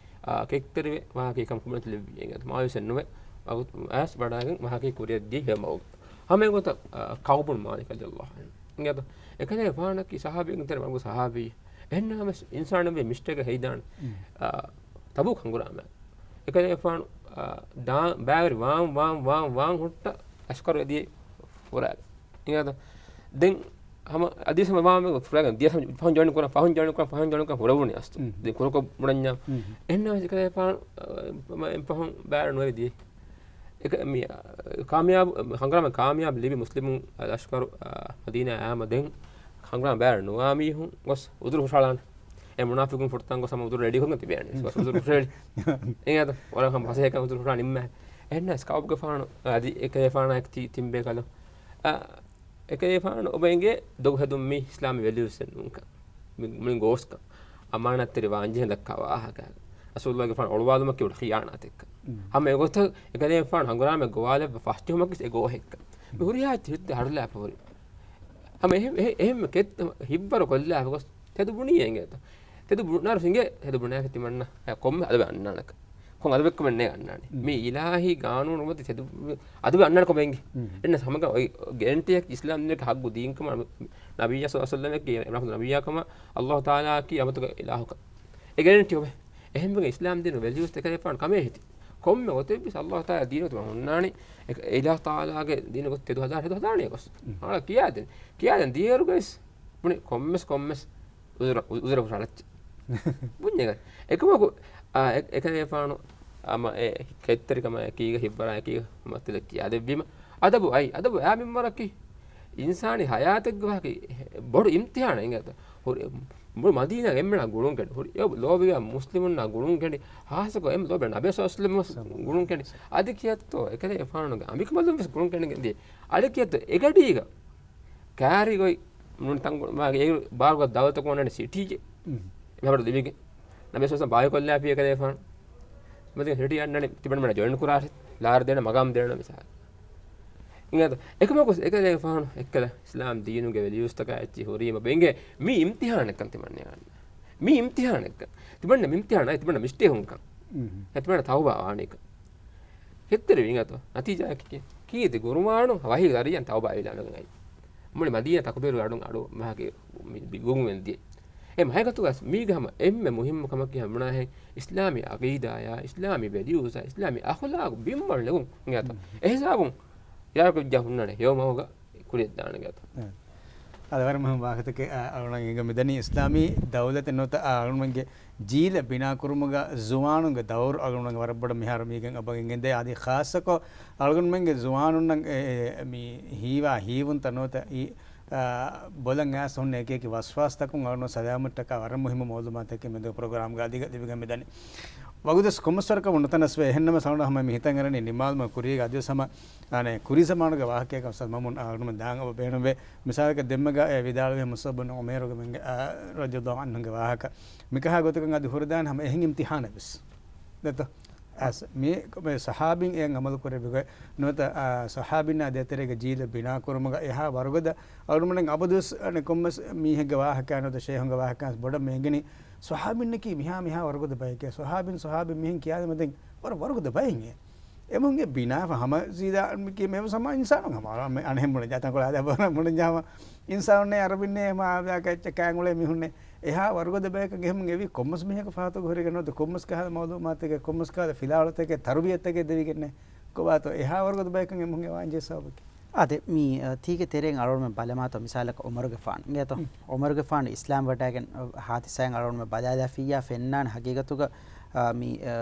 އަ، ކެތްތެރިވެ ވާހަކައެއް ކަމަކު މިނަތު ލެއްވި އިނގޭތަ؟ މާވިސެއް ނުވެ، ވަގުތު އައިސް ވަޑައިގެން ވާހަކައެއް ކުރިއަށް ދިޔަ ހެޔޮ މަގު. ހަމައެގޮތަށް، އަ، ކަޢުބު ބުނު މާލިކް ރަޟިޔަﷲު ޢަންހު. އިނގޭތަ؟ އެކަލޭފާނަކީ ޞަޙާބީންގެ ތެރެއިން ވަރަށް ބޮޑު ޞަޙާބީ. އެހެންނަމަވެސް އިންސާނެއްވެ މިސްޓޭކެއް ހެއްދާނެ. އަ، ތަބޫކް ހަނގުރާމަ. އެކަލޭފާނު، އަ، ދާ-، ބައިވެރި ވާން، ވާން، ވާން، ވާން ހުއްޓަ އަސްކަރު އެދިޔަ ފުރާގެ. އިނގޭތަ؟ ދެން ހަމަ އަދިވެސް ހަމަ ވާން ފުރާގެން ދިޔަ ފަހުން ޖޮއިން ކުރަން، ފަހުން ޖޮއިން ކުރަން، ފަހުން ޖޮއިން ކުރަން ހުރެވުނީ އަސްތު. ދެން ކުރަކޮށް ބުނަންޏާ. އެހެންނަމަވެސް އެކަލޭފާނު، އަ، އެ ފަހުން ބައިވެރި ނުވެވި ދިޔަ. އެކަ-، މި، އަ، ކާމިޔާބު، ހަނގުރާމަ ކާމިޔާބު ލިބި މުސްލިމުން އަ، ލަޝްކަރު، އަ، މަދީނާ އައިމަ ދެން ހަނގުރާމަ ބައިވެރި ނުވާ މީހުން ގޮސް އުޒުރު ހުށަހަޅާނެ. އެ މުނާފިޤުން ފުރަތަމަ ގޮސް ހަމަ އުޒުރު ރެޑީ ކޮށްގެން ތިބޭނެ. ގޮސް އުޒުރު ހުށަހެޅި. އެނގޭތަ؟ ވަރަށް ހަމަ ފަސޭހަކަން އުޒުރު ހުށަހަޅާ ނިންމާ. އެހެންނަމަވެސް ކަޢުބުގެފާނު އަދި އެކަލޭފާނާއެކު ތި-، ތިން ބޭކަލުން. އަ، އެކަލޭފާނު އޮބައިނގޭ ދޮގު ހެދުން މީ އިސްލާމީ ވެލިއުސްއެއް ނޫންކަން. މި މުޅި ގޯސްކަން. އަމާނަތްތެރިވާން ޖެހޭ ދައްކާ ވާހަކަ. ރަސޫލުއްލާހިގެފާނު އޮޅުވާލުމަކީ ބޮޑު ޚިޔާނާތެއްކަން. ހަމަ އެގޮތަށް އެކަލޭފާނު ހަނގުރާމަ ގޮވާލެއްވި ފަސްޖެހުމަކީ އެ ގޯހެއްކަން. މި ހުރިހާ ހިތް ހަރުލާފަ ހުރި. ހަމަ އެހެން، އެހެ-، އެހެންމެ ކެތް-، ހިތްވަރު ކޮށްލާފަ ގޮސް ތެދު ބުނީ އެނގޭތަ؟ ތެދު ބުނާރު ހިނގޭ، ތެދު ބުނާފަ ތިމަންނަ އެ ކޮންމެ އަދަބެއް އަންނާނެކަން. ކޮން އަދަބެއްކަމެއް ނޭ އަންނާނީ. މީ އިލާހީ ގާނޫނު އޮތީ ތެދު އަދަބެއް އަންނާނެ ކޮބައިނގެ. އެންނަ ހަމަގަ އޮތް ގެރެންޓީއަކީ އިސްލާމް ދީނުގެ ހައްގު ދީންކަމަށް ނަބިއްޔާ ޞައްލަﷲު ޢަލައިހި ވަސައްލަމަކީ ރަޙްމަތު ނަބިއްޔާކަމަށް އައްލާހު ތަޢާލާއަކީ ރަޙްމަތުގެ އިލާހުކަން. އެ ގެރެންޓީ އޮވޭ. އެހެންވެގެން އިސްލާމް ދީނު ވެލިއުސް އެކަލޭފާނު ކަމޭ ހިތި. ކޮންމެ ގޮތެއްވެސް އައްލާހު ތަޢާލާ ދީނުގެ ތެދު ހުންނާނީ، އެ-، އެ އިލާހު ތަޢާލާގެ ދީނުގެ ތެދު ހަދާ، ތެދު ހަދާނީ ގޮސް. އަޅާ ކިޔާދެން. ކިޔާދެން ދިޔައިރުގައިސް ބުނި ކޮންމެސް، ކޮންމެސް އުޒުރަ-، އުޒުރަ ހުށަހަޅައްޗޭ. ބުންޏެގަ. އެކަމަކު، އާ، އެ-، އެކަލޭފާނު، ހަމަ އެ ކެތްތެރިކަމާ އެކީގަ ހިތްވަރާ އެކީގަ ހަމަ ތިލައްޗި އާދެއްވީމަ. އަދަބު އައި، އަދަބު އާ މިންވަރަކީ އިންސާނީ ހަޔާތެއްގެ ވާހަކަ ބޮޑު އިމްތިހާނެއް އިނގޭތަ. ހުރި މުޅި މަދީނާ އެންމެނާ ގުޅުން ކެނޑި. ހުރި އެ ލޯބިވާ މުސްލިމުންނާ ގުޅުން ކެނޑި. ހާއްސަކޮށް އެންމެ ލޯބިވާ ނަބީ ސައްލަމް ގުޅުން ކެނޑި. އަދި ކިޔައްތޯ އެކަލޭގެފާނުގެ އަނބިކަނބަލުން ވެސް ގުޅުން ކެނޑިގެން ދިޔަ. އަދި ކިޔައްތޯ އެގަޑީގަ ކާރި ގޮތް ނޫން ތަން މާގެ އޭރު ބާރުގަ ދައުލަތަކުން އަންނަނީ ސިޓީގެ. މިހާރު ލިބިގެން. ނަބީ ސައްލަމް ބާވި ކޮށްލާފި އެކަލޭގެފާނު. މަދީނާ ސިޓީ އަންނަނީ ތިބަންމެނަށް ޖޮއިން ކުރާށޭ. ލާރި ދޭނަ މަގާމް ދޭނަ މިސާލު. އިނގޭތަ؟ އެކަމަކު އެކަލޭގެފާނު އެއްކަލަ އިސްލާމް ދީނުގެ ވެލިއުސްތަކާ އެއްޗެއް ހުރީމަ ބެނގޭ މީ އިމްތިހާނެއްކަން ތިމަންނަ އަންނަ. މީ އިމްތިހާނެއްކަން. ތިމަންނަ މި އިމްތިހާނާ ތިމަންނަ މިސްޓޭހުންކަން. މް. ތިމަންނަ ތައުބާ ވާނީކަން. ހެއްތެރިވިން އަތު ނަތީޖާއަކީ ކީ؟ ކީއެތި ގުރުއާނު ވަހީ ދަރިޔަން ތައުބާ އިލާނުގެ އައި. މުޅި މަދީނާ ތަކުބީރު އަޑުން އަޑު މަހަކި މި ބިގުން ވެންދިޔަ. އެ މަހެގަތުގަސް މީގަ ހަމަ އެންމެ މުހިއްމު ކަމަކީ ހަމަނާހެން އިސްލާމީ އަގީދާޔާ، އިސްލާމީ ވެލިއުސްއާ، އިސްލާމީ އަޚުލާގު ބިންމަން ނެގުން އިނގޭތަ. މް. އެހިސާބުން ޔާރަކު ޖަ ހުންނަނެ ހެޔޮ މަހުގަ ކުރިއަށްދާނެ ގާތު. އަދި ވަރަށް މުހިންމު ވާހަކަތަކެއް، އަ، އަޅުގަނޑަށް އެނގޭ މިދަނީ އިސްލާމީ ދައުލަތެއް ނުވަތަ، އަ، އަޅުގަނޑުމެންގެ ޖީލެއް ބިނާކުރުމުގަ ޒުވާނުންގެ ދައުރު އަޅުގަނޑުމެން ވަރަށް ބޮޑަށް މިހާރު މީގެން އެބަ އެނގެންދޭ. އަދި ޚާއްޞަކޮށް އަޅުގަނޑުމެންގެ ޒުވާނުންނަށް އެ، އެ، މި ހީވާ ހީވުންތައް ނުވަތަ އި، އާ، ބޮލަށް އައިސް ހުންނަ އެކި އެކި ވަސްވާސްތަކުން އަޅުގަނޑު ސަލާމަތްޓަކާ ވަރަށް މުހިއްމު މައުލޫމާތަކެއް މެދު ޕްރޮގްރާމްގަ އަދި ލިބިގެން މިދަނީ. ވަގުތުވެސް ކޮންމެސްވަރަކަށް ނުތަނަސްވެ އެހެންނަމަވެސް އަޅުގަނޑު ހަމަ މި ހިތަށް އަރަނީ ނިމާލުމަށް ކުރީގަ އަދިވެސް ހަމަ އަނެއް ކުރީ ޒަމާނުގެ ވާހަކައަކަށް ސަލްމަމުން އަޅުގަނޑުމެން ދާން އަބަ ބޭނުންވޭ. މިސާލަކަށް ދެންމެގަ އެ ވިދާޅުވި މުޞްޢަބް ބިން ޢުމައިރުގެ މެންގެ، އާ، ރަޟިޔަﷲ ޢަންހުގެ ވާހަކަ. މިކަހާ ގޮތަކަށް އަދި ހުރެދާނެ ހަމަ އެހެން އިމްތިޙާނެއް ވެސް. ދެއްތޯ؟ އަސް، މި، މި ޞަޙާބީން އެއަށް ޢަމަލު ކުރެއްވި ގޮތް ނުވަތަ، އާ، ޞަޙާބީންނާ ދޭތެރޭގެ ޖީލެއް ބިނާ ކުރުމުގަ އެހާ ވަރުގަދަ އަޅުގަނޑުމެން އަބަދުވެސް އަނެއް ކޮންމެސް މީހެއްގެ ވާހަކަ ނުވަތަ ޝޭހުންގެ ވާހަކަ ބޮޑަށް މި އެނގެނީ ޞަޙާބީންނަކީ މިހާ މިހާ ވަރުގަދަ ބައެކޭ. ޞަޙާބީން ޞަޙާބީން މިހެން ކިޔާލީމަ ދެން ވަރަށް ވަރުގަދަ ބައެއް އެ. އެމުންގެ ބިނާފަ ހަމަ ސީދާ މި ކި މެވެސް ހަމަ އިންސާނުން ހަމަ އަނެއް ހެން ބުނެ ޖާތަން ކޮޅާ ދާ ބަރަށް ބުނެ ޖާމަ އިންސާނުންނޭ އަރަބިންނޭ މާ ދާ ކައްޗަ ކާނގުޅޭ މިހުންނޭ. އެހާ ވަރުގަދަ ބަޔަކަށް އެހެމުން އެވީ ކޮންމެސް މީހަކު ފާތުގަ ހުރިގެން ނުވަތަ ކޮންމެސް ކަހަލަ މައުލޫމާތެކެ ކޮންމެސް ކަހަލަ ފިލާވަޅުތަކެ ތަރުބިޔަތެކެ ދެވިގެންނެ. ކޮބާތޯ އެހާ ވަރުގަދަ ބަޔަކަށް އެމުން އެވާންޖެހޭ ސަބަބަކީ؟ އާދެ، މި، އަ، ތީގެ ތެރެއިން އަޅުގަނޑުމެން ބަލަމާތޯ މިސާލަކަށް ޢުމަރުގެފާނު އިނގޭތޯ؟ ޢުމަރުގެފާނު އިސްލާމް ވަޑައިގެން، އަ، ހާދިސާއިން އަޅުގަނޑުމެން ބަލާލާފިއްޔާ ފެންނާނެ ހަގީގަތުގަ، އަ، މި، އަ،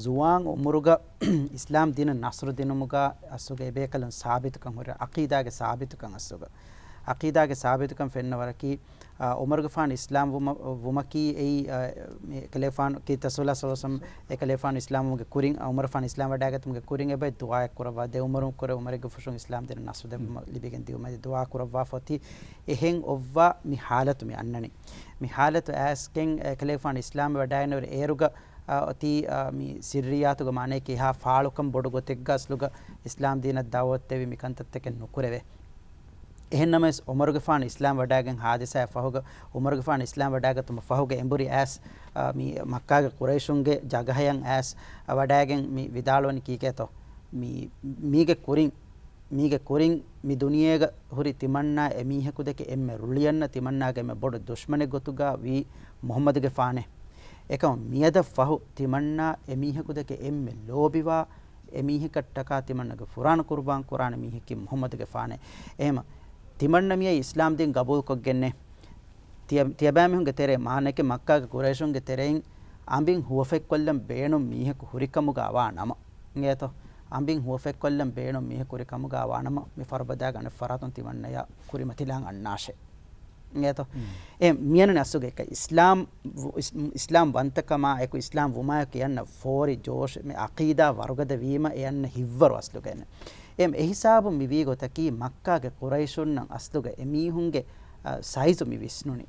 ޒުވާން ޢުމުރުގަ އިސްލާމް ދީނަށް ނަޞްރު ދިނުމުގަ އަސްލުގަ އެބޭކަލުން ސާބިތުކަން ހުރި، ޢަޤީދާގެ ސާބިތުކަން އަސްލުގަ. ޢަޤީދާގެ ސާބިތުކަން ފެންނަ ވަރަކީ، އާ، ޢުމަރުގެފާނު އިސްލާމް ވުމަ-، ވުމަކީ އެއީ، އާ، މި އެކަލޭފާނު ކީ ރަސޫލާ ޞައްލަﷲު ޢަލައިހި ވަސައްލަމަ އެކަލޭފާނު އިސްލާމް ވުމުގެ ކުރިން، އާ، ޢުމަރުގެފާނު އިސްލާމް ވަޑައިގަތުމުގެ ކުރިން އެބައި ދުޢާއެއް ކުރައްވާ، ދެ ޢުމަރުން ކުރެ ޢުމަރެއްގެ ފުށުން އިސްލާމް ދީނަށް ނަޞްރު ދެއްވުމަށް ލިބިގެން ދިއުމަށް ދުޢާ ކުރައްވާފަ އޮތީ. އެހެން އޮއްވާ މި ޙާލަތު މި އަންނަނީ. މި ޙާލަތު އައިސްގެން އެކަލޭފާނު އިސްލާމް ވަޑައިގެންނެވި އޭރުގަ، އާ، އޮތީ، އާ، މި ސިއްރިއްޔާތުގެ މާނަޔަކީ އެހާ ފާޅުކަން ބޮޑު ގޮތެއްގަ އަސްލުގަ އިސްލާމް ދީނަށް ދަޢުވަތު ދެވި މިކަންތައްތަކެއް ނުކުރެވޭ. އެހެންނަމަވެސް، ޢުމަރުގެފާނު އިސްލާމް ވަޑައިގެން ހާދިސާއަށް ފަހުގަ، ޢުމަރުގެފާނު އިސްލާމް ވަޑައިގަތުމަށް ފަހުގަ އެނބުރި އައިސް، އާ، މި މައްކާގެ ޤުރައިޝުންގެ ޖަގަހަޔަށް އައިސް، އާ، ވަޑައިގެން މި ވިދާޅުވަނީ ކީކޭތޯ؟ މި، މީގެ ކުރިން، މީގެ ކުރިން މި ދުނިޔޭގަ ހުރި ތިމަންނާ އެމީހަކުދެކެ އެންމެ ރުޅިއަންނަ ތިމަންނާގެ އެންމެ ބޮޑު ދުޝްމަނެއް ގޮތުގަ ވީ މުޙައްމަދުގެފާނޭ. އެކަމަށް މިއަދަށް ފަހު ތިމަންނާ އެމީހަކުދެކެ އެންމެ ލޯބިވާ އެމީހަކަށްޓަކާ ތިމަންނަގެ ފުރާނަ ޤުރުބާން ކުރާނެ މީހަކީ މުޙައްމަދުގެފާނޭ. އެހެމަ ތިމަންނަ މިއައީ އިސްލާމް ދީން ގަބޫލުކޮށްގެންނޭ. ތިޔަ-، ތިޔަބައިމީހުންގެ ތެރޭ މާނައެކޭ މައްކާގެ ޤުރައިޝުންގެ ތެރެއިން އަނބިން ހުވަފަތްކޮށްލަން ބޭނުން މީހަކު ހުރިކަމުގަ އަވާ ނަމަ. އިނގޭތޯ؟ އަނބިން ހުވަފަތްކޮށްލަން ބޭނުން މީހަކު ހުރިކަމުގަ އަވާ ނަމަ، މި ފަރުބަދައިގަ އަނެއް ފަރާތުން ތިމަންނަޔާ ކުރިމަތިލާން އަންނާށޭ. އިނގޭތޯ؟ އެ މިޔަނުން އަސްލުގަ އެކަ އިސްލާމް ވު-، އިސް-، އިސްލާމް ވަންތަކަމާ އެކު އިސްލާމް ވުމާއެކު އެއަންނަ ފޯރި ޖޯޝް މި ޢަޤީދާ ވަރުގަދަ ވީމަ އެއަންނަ ހިތްވަރު އަސްލުގައި. އެ އެހިސާބުން މިވީ ގޮތަކީ މައްކާގެ ޤުރައިޝުންނަށް އަސްލުގަ އެމީހުންގެ، އަ، ސައިޒު މި ވިސްނުނީ.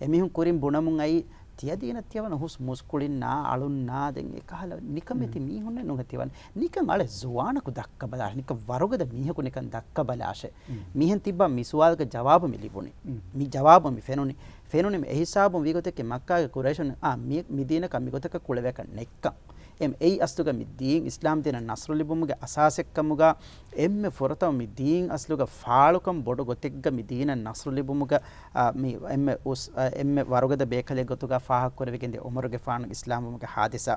އެމީހުން ކުރިން ބުނަމުން އައީ ތިޔަ ދީނަށް ތިޔަވަނަ ހުސް މުސްކުޅިންނާ އަޅުންނާ ދެން އެކަހަލަ ނިކަމެތި މީހުންނެއް ނުހެ ތިވަން. ނިކަން އަޅެ ޒުވާނަކު ދައްކަބަލާށޭ. ނިކަން ވަރުގަދަ މީހަކު ނިކަން ދައްކަބަލާށޭ. މިހެން ތިއްބާ މި ސުވާލުގެ ޖަވާބު މި ލިބުނީ. މި ޖަވާބު މި ފެނުނީ. ފެނުނީ މި އެހިސާބުން ވީގޮތެކޭ މައްކާގެ ޤުރައިޝުން އާ މި، މި ދީނަކަށް މިގޮތަކަށް ކުޅެވޭކަށް ނެއްކަން. އެމް އެއީ އަސްލުގަ މި ދީން އިސްލާމް ދީނަށް ނަޞްރު ލިބުމުގެ އަސާސެއްކަމުގަ އެންމެ ފުރަތަމަ މި ދީން އަސްލުގަ ފާޅުކަން ބޮޑު ގޮތެއްގަ މި ދީނަށް ނަޞްރު ލިބުމުގަ، އާ، މި އެންމެ އުސް-، އާ، އެންމެ ވަރުގަދަ ބޭކަލެއް ގޮތުގަ ފާހަގަކުރެވިގެންދިޔަ ޢުމަރުގެފާނު އިސްލާމްވުމުގެ ހާދިސާ.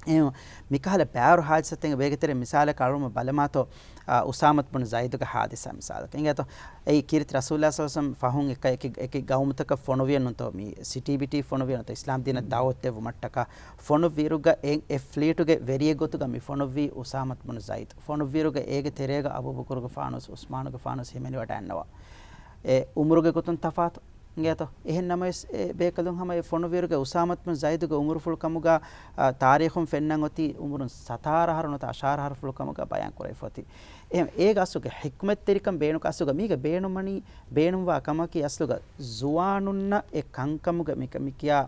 އެހެން މިކަހަލަ ބާރު ހާދިސާތަކުގެ ބޭގެ ތެރޭ މިސާލަކަށް އަޅުގަނޑު ބަލަމާތޯ، އާ، އުސާމަތު ބުނު ޒައިދުގެ ހާދިސާ މިސާލަކަށް. އިނގޭތޯ، އެއީ ކީރިތި ރަސޫލުﷲ ޞައްލަﷲ ޢަލައިހި ވަސައްލަމަ ފަހުން އެކަ-، އެކި، އެކި ގައުމުތަކަށް ފޮނުވިއެއް ނޫންތޯ، މި ސިޓީ ބިޓީ ފޮނުވިއެއް ނޫންތޯ، އިސްލާމް ދީނަށް ދަޢުވަތު ދެއްވުމަށްޓަކާ ފޮނުއްވިއިރުގަ އެ، އެ ފްލީޓުގެ ވެރިއެއް ގޮތުގަ މި ފޮނުއްވީ އުސާމަތު ބުނު ޒައިދު. ފޮނުއްވިއިރުގަ އޭގެ ތެރޭގަ އަބޫބަކުރުގެފާނު ވެސް، ޢުސްމާނުގެފާނު ވެސް ހިމެނިވަޑައިގަންނަވާ. އެ އުމުރުގެ ގޮތުން ތަފާތު. އިނގޭތޯ؟ އެހެން ނަމަވެސް، އެ ބޭކަލުން ހަމަ އެ ފޮނުއްވިއިރުގެ އުސާމަތު ބުނު ޒައިދުގެ އުމުރުފުޅު ކަމުގަ، އާ، ތާރީޚުން ފެންނަން އޮތީ އުމުރުން ސަތާރަ އަހަރު ނުވަތަ އަށާރަ އަހަރުފުޅު ކަމުގަ ބަޔާން ކުރެވިފަ އޮތީ. އެހެން އޭގެ އަސްލުގެ ޙިކްމަތްތެރިކަން ބޭނުން، އަސްލުގަ މީގެ ބޭނުމަނީ، ބޭނުންވާ ކަމަކީ އަސްލުގަ ޒުވާނުންނަށް އެ ކަންކަމުގެ މި، މި ކިޔާ،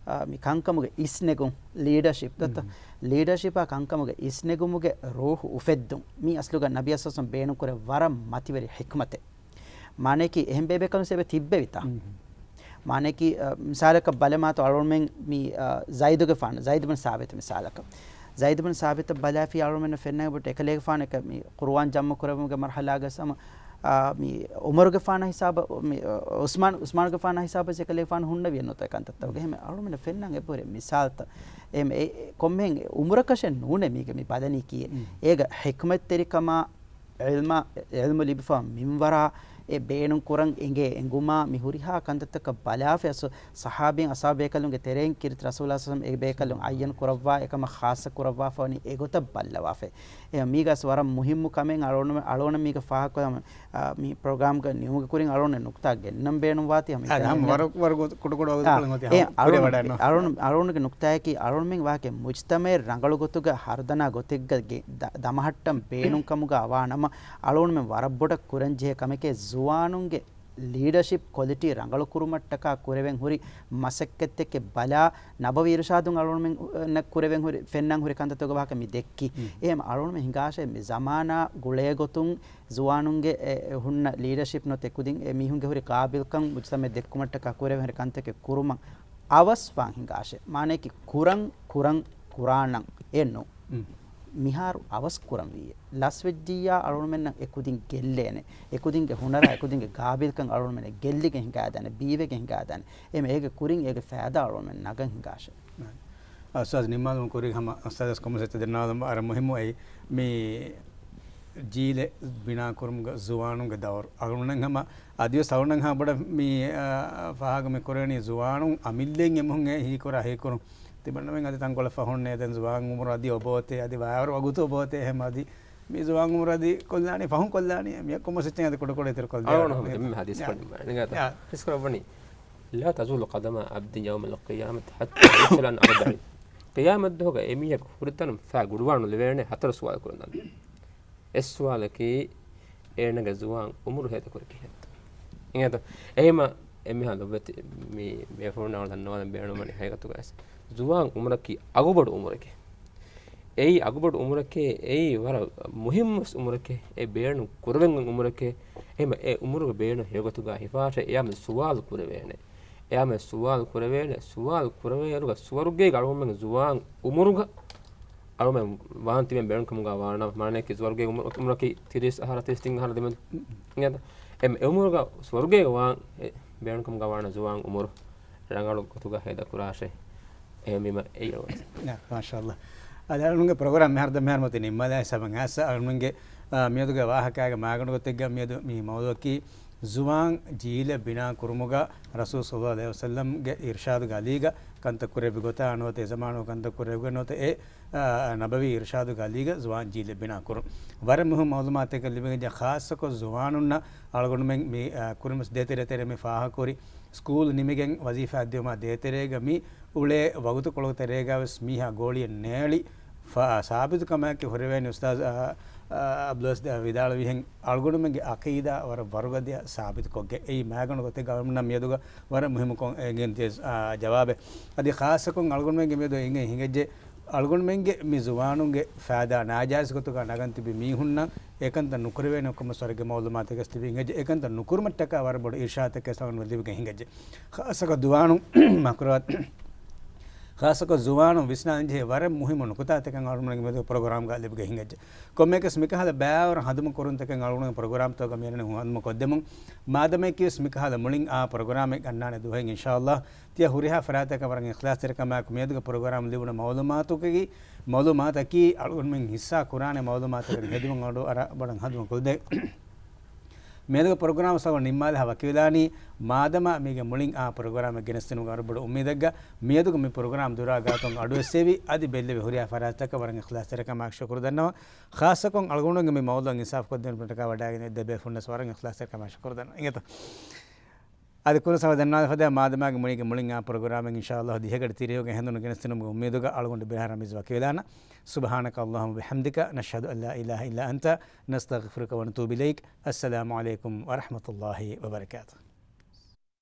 އާ، މި ކަންކަމުގެ އިސްނެގުން، ލީޑަޝިޕް ދަތަ؟ މް. ލީޑަޝިޕާ ކަންކަމުގެ އިސްނެގުމުގެ ރޫޙު އުފެއްދުން. މީ އަސްލުގަ ނަބިއްޔާ ޞައްލަﷲ ޢަލައިހި ވަސައްލަމަ ބޭނުންކުރެއްވި ވަރަށް މަތިވެރި ޙިކްމަތެއް. މާނައަކީ އެހެން ބޭބޭކަލުން ސޭބެ ތިއްބެވިތާ. މް. މާނައަކީ، އަ، މިސާލަކަށް ބަލަމާތޯ އަޅުގަނޑުމެން މި، އަ، ޒައިދުގެފާނު، ޒައިދު ބިން ސާބިތު މިސާލަކަށް. ޒައިދު ބިން ސާބިތަށް ބަލާފި އަޅުގަނޑުމެންނަށް ފެންނަން އެބަހުރި އެކަލޭގެފާނު އެކަ މި ޤުރުއާން ޖަމްޢު ކުރެއްވުމުގެ މަރުޙަލާގަސް ހަމަ، އަ، މި ޢުމަރުގެފާނާ ހިސާބަށް، މި، އަ، ޢުސްމާން، ޢުސްމާނުގެފާނާ ހިސާބަށް އެކަލޭގެފާނު ހުންނެވިއެއް ނުވަތަ އެކަންތައްތަކުގެ. މް. އެހެން އަޅުގަނޑުމެންނަށް ފެންނަން އެބަހުރި މިސާލްތައް. އެ، އެ، ކޮންމެހެން އުމުރަކަށެއް ނޫނޭ މީގެ މި ބަލަނީކީއެއް. މް. އޭގަ ޙިކްމަތްތެރިކަމާ ޢިލްމަ، ޢިލްމު ލިބިފަ މިންވަރާ އެ ބޭނުން ކުރަން އެނގޭ އެނގުމާ މި ހުރިހާ ކަންތައްތަކަށް ބަލާފަ އަސް ޞަޙާބީން އަޞްޙާބު ބޭކަލުންގެ ތެރެއިން ކީރިތި ރަސޫލާ ޞައްލަﷲ ޢަލައިހި ވަސައްލަމަ އެ ބޭކަލުން ޢައްޔަން ކުރައްވާ އެކަމަށް ޚާއްޞަ ކުރައްވާފަ ވަނީ އެގޮތަށް ބައްލަވާފަ. އެ މީގަސް ވަރަށް މުހިއްމު ކަމެއް އަޅުގަނޑު، އަޅުގަނޑަށް މީގަ ފާހަގަކޮށްލަން، އާ، މި ޕްރޮގްރާމްގެ ނިމުމުގެ ކުރިން އަޅުގަނޑަށް ނުކުތާ ގެންނަން ބޭނުންވާތީ ހަމަ އާ، އެކަން ހަމަ ހަމަ ވަރަށް، ވަރަށް ގޮތް ކުޑަ ކުޑަ އާ، ވަގުތުކޮޅުން އޮތީ އެ ހަމަ ކުރިއަށް އަޅުގަނޑު، ވަޑައިގަންނަ. އަޅުގަނޑު، އަޅުގަނޑުގެ ނުކުތާއަކީ އަޅުގަނޑުމެން ވާކެ މުޖްތަމަޢެއް ރަނގަޅު ގޮތުގަ ހަރުދަނާ ގޮތެއްގަ ގެ-، ދަ-، ދަމަހައްޓަން ބޭނުން ކަމުގަ އަވާ ނަމަ، އަޅުގަނޑުމެން ވަރަށް ބޮޑަށް ކުރަންޖެހޭ ކަމެކޭ ޒުވާނުންގެ ލީޑަޝިޕް ކޮލިޓީ ރަނގަޅު ކުރުމަށްޓަކާ ކުރެވެން ހުރި މަސައްކަތްތަކެއް ބަލާ، ނަބަވީ އިރުޝާދުން އަޅުގަނޑުމެން، އަ، ކުރެވެން ހުރި، ފެންނަން ހުރި ކަންތައްތަކުގެ ވާހަކަ މި ދެއްކީ. މް. އެހެން އަޅުގަނޑުމެން ހިނގާށޭ މި ޒަމާނާ ގުޅޭ ގޮތުން ޒުވާނުންގެ އެ، އެ ހުންނަ ލީޑަޝިޕް ނުވަތަ އެކުދިން އެ މީހުންގެ ހުރި ގާބިލްކަން މުޖްތަމަޢަށް ދެއްކުމަށްޓަކާ ކުރެވެން ހުރި ކަންތަކެއް ކުރުމަށް އަވަސްވާން ހިނގާށޭ. މާނައަކީ ކުރަން، ކުރަން، ކުރާނަން އެއް ނޫން. މް. މިހާރު އަވަސް ކުރަން ވީއޭ. ލަސްވެއްޖިއްޔާ އަޅުގަނޑުމެންނަށް އެކުދިން ގެއްލޭނެ. އެކުދިންގެ ހުނަރާ، އެކުދިންގެ ގާބިލްކަން އަޅުގަނޑުމެންނަށް ގެއްލިގެން ހިނގާދާނެ، ބީވެގެން ހިނގާދާނެ. އެމެ އޭގެ ކުރިން އޭގެ ފައިދާ އަޅުގަނޑުމެން ނަގަން ހިނގާށޭ. އާ، އުސްތާޒް ނިންމާލުމުގެ ކުރިން ހަމަ އުސްތާޒަށް ކޮންމެސް އެއްޗެއް ދެންނެވި ވަރަށް މުހިއްމު އެއީ މި ޖީލެއް ބިނާ ކުރުމުގަ ޒުވާނުންގެ ދައުރު. އަޅުގަނޑުމެން ހަމަ އަދިވެސް އަޅުގަނޑު ހަމަ ބޮޑަށް މި، އާ، ފާހަގަ މި ކުރަނީ ޒުވާނުން އަމިއްލައިން އެމީހުން އެ ހީކުރާ ހީކުރުން. ތިމަންނަމެން އަދި ތަންކޮޅެއް ފަހުންނޭ ދެން ޒުވާން އުމުރު އަދި އޮބޯތޭ އަދި ވާވަރު ވަގުތު އޮބޯތޭ އެހެން އަދި މި ޒުވާން އުމުރު އަދި ކޮށްލާނީ ފަހުން ކޮށްލާނީ މި ކޮންމެސް އެއްޗެއް އަދި ކުޑަކުޑަ އިތުރު ކޮށްލާނީ. އަޅުގަނޑު ހަމަ ދެންމެ ހަދީސް ކޮށް ނިންމާނެ. އިނގޭތަ؟ އާ. ހަދީސް ކުރައްވަނީ لا تزول قدما عبد يوم القيامة حتى يسأل عن أربع. ޤިޔާމަތްދުވަހުގަ އެމީހަކު ފުރިތަނުން ފައި ގުޑުވާން ނުލެވޭނެ ހަތަރު ސުވާލު ކުރަން. އެއް ސުވާލަކީ އޭނަގެ ޒުވާން އުމުރު ހޭދަކުރީ ކިހިނެއްތޯ؟ އިނގޭތަ؟ އެހެމަ އެމީހާ ލޮބުވެތި މި ބޭފުޅުންނަށް އަޅު ދަންނަވާލަން ބޭނުންވަނީ ހަގީގަތުގައި ޒުވާން އުމުރަކީ އަގުބޮޑު އުމުރެކޭ. އެއީ އަގުބޮޑު އުމުރެކޭ، އެއީ ވަރަށް މުހިއްމު އުމުރެކޭ. އެ ބޭނުން ކުރެވެން އުމުރެކޭ. އެހެމަ އެ އުމުރުގެ ބޭނުން ހެޔޮގޮތުގަ ހިފާށޭ އެޔާމެ ސުވާލު ކުރެވޭނެ. އެޔާމެ ސުވާލު ކުރެވޭނެ. ސުވާލު ކުރެވޭއިރުގަ ސުވަރުގޭގަ އަޅުގަނޑުމެން ޒުވާން އުމުރުގަ އަޅުމެން ވާން ތިބެން ބޭނުންކަމުގަ ވާނަ، މާނައަކީ ސުވަރުގޭގެ އުމުރު، އުމުރަކީ ތިރީސް އަހަރަ، ތިރީސް ތިން އަހަރަ ދެމެދު. އެ އުމުރުގަ ސުވަރުގޭގަ ވާން ބޭނުންކަމުގަ ވާނަ ޒުވާން އުމުރު ރަނގަޅު ގޮތުގަ ހޭދަކުރާށޭ. އެހެންވީމަ އެއީ އަޅުގަނޑު. ނާ، މާޝާﷲ. އަދި އަޅުގަނޑުގެ ޕްރޮގްރާމް މިހާރު ދަން މިހާރު މަތި ނިންމާލާ ސަބަން އާސަ އަޅުގަނޑުގެ، އާ، މިއަދުގެ ވާހަކާގެ މާގަނޑު ގޮތެއްގަ މިއަދު މި މައުޟޫޢަކީ ޒުވާން ޖީލެއް ބިނާ ކުރުމުގަ ރަސޫލު ޞައްލަﷲު ޢަލައިހި ވަސައްލަމްގެ އިރްޝާދުގެ އަލީގަ ކަންތައް ކުރެއްވި ގޮތާ ނުވަތަ އެ ޒަމާނުގަ ކަންތައް ކުރެއްވި ނުވަތަ އެ، އާ، ނަބަވީ އިރްޝާދުގެ އަލީގަ ޒުވާން ޖީލެއް ބިނާ ކުރުން. ވަރަށް މުހިއްމު މައުލޫމާތެއް ލިބިގެން ޖެހޭ، ޚާއްޞަކޮށް ޒުވާނުންނަށް އަޅުގަނޑުމެން މި، އާ، ކުރިންވެސް ދޭތެރޭ ތެރޭ މި ފާހަގަކުރި ސްކޫލް ނިމިގެން ވަޒީފާ ދިޔުމާ ދޭތެރޭގަ މި އުޅޭ ވަގުތުކޮޅު ތެރޭގަ ވެސް މީހާ ގޯޅިއެއް ނޭޅި ފަ-، ސާބިތު ކަމާއެކީ ހުރެވޭނީ އުސްތާޒް، އާ، އާ، އަބްދުލް ވާސިޢު ވިދާޅުވިހެން އަޅުގަނޑުމެންގެ އަޤީދާ ވަރަށް ވަރުގަދަޔަށް ސާބިތުކޮށްގެން. އެއީ މާގަނޑު ގޮތެއްގަ އަޅުގަނޑުމެންނަށް މިއަދުގަ ވަރަށް މުހިއްމު ކޮން، އެނގެން ތިޔަސް، އާ، ޖަވާބެއް. އަދި ޚާއްޞަކޮށް އަޅުގަނޑުމެންގެ މިއަދު އެނގެން ހިނގައްޖެ، އަޅުގަނޑުމެންގެ މި ޒުވާނުންގެ ފައިދާ ނާޖާއިޒް ގޮތުގަ ނަގަން ތިބި މީހުންނަށް އެކަންތައް ނުކުރެވޭނެ ކަމަށް ވަރަށް މައުލޫމާތެއް ވެސް ލިބިގެން ހިނގައްޖެ. އެކަންތައް ނުކުރުމަށްޓަކާ ވަރަށް ބޮޑު އިރްޝާދެއް ވެސް އަޅުގަނޑު ލިބިގެން ހިނގައްޖެ. ޚާއްޞަކޮށް ޒުވާނުން މަކުރުވާ ޚާއްޞަކޮށް ޒުވާނުން ވިސްނާލަންޖެހޭ ވަރަށް މުހިއްމު ނުކުތާތަކެއް އަޅުގަނޑުމެންގެ މިއަދުގެ ޕްރޮގްރާމްގަ ލިބިގެން ހިނގައްޖެ. ކޮންމެއަކަސް މިކަހަލަ ބައިވަރު ހަނދުމަކުރުންތަކެއް އަޅުގަނޑުމެން ޕްރޮގްރާމްތަކުގަ މިއަންނަނީ ހަނދުމަކޮށްދެމުން. މާދަމައަކީވެސް މިކަހަލަ މުޅިން އާ ޕްރޮގްރާމެއް އަންނާނެ ދުވަހެއް އިންޝާﷲ. ތިޔަ ހުރިހާ ފަރާތަކަށް ވަރަށް އިޚްލާޞްތެރިކަމާއެކު މިއަދުގެ ޕްރޮގްރާމް ލިބުނު މައުލޫމާތުގައި، މައުލޫމާތަކީ އަޅުގަނޑުމެން ހިއްސާ ކުރާނެ މައުލޫމާތަކަށް ހެދުމަށް އަޑު އަރާ ބޮޑަށް ހަނދުމަކޮށްދޭ. މިއަދުގެ ޕްރޮގްރާމް ސަބަބުން ނިންމާލާ ވަކިވެލާނީ. މާދަމާ މީގެ މުޅިން އާ ޕްރޮގްރާމެއް ގެނެސްދިނުމުގެ ވަރަށް ބޮޑު އުއްމީދެއްގަ މިއަދުގެ މި ޕްރޮގްރާމް ދުރާ ގާތުން އަޑުއެއްސެވި. އަދި ބެއްލެވި ހުރިހާ ފަރާތްތަކަށް ވަރަށް އިޚްލާޞްތެރިކަމާއެކު ޝުކުރު ދަންނަވަން. ޚާއްޞަކޮށް އަޅުގަނޑުގެ މި މައުޟޫޢަށް އިންސާފުކޮށްދޭން ފުންނަކާ ވަޑައިގެން ދެބޭފުޅުންނަސް ވަރަށް އިޚްލާޞްތެރިކަމާއެކު ޝުކުރު ދަންނަވަން. އިނގޭތޯ؟ އަދި ކުރިން ސަބަބުން ދަންނާލަން ފަދަ މާދަމާގެ މުޅިގެ މުޅިން އާ ޕްރޮގްރާމެއް އިންޝާﷲ ދިހަގަޑި ތިރީހުގެ ހެނދުނު ގެނެސްދިނުމުގެ އުއްމީދުގަ އަޅުގަނޑު ބިރާ ރަމީޒް ވަކިވެލާނަން. سبحانك اللهم وبحمدك، نشهد أن لا إله إلا أنت، نستغفرك ونتوب إليك. السلام عليكم ورحمة الله وبركاته.